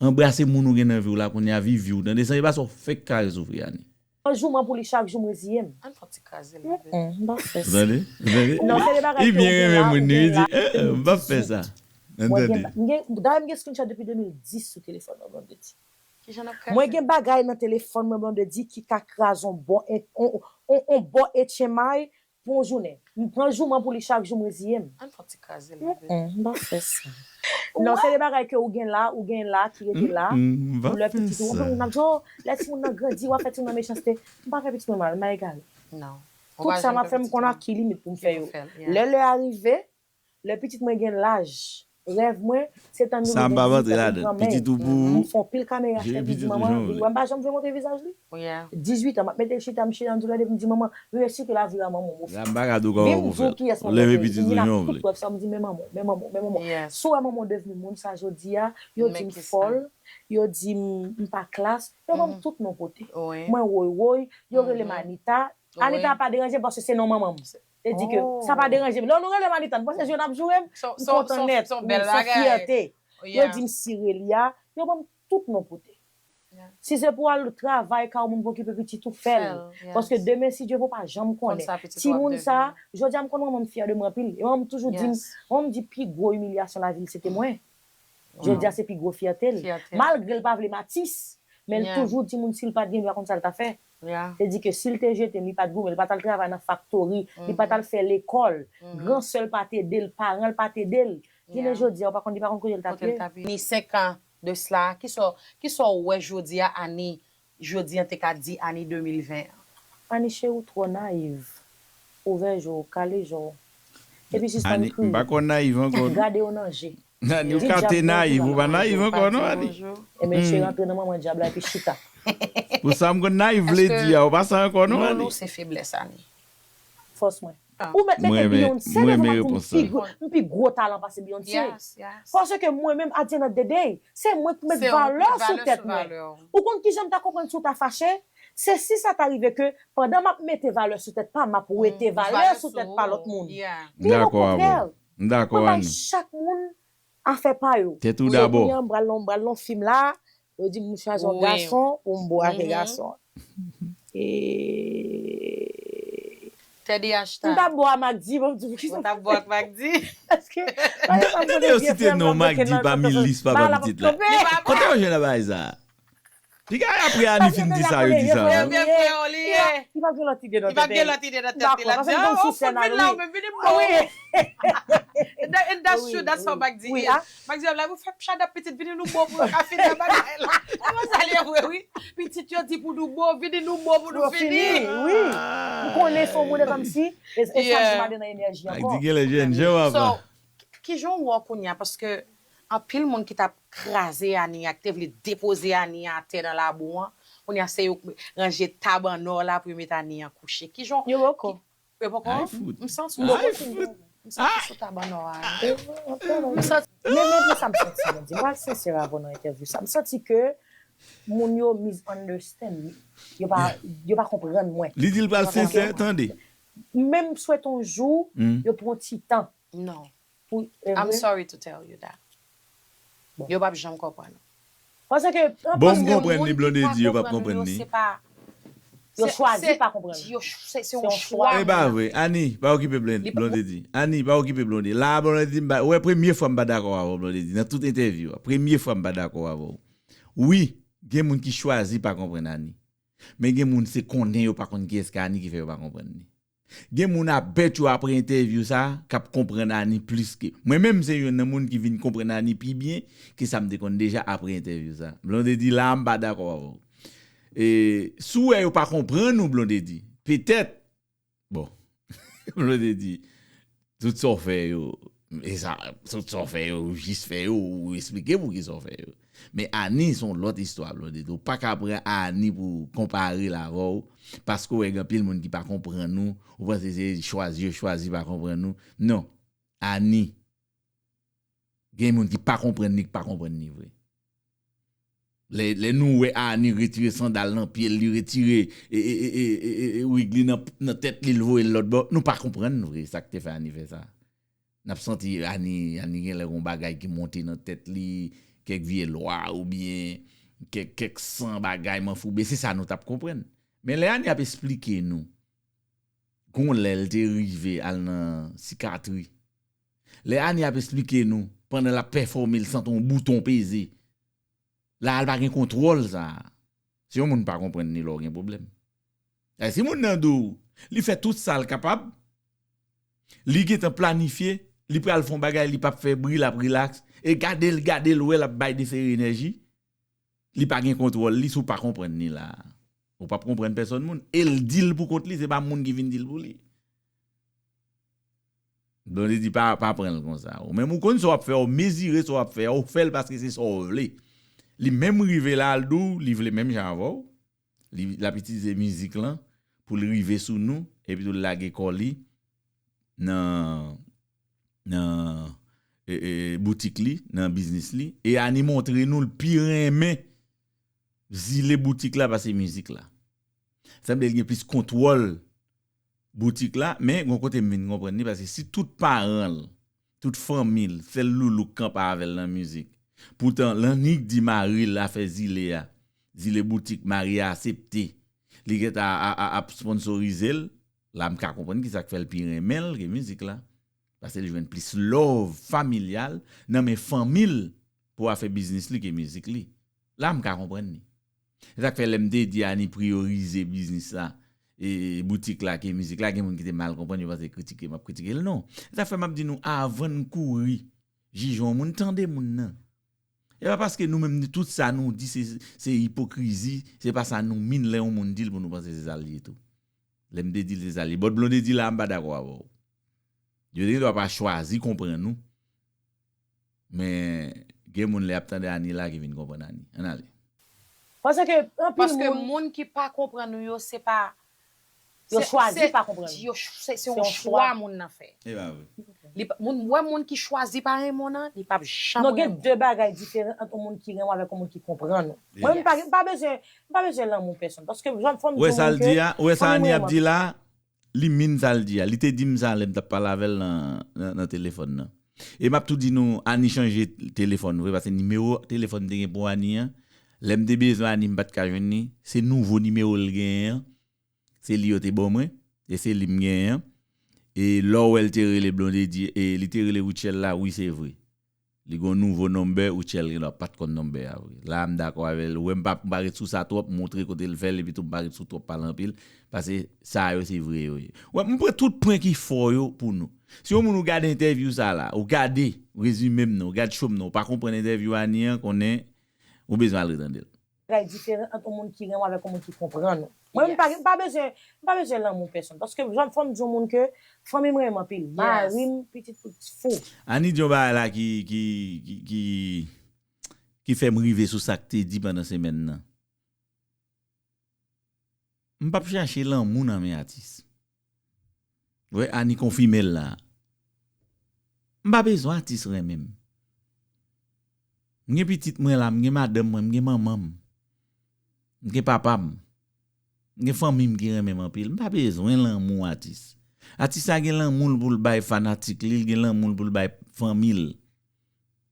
Anbrase moun ou gen nan vi w la kounye a, viv vi w, tande, san e pa sa w fenk kare soufri, Annie. An jouman pou li chak jou m reziye m. Ann fè ti kraze l, bebe. Mm, m pa fè sa. Tande? Tande? Non, se de bagay ke ou gen la, ou gen la, ou gen dizwit. M p ap fè sa. Mwen gen, m gen, dayè m gen screenshot depi de mil dis sou telefòn mwen, Blondedy. Kijan n ap kraze? Mwen gen bagay nan telefòn mwen, Blondedy, ki ka kraze on bò, on, on, on bò H M I pou on jounen. M pran jouman pou li chak jou, m reziye m. Ann fè ti kraze l, bebe. Mm, m pa fè sa. Non, se de bagay ke ou gen la, ou gen la, ki rete la. Mm, m pa fè sa. Pou lè pitit ou, ou konn ap di, oh, lè timoun nan grandi, w ap fè timoun nan mechanste. M pa fè pitit mwen mal, m pa egare. Non. Tout sa m ap fè, m konn a ki limit pou m fè yo. Lè lè a rive, lè pitit mwen gen laj, rèv mwen, se tann nou rive dizwit an pou granmèy. M fè on pil kamera, m di manman, li wè m pa janm vle montre vizaj li. Dizwit an, m ap mete l chita, m chita, m di gade, m di manman, m espere ke lavi a manman w ofri. Vin m di w kiyès manman w ye, m vin ak tout prèv sa, m di men manman w, men manman w, men manman w. Si w wè manman w devni moun sa jodi a, yo di m fòl, yo di m m pa klas, yo ban m tout non kote. Mwen woy woy, yo rele m Anita. Anita pa deranje m paske se non manman m. Se di ke sa pa deranje m. Lè nou rele m Anita, nou panse jwe n ap joure m? M kontan nèt. Wi, se yon fyète. Yo di m Sirelia, yo ban m tout non kote. Si se pou al travay, ka yon moun pou okipe pitit ou, fè l. Paske demen, si Dye vle, ou pa janm konnen. Timoun sa, jodi a m konn manman m fyè de mwen anpil. E manman m toujou di m, manman m di pi gwo imilyasyon lavi l se te mwen. Jodi a se pi gwo fyète l. Malgre l pa vle m atis, men l toujou di moun si l pa t gen, li pa konn sa l ta fè. Se di ke si l te jete m, li pa t goumen, li pa t al travay nan faktori, li pa t al fè lekòl, gran sè l pa t ede l, paran l pa t ede l. Jounen jodi a, ou pa konn, li pa konn kote l t ap ye. Ni senk an de sla, kisa, kisa w wè jodi a, Annie, jodi an te ka di Annie de mil ven an? Annie cheri, ou twò nayiv. Ouvè je w, kale je w. Epi sispann kriye. Annie, m pa kwè w nayiv ankò, non. Gade yo nan je. Annie, ou ka te nayiv, ou pa nayiv ankò, non, Annie. Ebyen, cheri, antre nan manman dyab la epi chita. Pou sa m konn nayiv vle di a, ou pa sa ankò, non, Annie. Loulou, se feblès, Annie. Fòs mwen. Ou mèt mete Beyoncé devan m ap di m pi gwo, m pi gwo talan pase Beyoncé. Paske mwen menm, at the end of the day, se mwen ki pou met valè sou tèt mwen. Ou konn kijan m ta konprann si w ta fache? Se si sa ta rive ke pandan m ap mete valè sou tèt pa m, m ap wete valè sou tèt pa lòt moun. Bien okontrè, mwen bay chak moun afè pa yo. Tèt ou dabò. Kounye a m pral nan, m pral nan fim la, yo di m chwazi yon gason, ou m bo avè gason. E Teddy Ashton. M t ap bo a Magdi, bon, m di pou kisa. Ou t ap bo ak Magdi? Paske, pa gen sa m konn vye frè m nan manke nan kote. Kote yo jwenn bagay sa? Piga apre Annie fin di sa, yo di sa. Li pa gen lòt ide nan tèt li. Li pa gen lòt ide nan tèt li. L ap di, oh, fout vin la, ou menm vini m ba w. And that's true, that's how Magdi is. Magdi ap la, ou fè m shut up, pitit, vini nou ba w pou nou ka fini bagay la. Kòman sa li ye vre, wi. Pitit, yo di pou nou ba w, vini nou ba w pou nou fini. Wi. M konnen se yon moun kòmsi, e sa m di m ale nan enèji ankò. Magdi gen lè jèn jan w ap la. Kijan w wè kounye a, paske anpil moun ki t ap kraze Annie a, ki te vle depoze Annie a atè nan labou an, kounye a se yo k ranje tab an nò la pou yo met Annie an kouche. Kijan Yo poko. Yo poko? Ay, fout. M santi Ay, fout. M santi sou tab an nò a. M santi Men men pou sa m santi, Blondedy, m pral sensè avè w nan entèvyou sa. M santi ke moun yo misunderstand. Yo pa yo pa konprann mwen. Li di l pral sensè, tande. Men m swete yon jou, Mm. yo pran ti tan Non. pou I'm evre. Sorry to tell you that. Bon. Yo p ap janm konprann ou. Paske Bon, m paske konprann Moun li, ki Blondedy, pa yo p ap konprann konprann ou li. Se pa Yo se- chwazi se- pa konprann ou. Yo ch- se se Se yon yon chwa. chwa. E pa vre, Annie, pa okipe Blen- Li pa- Blondedy. Annie, pa okipe Blondedy. La, Blondedy, m ba- wè, premye fwa m pa dakò avè w, Blondedy, nan tout entèvyou a. Premye fwa m pa dakò avè w. Wi, gen moun ki chwazi pa konprann Annie. Men gen moun se konnen yo pa konn kiyès ki Annie ki fè yo pa konprann li. Gen moun ap bèt yo apre entèvyou sa k ap konprann Annie plis ke. Mwen menm se youn nan moun ki vin konprann Annie pi byen ke sa m te konn deja apre entèvyou sa. Blondedy, la, m pa dakò avè w. E, si w wè yo pa konprann ou, Blondedy, petèt, bon, Blondedy, tout sa w fè yo, e sa, tout sa w fè yo, ou jis fè yo, ou eksplike pou ki sa w fè yo. Men Annie se yon lòt istwa, Blondedy. Ou pa ka pran Annie pou konpare l avè w, paske w wè gen anpil moun ki pa konprann ou, ou panse se chwazi yo chwazi pa konprann ou. Non, Annie, gen moun ki pa konprann li, ki pa konprann li vre. Lè, lè nou wè Annie retire sandal nan pye l, li retire e, e, e, e, e, e wig li nan, nan tèt li, l voye l lòt bò, nou pa konprann vre sa k te fè Annie fè sa. N ap santi Annie, Annie gen lè gon bagay ki monte nan tèt li, kèk vye lwa oubyen kèk, kèk san bagay manfouben, se sa nou t ap konprann. Men lè Annie ap esplike nou, gon lè l te rive al nan sikatri. Lè Annie ap esplike nou, pandan l ap pèfòme, l santi yon bouton peze. La a l pa gen kontwòl sa a. Si yon moun pa konprann li, lè w gen pwoblèm. E si moun nan di w, li fè tout sa l kapab, li gentan planifye, li pral fè yon bagay, li p ap fè bri, l ap rilaks, e gade l, gade l, wè l ap bay de seri enèji, li pa gen kontwòl li, si w pa konprann li la a. Ou p ap konprann pèsòn moun. E l di l pou kont li, se pa moun ki vin di l pou li. Blondedy pa, pa pran l konsa. Ou menm ou konn sa w ap fè, ou mezire sa w ap fè, ou fè l paske se sa w vle. Li menm rive la, l di w, li vle menm jan avè w. Li, l ap itilize mizik lan pou l rive sou nou, epi tou l lage kò li nan, nan e, e, boutik li, nan biznis li. E Annie montre nou l pi renmen zile boutik la pase mizik la. Sanble l gen plis kontwòl boutik la, men gon kote m vin konprann li, paske si tout paran l, tout fanmi l, sèl loulou k kanpe avè l nan mizik. Poutan, l annik di mari l afè zile a, zile boutik, mari a aksepte. Li gentan a, a, a, ap sponsorize l, la m ka konprann kisa k fè l pi renmen l ke mizik la. Paske l jwenn plis love familyal nan men fanmi l pou afè biznis li ke mizik li. La m ka konprann li. Se sa k fè lè m te di Annie priyorize biznis la, e boutik la ke mizik la, gen moun ki te mal konprann, yo panse kritike m ap kritike l. Non. Se sa k fè m ap di nou, avan n kouri jije yon moun, tande moun nan. E pa paske nou menm, tout sa nou di se, se ipokrizi, se pa sa nou min lè yon moun di l pou nou panse se sa l ye tou. Lè m te di l se sa l ye. But Blondedy la, m pa dakò avè w. Yo te gen dwa pa chwazi konprann ou. Men gen moun lè y ap tande Annie la ki vin konprann Annie. Ann ale. Paske anpil Paske moun moun ki pa konprann ou yo, se pa yo se- chwazi se- pa konprann. Yo ch- se se Se yon yon chwa chwa. Moun nan fè. E pa vre. Li pa- moun wè moun ki chwazi pa renmen w nan, li p ap janm Non, gen renmen w. De bagay diferan ant yon moun ki renmen w avèk yon moun ki konprann ou. Mwen, m Yes. pa, m pa bezwen, m pa bezwen lanmou pèsonn. Paske jan fò m Wè di sa l moun di ke a, wè sa fanmi Annie mwen ap di la, li min sa l di a. Li te di m sa lè m t ap pale avè l nan, nan, nan telefòn nan. E m ap tou di nou, Annie chanje telefòn vre, paske nimewo telefòn m te gen pou Annie an, lè m te bezwen Annie, m pa t ka jwenn li. Se nouvo nimewo l genyen an. Se li yo te ban mwen, e se li m genyen an. E lè w wè l te rele Blondedy, e li te rele Rutshelle la, wi, se vre. Li gon nouvo number, ou tchèl gen dwa pa t konn number a vre. La, m dakò avè l. Ou wè, m pa, m pa ret sou sa twòp, m montre kote l fè l, epi tou m pa ret sou twòp pale anpil, paske sa yo se vre yo ye. Wè, m pran tout pwen ki fò yo pou nou. Si yon moun ou gade entèvyou sa la, ou gade rezime m nan, ou gade show m nan, ou pa konprann entèvyou Annie an, konnen ou bezwen al retande l. Bagay diferan ant yon moun ki renmen w avèk yon moun ki konprann ou. Mwen, m pa, m pa bezwen, m pa bezwen lanmou pèsonn. Paske jan fò m di yon moun ke fanmi m renmen m anpil. Mari m, pitit, tout fou. Annie di yon bagay la ki, ki, ki, ki, ki fè m rive sou sa k te di pandan semèn nan. M p ap chache lanmou nan men atis. Wè, Annie konfime l la. M pa bezwen atis renmen m. M gen pitit mwen la, m gen madanm mwen, m gen manman m. M gen papa m. M gen fanmi m ki renmen m anpil. M pa bezwen lanmou atis. Atis la gen lanmou l pou l bay fanatik li, l gen lanmou l pou l bay fanmi l.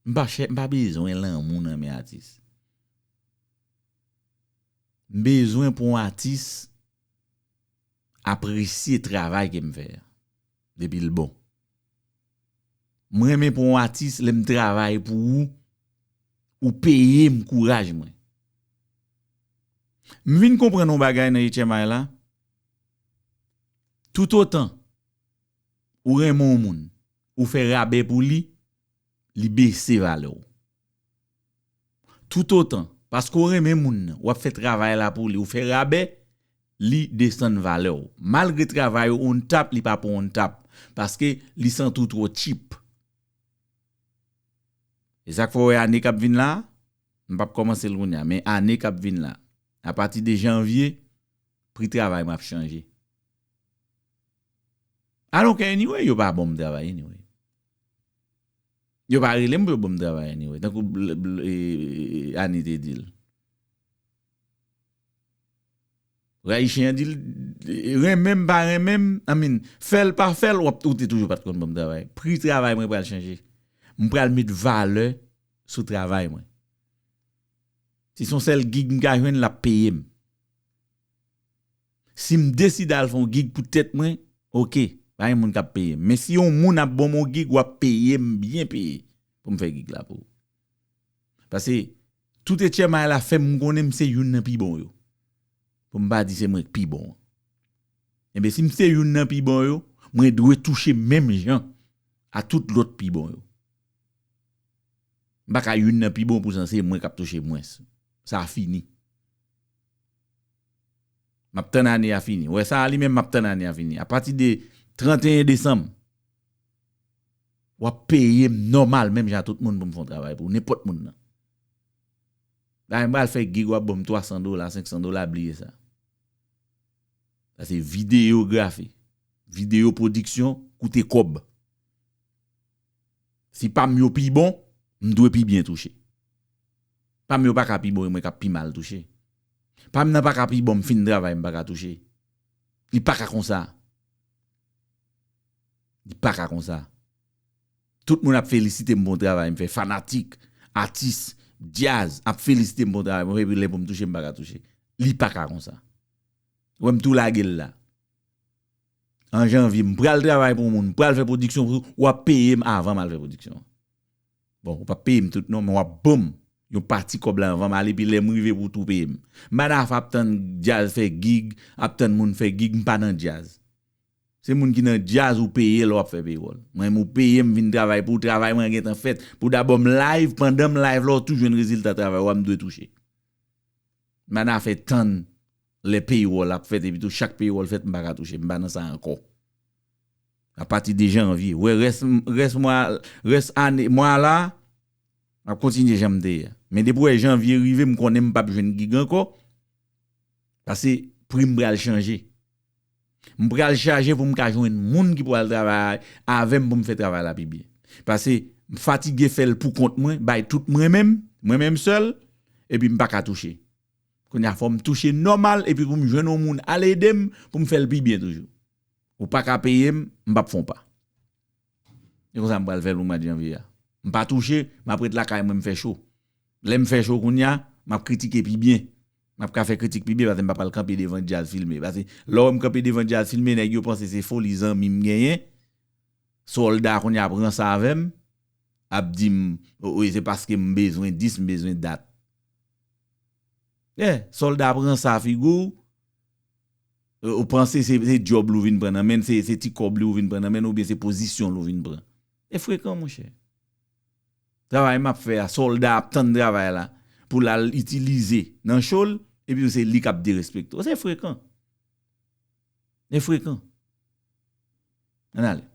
M pa chè, m pa bezwen lanmou nan men atis. M bezwen pou yon atis apresye travay ke m fè a, depi l bon. M renmen pou yon atis, lè m travay pou ou, ou peye m kouraj mwen. M vin konprann yon bagay nan H M I la, toutotan ou renmen yon moun, ou fè rabè pou li, li bese valè w. Toutotan, paske w renmen moun nan, w ap fè travay la pou li, ou fè rabè, li desann valè w. Malgre travay ou on top, li pa pou on top, paske li santi w twò cheap. E sa k fè w wè ane k ap vin la, m p ap kòmanse l kounye a, men ane k ap vin la, apati de janvye, pri travay mwen ap chanje. I don't care anyway, yo pa ban m travay anyway. Yo pa rele m pou yo ban m travay anyway. Tankou bl- bl- e- e- Annie te di l. Ayisyen an di l, renmen m, pa renmen m, I mean, fè l, pa fè l, w ap, ou te toujou pa t konn ban m travay. Pri travay mwen pral chanje. M pral met valè sou travay mwen. Si se yon sèl gig m ka jwenn, l ap peye m. Si m deside al fè yon gig pou tèt mwen, oke, pa gen moun k ap peye m. Men si yon moun ap ban m yon gig, w ap peye m byen peye pou m fè gig la pou ou. Paske tout H M I la fè m konnen m se youn nan pi bon yo. Pou m pa di se mwen k pi bon an. Enben, si m se youn nan pi bon yo, mwen dwe touche menm jan a tout lòt pi bon yo. M pa ka youn nan pi bon pou sa se mwen k ap touche mwens. Sa fini. M ap tann ane a fini. Wè sa a li menm, m ap tann ane a fini. Apati de trannteyen desanm, w ap peye m nòmal, menm jan tout moun pou m fè yon travay pou nenpòt moun nan. La, m pral fè gig, w ap ban m twa san dola, senk san dola, bliye sa. Sa se videyografi. Videyo pwodiksyon koute kòb. Si pa m yo pi bon, m dwe pi byen touche. Pa m yo pa ka pi bon e mwen k ap pi mal touche. Pa m nan pa ka pi bon, m fin travay, m pa ka touche. Li pa ka konsa. Li pa ka konsa. Tout moun ap felisite m pou yon travay m fè. Fanatik, atis, djaz ap felisite m pou yon travay mwen fè, epi lè pou m touche, m pa ka touche. Li pa ka konsa. Ou wè m tou lage l la. An janvye, m pral travay pou moun, m pral fè pwodiksyon pou ou, w ap peye m avan m al fè pwodiksyon an. Bon, ou p ap peye m tout non, men w ap ban m yon pati kòb la anvan m ale, epi lè m rive pou w tou peye m. M pa nan afè ap tann djaz fè gig, ap tann moun fè gig, m pa nan djaz. Se moun ki nan djaz ou peye lè w ap fè pewòl. Mwen menm ou peye m vin travay pou w, travay mwen gentan fèt. Pou dabò m live, pandan m live la, w tou jwenn rezilta travay w a, m dwe touche. M pa nan afè tann lè pewòl ap fèt, epi tou chak pewòl fèt, m pa ka touche, m pa nan sa ankò. Apati de janvye, wè rès, rès mwa, rès ane, mwa la, m ap kontinye jan m te ye a. Men depi wè janvye rive, m konnen m p ap jwenn gig ankò, paske pri m pral chanje. M pral chaje pou m ka jwenn moun ki pral travay avè m pou m fè travay la pi byen. Paske m fatige fè l pou kont mwen, bay tout mwen menm, mwen menm sèl, epi m pa ka touche. Kounye a fò m touche nòmal, epi pou m jwenn yon moun al ede m pou m fè l pi byen toujou. Ou pa ka peye m, m p ap fè yon pa. E konsa m pral fè l pou mwa janvye a. M pa touche, m ap ret lakay mwen, m fè cho. Lè m fè cho kounye a, m ap kritike pi byen. M ap ka fè kritik pi byen, paske m pa pral kanpe devan djaz filme. Paske lè w wè m kanpe devan djaz filme, nèg yo panse se foli zanmi m genyen. Sòlda kounye a ap ranse avè m. ap di m, o, o, se paske m bezwen dis, m bezwen dat. Yeah, sòlda pran sa figi w, ou panse se, se djòb li ou vin pran nan men l, se, se ti kòb li ou vin pran nan men l, oubyen se pozisyon li ou vin pran. E frekan, monchè. Travay m ap fè a, sòlda ap tann travay la pou l al itilize nan cho l, epi se li k ap derespekte w. Se frekan. E frekan. Ann ale.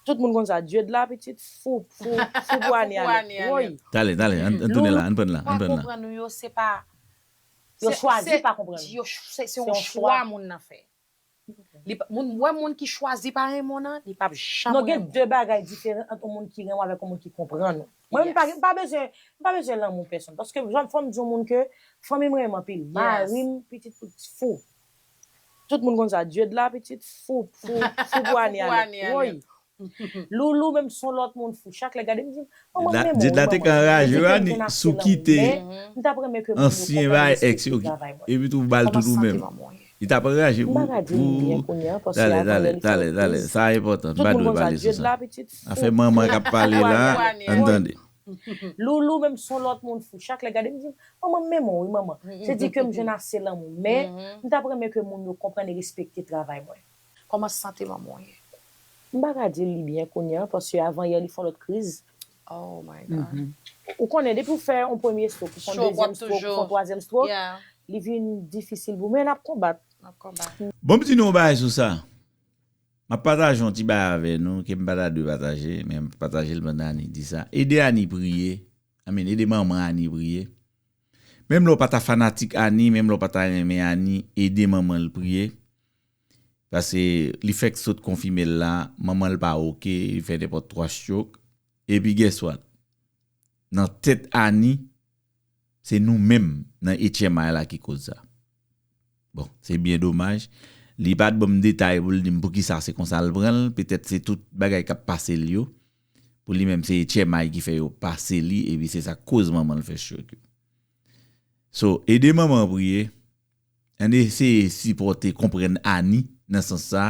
Tout moun konn sa. Dye de la pitit fou, fou, fou pou ane ale. Woy. Talè, talè, ann ann tounen la, ann pran la, ann pran la. Konprann ou yo, se pa. Yo chwazi pa konprann. Yo ch- Se se yon chwa moun nan fè. Li pa- Moun wè moun ki chwazi pa renmen w nan, li p ap janm Non, gen renmen w. De bagay diferan ant yon moun ki renmen w avèk yon moun ki konprann ou. Mwen, m pa, m pa bezwen, m pa bezwen lanmou pèsonn. Paske jan fò m di yon moun ke fanmi m renmen anpil. Mari m, pitit, pitit fou. Tout moun konn sa. Dye de la pitit fou, fou, fou pou ane ale. Woy. Loulou menm se yon lòt moun fou. Chak lè gade m di, manman m renmen w wi, manman. Dye de la te ka anraje w, Ani, si w kite M t ap renmen ke moun yo ansyen bagay èks yo, epi tou ba l tout ou menm. Li t ap anraje pou, pou, talè, talè, talè, talè, sa enpòtan, m pa dwe pale sou sa. Afè manman k ap pale la, ann tande. Loulou menm se yon lòt moun fou. Chak lè gade m di, manman m renmen w wi, manman. Se di ke m jwenn ase lanmou. Men, m t ap renmen ke moun yo konprann e respekte travay mwen. Kòman sante manman w ye? M pa ka di l li byen kounye a, paske avan yè li fè yon lòt kriz. Oh my God. Ou konnen, depi w fè yon premye stroke, ou fè yon dezyèm stroke, ou fè yon twazyèm stroke, li vin difisil pou ou, men n ap konbat. N ap konbat. Bon, m di nou yon bagay sou sa. M ap pataje yon ti bagay avè nou ke m pa ta dwe pataje, men m ap pataje l pandan Ani di sa. Ede Ani priye. I mean, ede manman Ani priye. Menm lè w pa ta fanatik Ani, menm lè w pa ta renmen Ani, ede manman l priye. Paske li fèk sot konfime l la, manman l pa oke, li fè nenpòt twa stroke. Epi guess what? Nan tèt Ani, se nou menm nan H M I la ki koz sa. Bon, se byen domaj. Li pa t ban m detay pou l di m poukisa se konsa l pran l. Petèt se tout bagay k ap pase l yo. Pou li menm se H M I ki fè yo pase li, epi se sa k koz manman l fè stroke yo. So, ede manman w priye. Ann eseye sipòte, konprann Ani nan sans sa.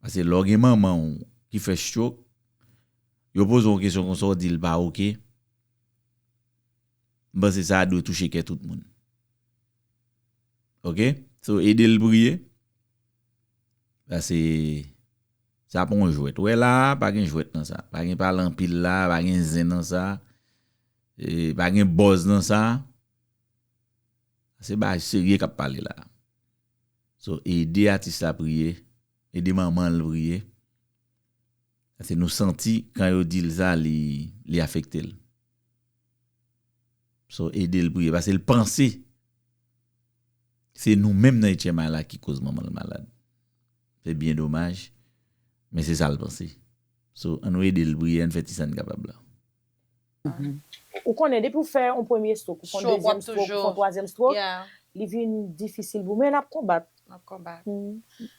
Paske lè w gen manman w ki fè stroke, yo poze w yon kesyon konsa, w di l pa oke. M panse sa a dwe touche kè tout moun. Oke? So, ede l priye. Paske sa pa yon jwèt. Ou wè la a, pa gen jwèt nan sa. Pa gen pale anpil la, pa gen zen nan sa. E, pa gen buzz nan sa. Se bagay serye k ap pale la. So, ede atis la priye. Ede manman l priye. Paske nou santi, kan yo di l sa, li, li afekte l. So, ede l priye. Paske l panse se nou menm nan H M I la ki koz manman l malad. Se byen domaj, men se sa l panse. So, ann nou ede l priye, ann fè ti sa n kapab la. Ou konnen, depi w fè yon premye stroke, ou fè yon dezyèm stroke, ou fè yon twazyèm stroke, li vin difisil pou ou, men n ap konbat. N ap konbat.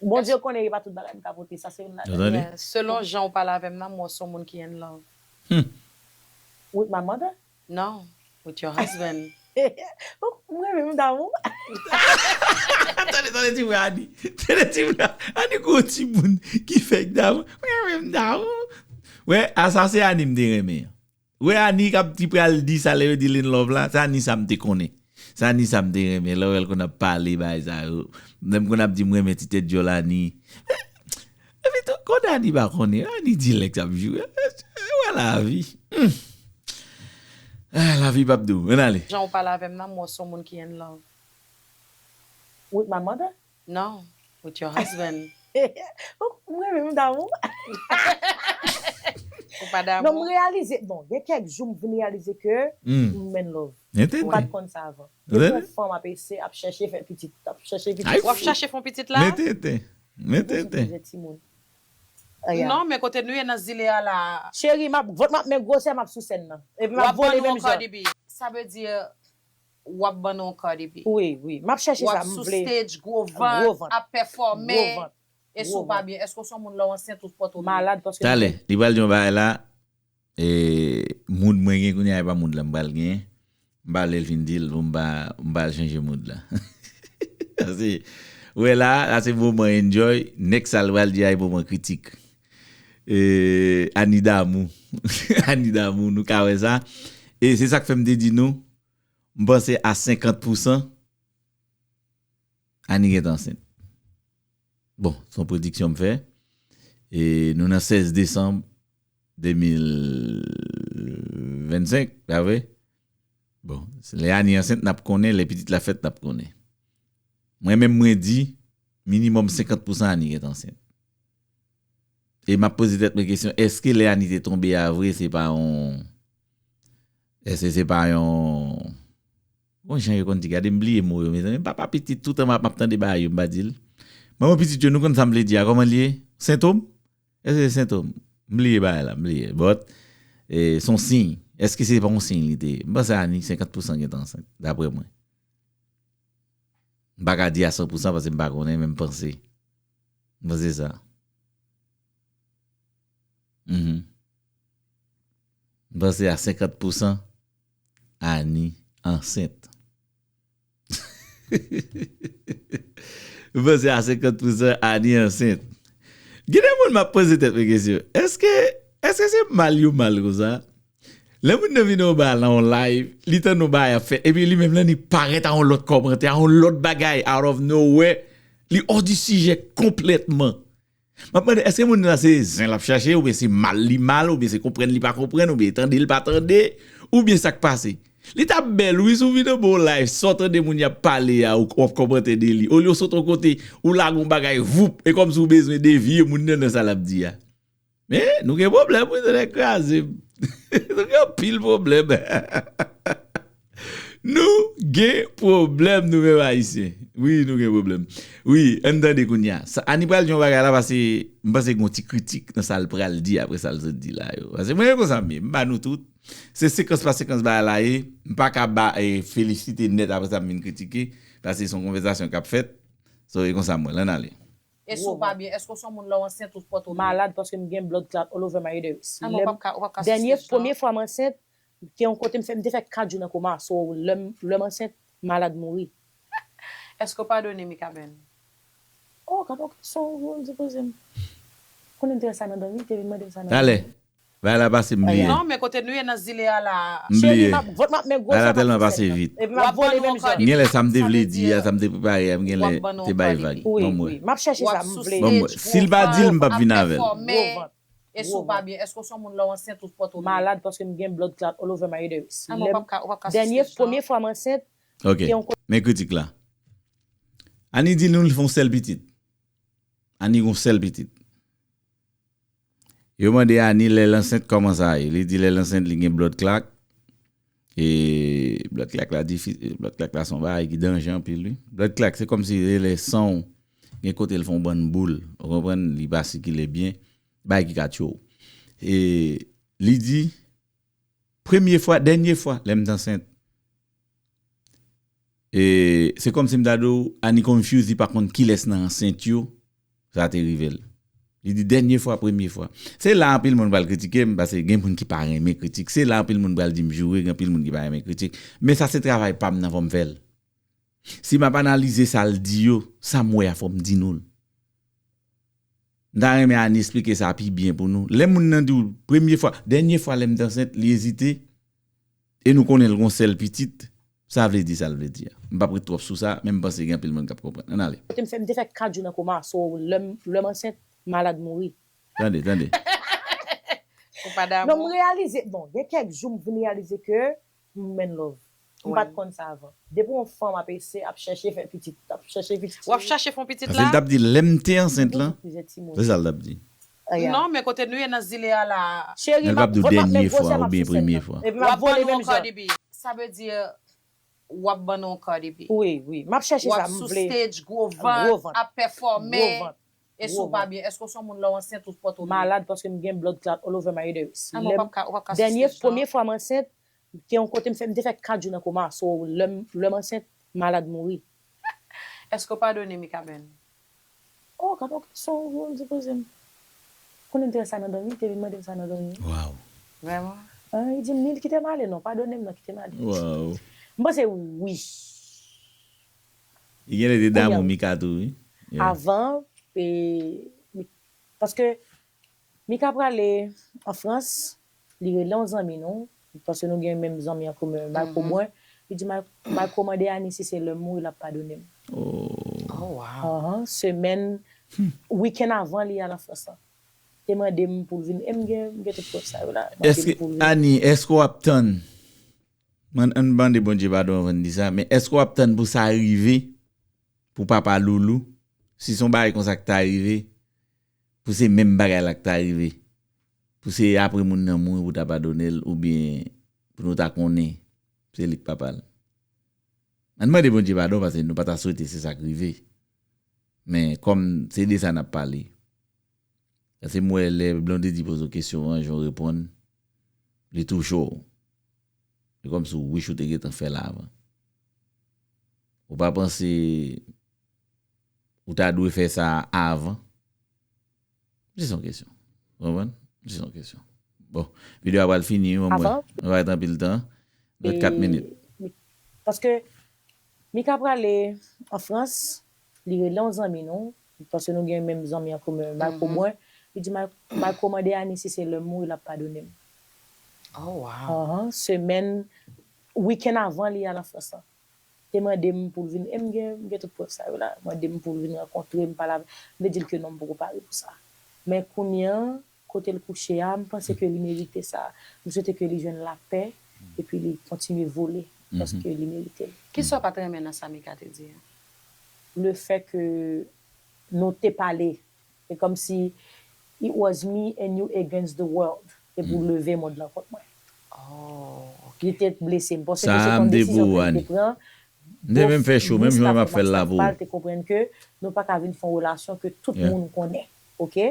Bondye konnen e pa tout bagay m ka pote, sa se youn ladan yo. Selon jan w pale avè m nan, m wè w se yon moun ki in love. With my mother? No, with your husband. M renmen m damou. Tande, tande ti frè Ani. Tande ti frè Ani kou yon timoun ki fèk damou. M renmen m damou. Wè, a sa se Ani m te renmen an. Wè Ani k ap ti pral di sa lè yo di l in love la, sa ni sa m te konnen. Sa ni sa m te renmen, lè w wè l konn ap pale bagay sa yo. Lè m konn ap di m renmen ti tèt djòl Ani. Epi tou, kote Ani pa konnen, Ani di lèk ap joure. Wè lavi. Hmm. Ah, lavi p ap dou. Ann ale. Jan w pale avè m nan, m wè w se yon moun ki in love. With my mother? No, with your husband. M renmen m damou. Ou pa Non, m damou. Reyalize, bon, gen kèk jou m vin reyalize ke m in love. M pa t konn sa avan. Depi yon fanm ap ese, ap chèche fè pitit, ap chèche pitit. W ap chache fè yon pitit la? Mete tenten. Mete tenten. Timoun. Non, men kote nou ye nan zile a la. Cheri, m ap vant m ap men gwosè m ap sou sèn nan. Epi m W ap ap ban vole nou menm yon jan. Cardi B. Sa vle di, w ap ban nou yon Cardi B. Wi, wi. M ap chèche W sa, ap m sou vle. Stage, gwo Gwo vant, vant. Ap pèfòme. Gwo vant. E si w pa byen, èske w se yon moun lè w ansent ou pòte w byen? Malad paske. Talè, li pral di yon bagay la. E, mood mwen gen kounye a, e pa mood la m pral gen. M pa vle l fin di l pou m pa, m pa chanje mood la. Paske, wè la, la se moman enjoy. Next sa l pral di a, e moman kritik. E, Ani damou. Ani damou, nou ka wè sa. E se sa k fè m te di nou, m panse a senkant pousan, Ani gentan ansent. Bon, se yon prediksyon m fè. E nou nan sèz desanm de mil vennsenk, pa vre? Bon, lè Ani ansent, n ap konnen, lè pitit la fèt, n ap konnen. Mwen menm, mwen di, minimòm senkant pousan Ani gentan ansent. E m ap poze tèt mwen kesyon, èske lè Ani te tonbe a vre, se pa yon, èske se pa yon, bon, jan yo konn di, gade m bliye mo yo, mezanmi, m papa pitit, toutan m ap, m ap tande bagay yo, m pa di l. Manman pitit yo, nou konn sa m vle di a, kòman l ye? Sentom? Èske se sentom? M bliye bagay la, m bliye. But, e, se yon siy. Èske se pa yon siy li te ye? M panse Ani senkant pousan gentan ansent, daprè mwen. M pa ka di a san pousan paske m pa konnen, men m panse. M panse sa. Mhm. M panse a senkant pousan Ani ansent. M panse a senkant pousan Ani ansent. Gen de moun m ap poze tèt mwen kesyon. Èske, èske se mal yo mal konsa? Lè moun nan vin anba nan yon live, li tann yon bagay ap fèt, epi li menm lan li parèt a yon lòt kòmantè, a yon lòt bagay, out of nowhere, li hors du sujet konplètman. M ap mande, èske moun nan se zen l ap chache, oubyen se mal li mal, oubyen se konprann li pa konprann, oubyen tande l pa tande, oubyen sa k pase? Li t ap bèl, wi, si w vin anba yon live, sa w tande moun y ap pale a, ou w ap kòmante de li. Olye w sot yon kote, ou lage yon bagay, voup, e kòmsi w bezwen devye moun nan nan sa l ap di a. Men, nou gen pwoblèm, wi, tèt kraze m. Nou gen anpil pwoblèm. Nou gen pwoblèm, nou menm Ayisyen. Wi, nou gen pwoblèm. Wi, ann tande kounye a. Sa, Ani pral di yon bagay la, paske m panse gen yon ti kritik nan sa l pral di apre sa l sot di la yo. Paske mwen, e konsa m ye. M ba nou tout. Se sekans pa sekans bagay la ye. M pa ka ba, e, felisite nèt apre sa m vin kritike. Paske se yon konvèsasyon k ap fèt. So, e konsa m wè l. Ann ale. E si w pa byen, èske w se yon moun lè w ansent ou pòte w byen? Malad paske m gen bloodclaat all over my uterus. Ah, men w p ap ka, w p ap ka sispann chan. Dènye, premye fwa m ansent, te yon kote m fè, m te fè kat jou nan koma. So, lè m, lè m ansent, malad mouri. Èske w padone Mikaben? Oh, gad yon kesyon ou di poze m. Konnen m te wè sa nan dòmi, te vin mande m sa nan dòmi. Talè. Bagay la pase m bliye. Non, men kote nou ye nan zile a la. M bliye. Cheri, m ap, vant m ap men gwo sa. Bagay la tèlman pase vit. Epi m ap vole menm jan. Genlè sa m te vle di a, sa m te prepare a, m genlè te bay vag. Wi, wi. M ap chèche sa m vle. Bon, si l pa di l, m p ap vin avè l. Gwo vant. E si w pa byen, èske w se yon moun lè w ansent ou pòte w byen? Malad paske m gen bloodclaat all over my uterus. Ah, men w p ap ka, w p ap ka sispann chan. Dènye, premye fwa m ansent. Ok. Men kritik la. Ani di nou l fè yon sèl pitit. Ani gen yon sèl pitit. Yo mande Ani lè l ansent kòman sa ye. Li di lè l ansent li gen bloodclaat. E bloodclaat la difi-, bloodclaat la se yon bagay ki danje anpil wi. Bloodclaat se kòmsi se lè san w gen kote l fè yon bann boul. Ou konprann? Li pa sikile byen. Bagay ki ka tchwe w. E li di, premye fwa, dènye fwa, lè m t ansent. E se kòmsi m ta di w, Ani confuse, li pa konn kilès nan ansent yo, sa te rive l. Li di dènye fwa, premye fwa. Se la anpil moun pral kritike m, paske gen moun ki pa renmen kritik. Se la anpil moun pral di m joure, gen anpil moun ki pa renmen kritik. Men sa se travay pa m nan, fò m fè l. Si m ap analize sa l di yo, sa m wè a fò m di nou l. M ta renmen Ani esplike sa pi byen pou nou. Lè moun nan di w premye fwa, dènye fwa lè m t ansent, li ezite, e nou konnen l gon sèl pitit, sa vle di sa l vle di a. M p ap ret twòp sou sa, men m panse gen anpil moun k ap konprann. Ann ale. Kote m fè, m te fè kat jou nan koma, so lè m, lè m ansent, malad mouri. Tande, tande. Ou pa damou. Non, m reyalize, bon, gen kèk jou m vin reyalize ke m men love. M pa t konn sa avan. Depi yon fanm ap ese, ap chèche fè pitit, ap chèche pitit. W ap chache fè yon pitit la? Paske l t ap di, lè m te ansent lan, se sa l t ap di. Non, men kote nou ye nan zile a la. Cheri, m ap, vant m ap men gwosè, m ap sise l. Epi m ap vole menm jan. W ap ban nou yon Cardi B. Sa vle di, w ap ban nou yon Cardi B. Wi, wi. M ap chèche sa, m vle. W ap sou stage, gwo vant, ap pèfòme. Gwo vant. E si w pa byen, èske w se yon moun lè w ansent ou pòte w byen? Malad paske m gen bloodclaat all over my uterus. Ah, men w p ap ka, w p ap ka sispann chan. Dènye, premye fwa m ansent, te yon kote m fè, m te fè kat jou nan koma. So, lè m, lè m ansent, malad mouri. Èske w padone Mikaben? Oh, gad yon kesyon ou di poze m. Konnen m te wè sa nan dòmi, te vin mande m sa nan dòmi. Waw. Vrèman? An, li di m, "Nil, kite m ale non, padone m non, kite m ale." Waw. M panse wi. Li genlè te damou Mika tou, wi. Yeah. Avan, e, mi-, paske Mika prale an Frans, li rele yon zanmi nou, paske nou gen menm zanmi an komen, Marco Brun. Li di, "Mar- Marco, mande Annie si se lè m mouri l ap padone m." Oh. Oh, wow. Ahan, semèn, wikenn avan li al an Frans lan. Te mande m pou l vin, e m gen, m gen tout prèv sa yo la. Mande m Èske, pou l vin. Annie, èske w ap tann? Mwen, ann mande Bondye padon anvan n di sa, men èske w ap tann pou sa rive? Pou papa Loulou? Si se yon bagay konsa k ta rive, pou se menm bagay la k ta rive? Pou se apre moun nan mouri pou ta padone l, oubyen pou nou ta konnen se li k papa l? Ann mande Bondye padon, paske nou pa ta swete se sa k rive. Men kòm se de sa n ap pale, paske m wè lè Blondedy poze w kesyon an, jan w reponn, li touche w. Se kòmsi w wish ou te gentan fè l avan. Ou pa panse ou ta dwe fè sa avan? Jis yon kesyon. Ou konprann? Jis yon kesyon. Bon, videyo a pral fini, mwen. Avan? Nou pa ret anpil tan. Ret kat minit. Paske Mika prale an Frans, li rele yon zanmi nou, paske nou gen menm zanmi an komen, Marco Brun. Li di, "Mar- Marco, mande Annie si se lè m mouri l ap padone m." Oh, wow. Ahan, semèn, wikenn avan li al an Frans lan. Te mande m pou l vin, e m gen, m gen tout prèv sa yo la. Mande m pou l vin rankontre m, pale avè m. M te di l ke non, m poko pare pou sa. Men kounye an, kote l kouche a, m panse ke li merite sa. M swete ke li jwenn lapè, epi li kontinye vole, paske li merite l. Kisa w pa t renmen nan sa Mika te di a? Le fait que nou te pale, e kòmsi it was me and you against the world. E pou leve mond lan kont mwen. Oh, ok. Li te blese m. Paske Sa se a, yon m te desizyon pou ke l Annie. te pran. M te menm fè show, menm jan m ap fè l la pou ou. Te konprann ke nou pa ka vin fè yon relasyon ke tout Yeah. moun konnen. Oke?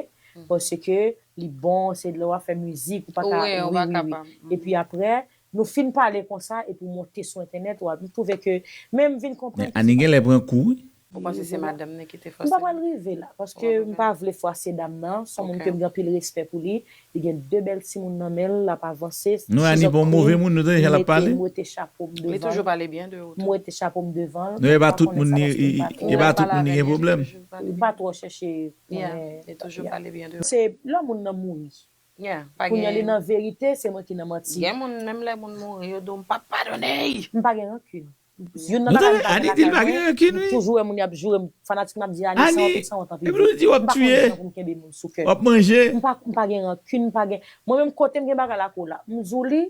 Paske li bon, se lè w ap fè mizik, ou pa ka. Wi, ou Wi, pa wi, wi. kapab. Epi apre, nou fin pale konsa, epi w monte sou entènèt, w ap, m twouve ke, men m vin konprann. Men Annie genlè pran kou, wi. Ou panse se madanm nan ki te M pa fòse? Pral rive la, paske m pa vle fwase dam nan, se yon moun Ok. ke m gen anpil respè pou li. Li gen de bèl timoun nan men l, l ap avanse. Nou, Annie, bon, move moun, nou tande jan l ap pale. M wete chapo m Li toujou devan. Pale byen de ou M tou. Wete chapo m devan. Nou, e pa tout moun ni, e pa tout moun ni gen pwoblèm. M pa twò chèche. Yeah, li toujou pale byen de ou. Se lè moun nan mouri. Yeah, pa Kounye a li gen. Nan verite, se mwen ki nan manti. Gen moun, menm lè moun mouri, yo di w, "M p ap padone l." M pa gen rankin. Youn nan Nou bagay tande, m pa gen Annie di l lakay pa gen mwen, rankin, m wi. toujou wè moun y ap joure m. Fanatik m ap di Annie, sanwont, sanwont, anpil. Epi nou di w ap M pa konn tiye, jan pou m kenbe moun sou kè. w ap manje. M pa, m pa gen rankin, m pa gen. Mwen menm kote m gen bagay la kou la, m di w li,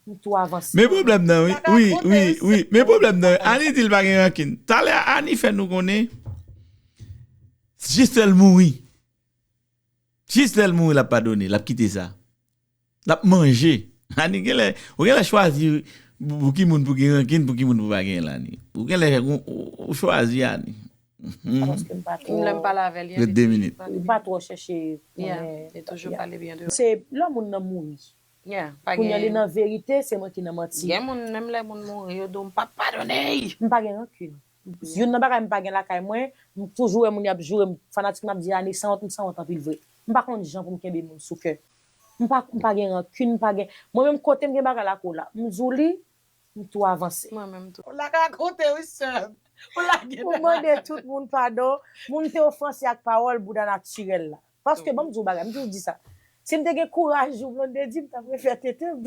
m tou avanse. Men pwoblèm nan, wi, wi, wi, wi. Men pwoblèm nan, Annie di l pa gen rankin. Talè Annie fè nou konnen, jis lè l mouri. Jis lè l mouri, l ap padone, l ap kite sa. L ap manje. Annie genlè, ou genlè chwazi pou, pou ki moun pou gen rankin, pou ki moun pou pa gen l, Annie. Ou genlè, ou, ou, ou chwazi, Annie. Paske m pa twò, Lè m pale avè l, Ret de minit. M pa twò chèche. Yeah, Konnen, li toujou yeah. Pale byen de ou. Se lè moun nan mouri. Yeah, pa Kounye a li gen. Nan verite, se mwen ki nan manti. Gen moun, menm lè moun mouri, yo di w, "M p ap padone l." M pa gen rankin. Youn nan bagay m pa gen lakay mwen, m toujou wè moun y ap joure m, fanatik m ap di Annie sanwont, m sanwont anpil vre. M pa konn jan pou m kenbe moun sou kè. M pa, m pa gen rankin, m pa gen. Mwen menm kote m gen bagay la kou la, m di w li, m tou avanse. Mwen menm tou. Ou la rakonte wi sè m. Ou la gen Ou mande tout moun padon, moun te ofanse ak pawòl bouda natirèl la. Paske ban m di w bagay, m toujou di sa. Si m te gen kouraj jou Blondedy, m ta prefè tete m.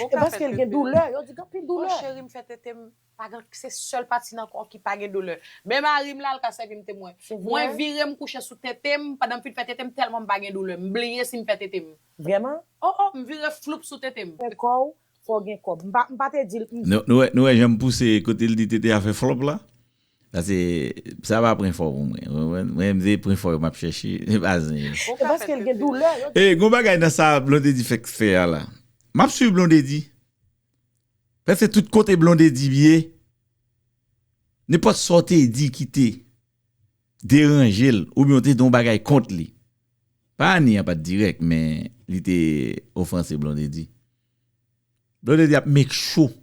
Ou E ka paske fè l gen tete. Doulè, yo di gen anpil Oh, doulè. Cheri, m fè tete m. Pa gen, se sèl pati nan kò ki pa gen doulè. Men mari m la, l ka sèvi m temwen. Se vre. Mwen vire m kouche sou tete m pandan m fin fè tete m tèlman m pa gen doulè. M bliye si m fè tete m. Vrèman? Oh, oh, m vire floup sou tete m. Fè kò w, fò w gen kòb. M pa, m pa te di l. M Nou, nou, wè, nou wè jan m pouse kote l di tete a fè flòp la? Sa se, sa pa pwen fò pou mwen. Mwen, mwen, mwen, se pwen fò yo m ap chèche. Se pa zen yo. E paske l gen doulè. Yo E, gon bagay nan sa Blondedy fèk fè a la. M ap swiv Blondedy. Prèske tout kote Blondedy ye, nenpòt sa w te di ki te deranje l, oubyen w te di yon bagay kont li. Pa Annie an pa t dirèk, men li te ofanse Blondedy. Blondedy ap make sure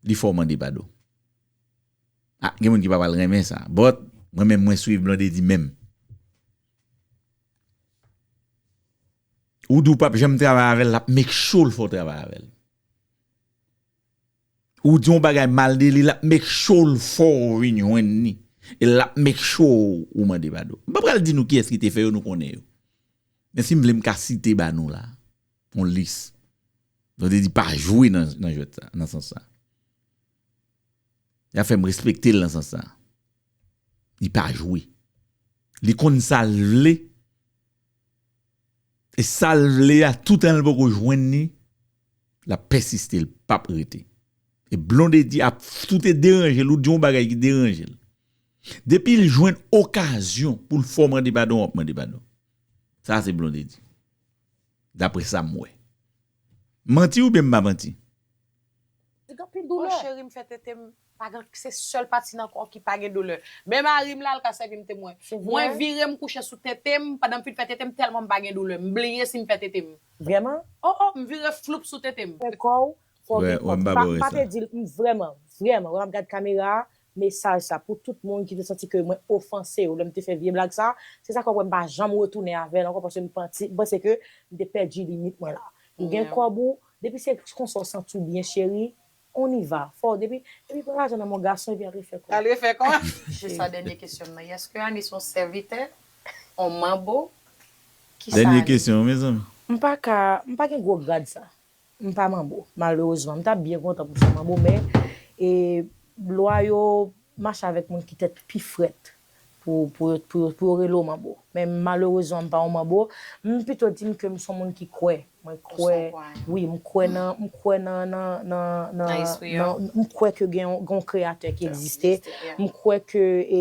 li fè w mande padon. Ah, gen moun ki pa pral renmen sa. But, mwen menm, mwen swiv Blondedy menm. Ou di w p ap janm travay avè l, l ap make sure l fè w travay avè l. Ou di yon bagay mal de li, l ap make sure l fè w vin jwenn li. E l ap make sure ou mande padon. M pa pral di nou kiyès ki te fè yo, nou konnen yo. Men si m vle, m ka site ba nou la yon lis. Blondedy pa jwe nan, nan jwèt sa, nan sans sa. Li ap fè m respekte l nan sans sa. Li pa jwe. Li konn sa l vle. E sa l vle a, toutan l poko jwenn li, l ap pèsiste, l p ap rete. E Blondedy ap, si w te deranje l, ou di yon bagay ki deranje l. Depi l jwenn okazyon pou l fè w mande padon, w ap mande padon. Sa se Blondedy. Daprè sa m wè. Manti oubyen m pa manti? Li gen anpil doulè. Oh, cheri, m fè tete m, pa gen, se sèl pati nan kò ki pa gen doulè. Men mari m la, l ka sèvi m temwen. Se vre? Mwen vire m kouche sou tete m, pandan m fin fè tete m, tèlman m pa gen doulè. M bliye si m fè tete m. Vrèman? Oh, oh, m vire floup sou tete m. Fè kò w, fò w gen kò. Wè, wè, m pa bò wè sa. Pa te di l, m vrèman, vrèman, wè m ap gad kamera a, mesaj sa pou tout moun ki te santi ke mwen ofanse yo lè m te fè vye blag sa, se sa k fè w wè m pa janm retounen avè l ankò, paske m panti, m panse ke m te pèdi limit mwen la. Ou gen kòb ou, depi se konsa w santi w byen, cheri, on y va. Fò w, depi, depi pran lajan nan men yon gason, epi al refè kò. Al refè kò. Se sa dènye kesyon m nan. Èske Annie se yon sèvitè, yon manbo? Kisa Annie? Dènye kesyon, mezanmi. M pa ka, m pa gen gwo grad sa. M pa manbo, malerezman. M t ap byen kontan pou m se manbo, men, e, lwa yo mache avèk moun ki tèt pi frèt pou, pou, pou, pou yo rele w manbo. Men malerezman, m pa yon manbo. M pito di m ke m se yon moun ki kwè. Mwen kwè, wi, m kwè nan, m kwè nan, nan, nan, nan, nan, m kwè ke gen yon, gen yon kreyatè ki egziste. M kwè ke, e,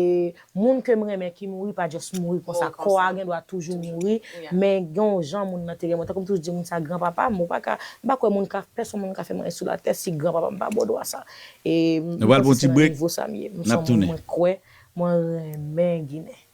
moun ke m renmen ki mouri pa just mouri konsa. Kò a gen dwa toujou mouri, men gen yon jan moun nan te renmen. Tankou m toujou di moun sa, granpapa m, ou pa ka, m pa kwè moun ka, pèsonn moun ka fè m anyen sou latè si granpapa m pa ba w dwa sa. E m panse se nan nivo sa m ye. M se yon moun mwen kwè, mwen renmen Ginen.